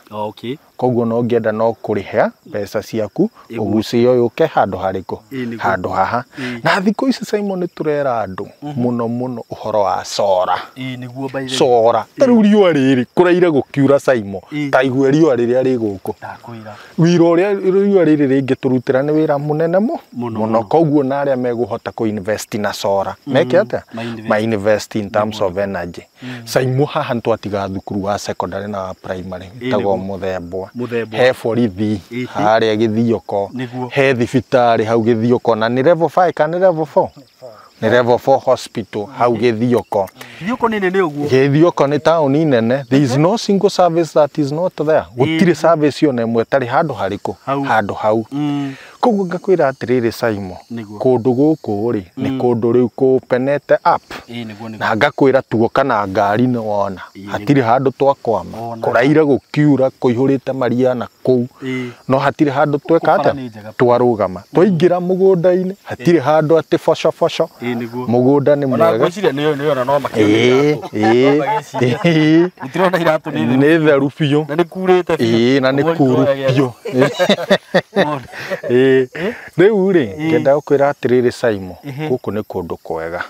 Koguo no ngĩenda no kũrĩha mbeca ciaku ũgucie yũke handũ harĩkũ handũ haha. Na thikũ ici Simon nĩ tũrera andũ mũno mũno ũhoro wa sora. Sora ta rĩu riũa rĩrĩ kũraire gũkiura Saimo ta igue riũa rĩrĩa rĩ gũkũ. Wĩra ũrĩa riũa rĩrĩ rĩngĩtũrutĩra nĩ wĩra mũnene mũno. Koguo na arĩa megũhota kũ invest na sora meke atĩa? Ma invest in terms of energy. Saimo haha nĩtwatiga thukuru wa secondary na wa primary ĩtagwo Mũthembwa. He borithi harĩa Gĩthioko, he thibitarĩ hau Gĩthioko na nĩ level 5 kana nĩ level 4? Nĩ level 4 hospital hau Gĩthioko. Gĩthioko nĩ nene ũguo? Gĩthioko nĩ taũni nene. There is no single service that is not there. Gũtirĩ service ona ĩmwe ĩtarĩ handũ harĩkũ? Handũ hau. Koguo ngakwĩra atĩrĩrĩ Saimo kũndũ gũkũ rĩ nĩ kũndũ rĩu kũpenete up. Na ngakwĩra tuoka na ngari nĩ wona hatirĩ handũ twakwama kũraire gũkiura kũihũrĩte maria na kũu no hatirĩ handũ tweka atĩa twarũgama twaingĩra mũgũnda-inĩ hatirĩ handũ atĩ boco boco mũgũnda nĩ mwega. Nĩ theru biũ na nĩ kuru biũ. Rĩu rĩ ngenda gũkwĩra atĩrĩrĩ Saimo gũkũ nĩ kũndũ kwega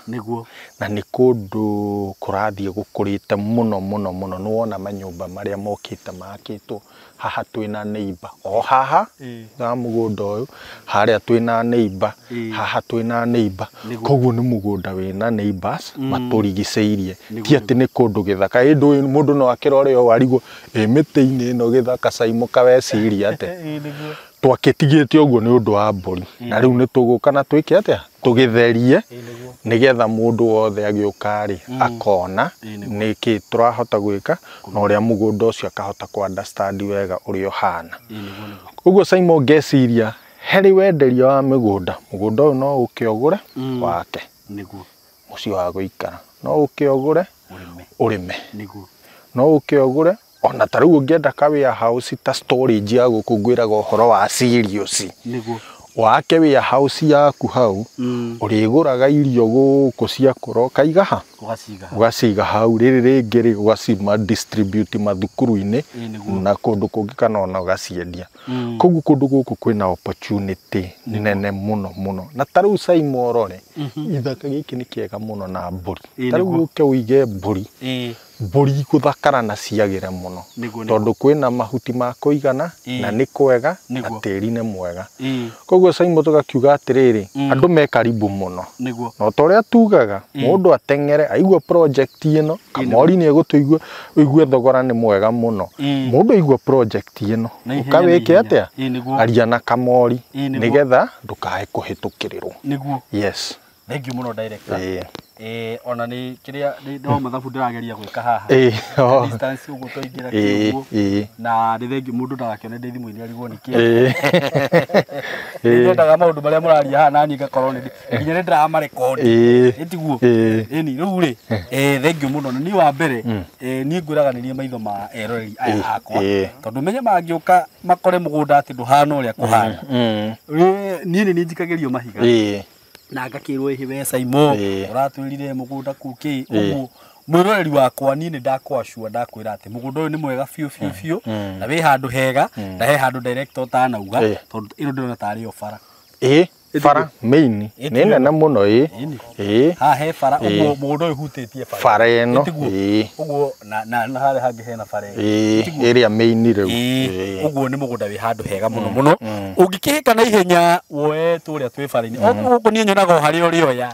na nĩ kũndũ kũrathiĩ gũkũrĩte mũno mũno mũno. Nĩ wona manyũmba marĩa mokĩte makĩtwo haha twĩna neighbor o haha na mũgũnda ũyũ harĩa twĩna neighbor haha twĩna neighbor. Koguo nĩ mũgũnda wĩna neighbors matũrigicĩirie ti atĩ nĩ kũndũ gĩthaka. Ĩndũ mũndũ no akĩrore ũũ arigwo ĩ mĩtĩ-inĩ ĩno gĩthaka Saimo kaweciria atĩa. Twakĩtigĩte ũguo nĩ ũndũ wa mbũri na rĩu nĩ tũgũka na twĩke atĩa tũgĩtherie nĩgetha mũndũ wothe agĩũka rĩ akona nĩkĩ tũrahota gwĩka na ũrĩa mũgũnda ũcio akahota kũ understand wega ũrĩa ũhana. Ũguo Simon ngeciria harĩ wenderia wa mĩgũnda, mũgũnda ũyũ no ũke ũgũre wake nĩguo mũciĩ wa gũikara, no ũke ũgũre ũrĩme, nĩguo no ũke ũgũre ona ta rĩu ũngĩenda ka warehouse ta storage ya gũkũ ngwĩraga ũhoro wa cereals, nĩguo wake warehouse yaku hau ũrĩgũraga irio gũkũ ciakũra ũkaiga ha ũgaciga hau, rĩrĩ rĩngĩ rĩ ũgacima distribute mathukuru-inĩ na kũndũ kũngĩ kana ona ũgaciendia. Koguo kũndũ gũkũ kwĩna opportunity nene mũno mũno. Na ta rĩu Simon ũrore gĩthaka gĩkĩ nĩ kĩega mũno na mbũri, ta rĩu ũke ũige mbũri, mbũri gũthakara na ciagĩre mũno tondũ kwĩna mahuti ma kũigana na nĩ kwega na tĩri nĩ mwega. Koguo Simon tũgakiuga atĩrĩrĩ andũ me karibu mũno na ta ũrĩa tugaga mũndũ ateng'ere aigua project ĩno Kamori nĩ egũtũigua ũigue thogora nĩ mwega mũno. Mũndũ aigua project ĩno ũkawĩke atĩa aria na Kamori nĩgetha ndũkae kũhĩtũkĩrĩrwo. Yes, thank you mũno director. Ona nĩ kĩrĩa no mathabu ndĩrageria gwĩka haha distance ũguo twaingĩra kĩguo na nĩ thengiũ mũndũ ndagakĩone ndĩ thimũ-inĩ arigwo nĩ kĩĩ. Nĩnyendaga maũndũ marĩa mũraria haha naniĩ ngakorwo nginya nĩ ndĩramarekondi ĩtiguo ĩni rĩu rĩ thengiũ mũno. Na niĩ wa mbere niĩ ngwĩraga nĩ niĩ maitho ma eroreri aya akwa tondũ menye mangĩũka makore mũgũnda atĩ ndũhana ũrĩa kũhana niĩ nĩ njikagĩrio mahiga na ngakĩrwo ĩhĩ we Simon ũratwĩrire mũgũnda kũu kĩ ũguo mwĩroreri wakwa niĩ nĩ ndakwacua ndakwĩra atĩ mũgũnda ũyũ nĩ mwega biũ biũ biũ na wĩ handũ hega na he handũ director ũtanauga tondũ ĩno ndĩrona tarĩ o bara. Bara main nĩ nene mũno haha he bara ũguo mũgũnda ũyũ ũhutĩtie bara ĩno ũguo na harĩa hangĩ hena bara ĩrĩa main rĩu ũguo nĩ mũgũnda wĩ handũ hega mũno mũno ũngĩkĩhĩka na ihenya woe tũrĩa twĩ bara-inĩ gũkũ niĩ nyonaga o harĩa ũrĩoya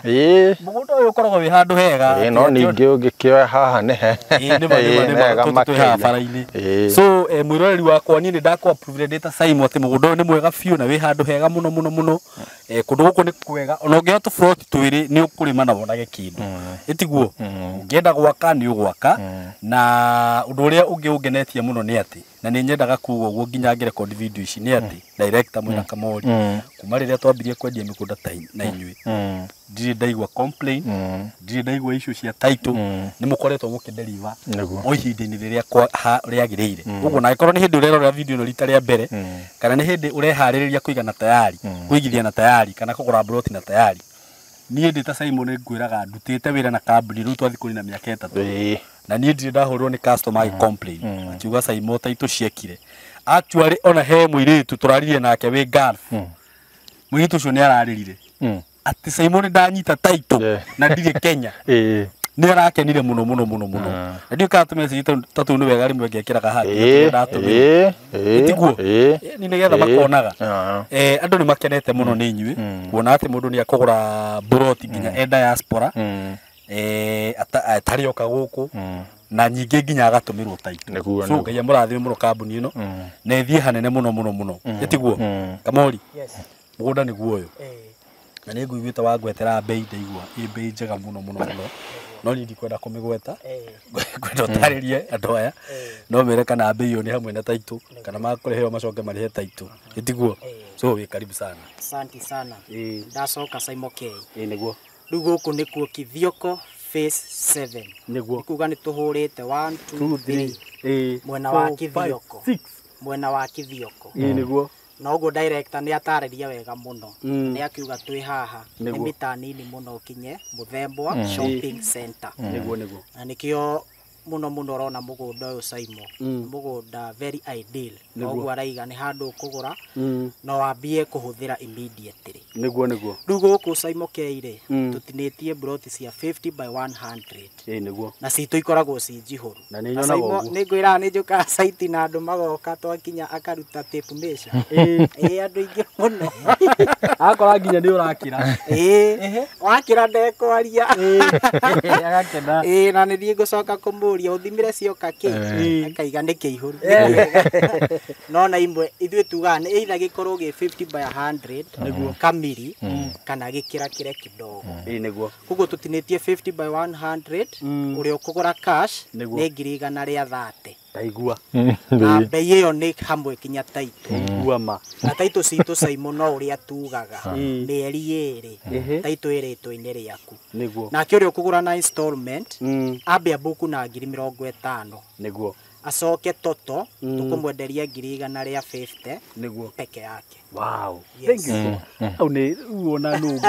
mũgũnda ũyũ ũkoragwo wĩ handũ hega no ningĩ ũngĩkĩoya haha nĩ hega twĩ haha bara-inĩ. So mwĩroreri wakwa niĩ nĩ ndakũ approve ndĩ ta Simon atĩ mũgũnda ũyũ nĩ mwega biũ na wĩ handũ hega mũno mũno mũno. Kũndũ gũkũ nĩ kwega ona ũngĩoya tũburoti twĩrĩ nĩ ũkũrĩma na wonage kĩndũ ĩtiguo ũngĩenda gwaka nĩ ũgwaka. Na ũndũ ũrĩa ũngĩ ũngenetie mũno nĩ atĩ na nĩ nyendaga kuga ũguo nginya ngĩrekondi video ici nĩ atĩ director mwĩna Kamori kuma rĩrĩa twambirie kwendia mĩgũnda na inyuĩ ndirĩ ndaigua complain, ndirĩ ndaigua issue cia title, nĩ mũkoretwo mũkĩdeliver o ihinda-inĩ rĩrĩa rĩagĩrĩire. Ũguo na angĩkorwo nĩ hĩndĩ ũrerorera video ĩno rita rĩa mbere kana nĩ hĩndĩ ũreharĩrĩria kũiga na tayari kũigithia na tayari kana kũgũra plot na tayari, niĩ ndĩ ta Simon ngwĩraga ndutĩte wĩra na kambuni rĩu twathiĩ kũrĩ na mĩaka 3 na niĩ ndirĩ ndahũrwo nĩ customer agĩ complain akiuga Simon title ciekire. Actually ona he mũirĩtu tũraririe nake wĩ Gulf, mũirĩtu ũcio nĩ ararĩrire atĩ Simon ndanyita title na ndirĩ Kenya nĩ arakenire mũno mũno mũno mũno. Na ndiũ kana tũmessage ta tũu nĩ wega rĩmwe ngekĩraga haha ndatũmĩra ĩtiguo nĩ nĩgetha makonaga. Andũ nĩ makenete mũno nĩ inyuĩ kuona atĩ mũndũ nĩ akũgũra buroti nginya e diaspora atarĩ oka gũkũ na nyingĩ nginya agatũmĩrwo title. So Ngai amũrathime mũno kambuni ĩno na ĩthiĩ hanene mũno mũno mũno ĩtiguo. Kamori mũgũnda nĩguo ũyũ na nĩ nguiguĩte wangwetera bei ndaigua ĩ bei njega mũno mũno mũno no niĩ ndikwenda kũmĩgweta ngwenda ũtarĩrie andũ aya no mere kana bei ĩyo nĩ hamwe na title kana makũrĩheo macoke marĩhe title ĩtiguo. So wĩ karibu sana. Asante sana. Ndacoka Simon K. Nĩguo rĩu gũkũ nĩkuo Kithioko phase 7 nĩguo kuga nĩ tũhũrĩte 1 2 3 mwena wa Kithioko mwena wa Kithioko nĩguo na ũguo director nĩ atarĩria wega mũno nĩ akiuga twĩ haha nĩ mita nini mũno ũkinye Mũthembwa shopping center nĩguo nĩguo na nĩkĩo mũno mũno ũrona mũgũnda ũyũ Simon mũgũnda very ideal ũguo araiga nĩ handũ ũkũgũra no wambie kũhũthĩra immediately nĩguo nĩguo. Rĩu gũkũ Simon K rĩ tũtinĩtie plot cia 50 by 100 nĩguo na citũ ikoragwo ci njihũru na nĩ nyonaga ũguo nĩ ngwĩraga nĩ njũkaga site na andũ magoka twakinya akaruta tape measure andũ aingĩ mũno akora nginya nĩ ũrakĩra wakĩra ndekwaria agakena na nĩ thiĩ ngũcoka kũmũria. agakũria ũthimire cioka kĩ akaiga nĩ kĩihũru no na imwe ithuĩ tugaga nĩ either gĩkorwo gĩ 50 by 100 kamiri kana gĩkĩra kĩre kidogo. Nĩguo. Koguo tũtinĩtie 50 by 100 ũrĩa ũkũgũra cash nĩ 130,000. Ndaigua. Na bei ĩyo nĩ hamwe kinya taitũ. Igua ma. Na taitũ citũ Saimo no ũrĩa tugaga mĩeri ĩrĩ taitũ ĩrĩtwo-inĩ rĩaku. Nĩguo. Nake ũrĩa ũkũgũra na installment ambe ambuku na 50,000. Nĩguo. Acoke toto tũkũmwenderia 150,000 Nĩguo. peke yake. Wow. Yes. Thank you. Hau nĩ wona nũ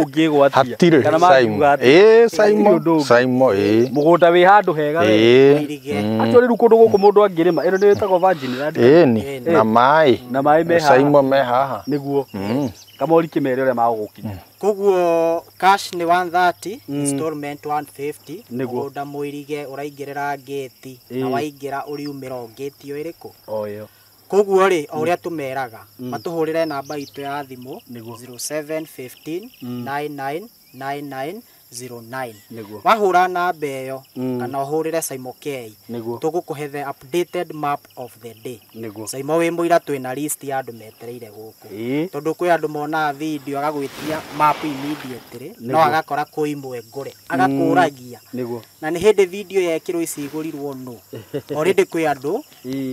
ũngĩgwatia. Hatirĩ Kana Simon. mangiuga atĩa? Ĩĩ Simon. Simon ĩĩ. Mũgũnda wĩ handũ hega we. Ĩĩ. Mũirige. Actually rĩu kũndũ gũkũ mũndũ angĩrĩma ĩno nĩ ĩtagwo virgin land. Ĩni na maĩ. Na maĩ me haha. Simon me haha. Nĩguo. Kamori kĩmere ũrĩa magũgũkinya. Koguo cash nĩ 130, installment 150. Nĩguo. Mũgũnda mũirige ũraingĩrĩra ngĩti na waingĩra ũriumĩra o ngĩti o ĩrĩkũ. O ĩyo. Koguo rĩ o ũrĩa tũmeraga matũhũrĩre namba itũ ya thimũ Nĩguo. 0715 9999 09. Nĩguo. Wahũra namba ĩyo kana ũhũrĩre Saimo K Nĩguo. tũgũkũhe the updated map of the day. Nĩguo. Saimo wĩ mũira twĩna list ya andũ metereire gũkũ. Tondũ kwĩ andũ monaga video agagwĩtia map immediately no agakora kwĩ imwe ngũre agakũragia. Nĩguo. Na nĩ hĩndĩ video yekĩrwo ici igũrirwo nũ. Already kwĩ andũ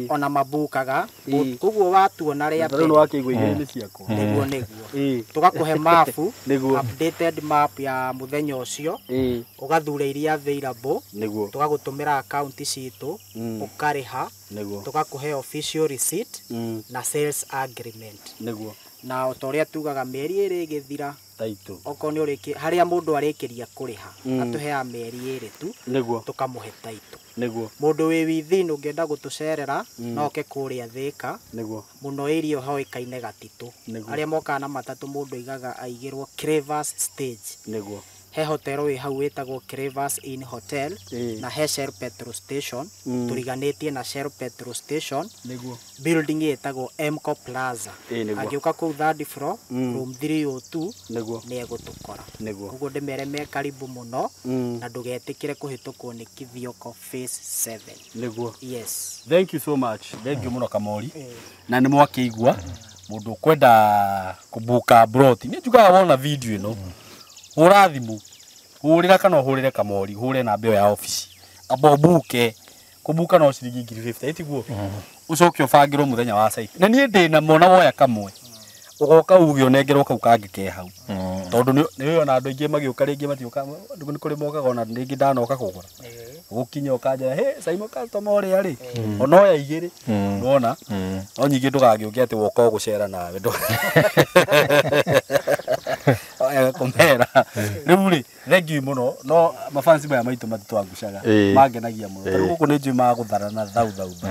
ona mabukaga koguo watuona rĩa Rĩu nĩ mbere wakĩigua igĩrĩ nĩ ciakwa. nĩguo nĩguo. Tũgakũhe mapu updated map ya mũthenya ũcio ũgathura iria available. Nĩguo. Tũgagũtũmĩra account citũ ũkarĩha. Nĩguo. Tũgakũhe official receipt na sales agreement. Nĩguo. Na o ta ũrĩa tugaga mĩeri ĩrĩ ĩgĩthira Taitũ. okorwo nĩ ũrĩki harĩa mũndũ arĩkĩria kũrĩha atũheaga mĩeri ĩrĩ tu Nĩguo. tũkamũhe taitũ. Nĩguo. Mũndũ wĩ within ũngĩenda gũtũcerera no oke kũrĩa Thĩka Nĩguo. mũno area hoĩkaine Gatitũ. Nĩguo. Arĩa mokaga na matatũ mũndũ aigaga aigĩrwo Cravers stage. Nĩguo. He hotel wĩ hau wĩtagwo Cravers Inn Hotel na he Shell petrol station tũriganĩtie na Shell petrol station. Nĩguo. Building ĩtagwo Mco Plaza. Nĩguo. Angĩũka kũu third floor room 302 Nĩguo. nĩ egũtũkora. Nĩguo. Koguo ndĩmere me karibu mũno na ndũgetĩkĩre kũhĩtũkwo nĩ Kithioko phase 7. Nĩguo. Yes. Thank you so much. Thank you mũno Kamori. Na nĩ mwakĩigua mũndũ ũkwenda kũbuka broti. Nĩ njugaga wona video ĩno hũra thimũ, hũrĩra kana ũhũrĩre Kamori, hũre namba ĩyo ya obici. Amba ũbuke. Kũbuka no ciringi 50,000 ĩtiguo. Ũcoke ũbangĩrwo mũthenya wa site. Na niĩ ndĩ na mona woya kamwe. Ũgoka uge ũnengerwo kau kangĩ ke hau. Tondũ nĩ ona andũ aingĩ magĩũka rĩngĩ matiũka nĩ kũrĩ mokaga ona rĩngĩ ndanoka kũgũra. Gũkinya ũkanjĩra he Saimo customer ũrĩa rĩ ona oya igĩrĩ nĩwona no nyingĩ ndũgagĩũke atĩ woka ũgũcera nawe kũmera rĩu rĩ thank you mũno no mafansi maya maitũ matitwangucaga mangenagia mũno tondũ gũkũ nĩ njũĩ magũtharana thau thau thau.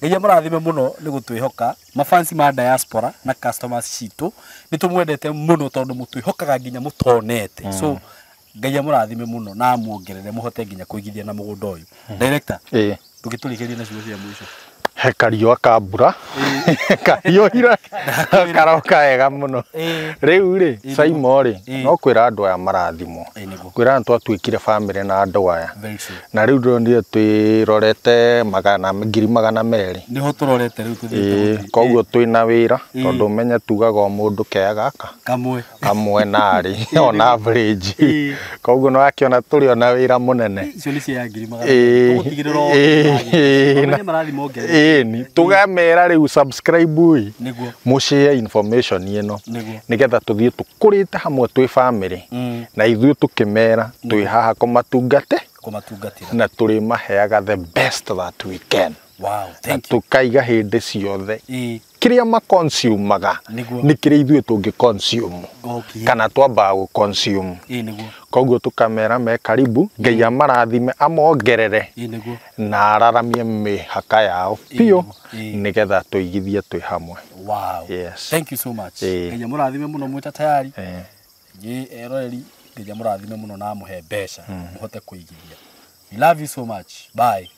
Ngai amũrathime mũno nĩ gũtwĩhoka mafansi ma diaspora na customers citũ nĩ tũmwendete mũno tondũ mũtwĩhokaga nginya mũtonete so Ngai amũrathime mũno na amuongerere mũhote nginya kũigithia na mũgũnda ũyũ. Director ndũgĩtũrĩkĩrie na ciugo cia mũico. He kariũa ka mbura kariũhire karoka wega mũno. Rĩu rĩ Saimo rĩ no kwĩra andũ aya marathimwo kwĩra twatuĩkire family na andũ aya na rĩu ndĩronire twĩrorete 200,000 nĩho tũrorete rĩu tũthiĩte. Koguo twĩna wĩra tondũ ũmenye tugaga o mũndũ kea gaka kamwe kamwe narĩ on average koguo nĩ wakĩona tũrĩ ona wĩra mũnene. Icio nĩ cia 200,000 tũgũtigĩrĩra marathi mongerere. Ĩni tũgamera rĩu subscribe ĩ mũshare information ĩno nĩgetha tũthiĩ tũkũrĩte hamwe twĩ family na ithuĩ tũkĩmera twĩ haha kũmatungatĩra na tũrĩmaheaga the best that we can. Wow, thank you. Tũkaiga hĩndĩ ciothe kĩrĩa maconsumaga nĩ kĩrĩa ithuĩ tũngĩ consume kana twambaga gũ consume. Koguo tũkamera me karibu Ngai amarathime amongerere na araramie mĩhaka yao biũ nĩgetha tũigithie twĩ hamwe. Wow. Yes. Thank you so much. Ngai amũrathime mũno mwĩ ta tayari. Inyuĩ eroreri Ngai amũrathime mũno na amũhe mbeca mũhote kũigithia. We love you so much. Bye.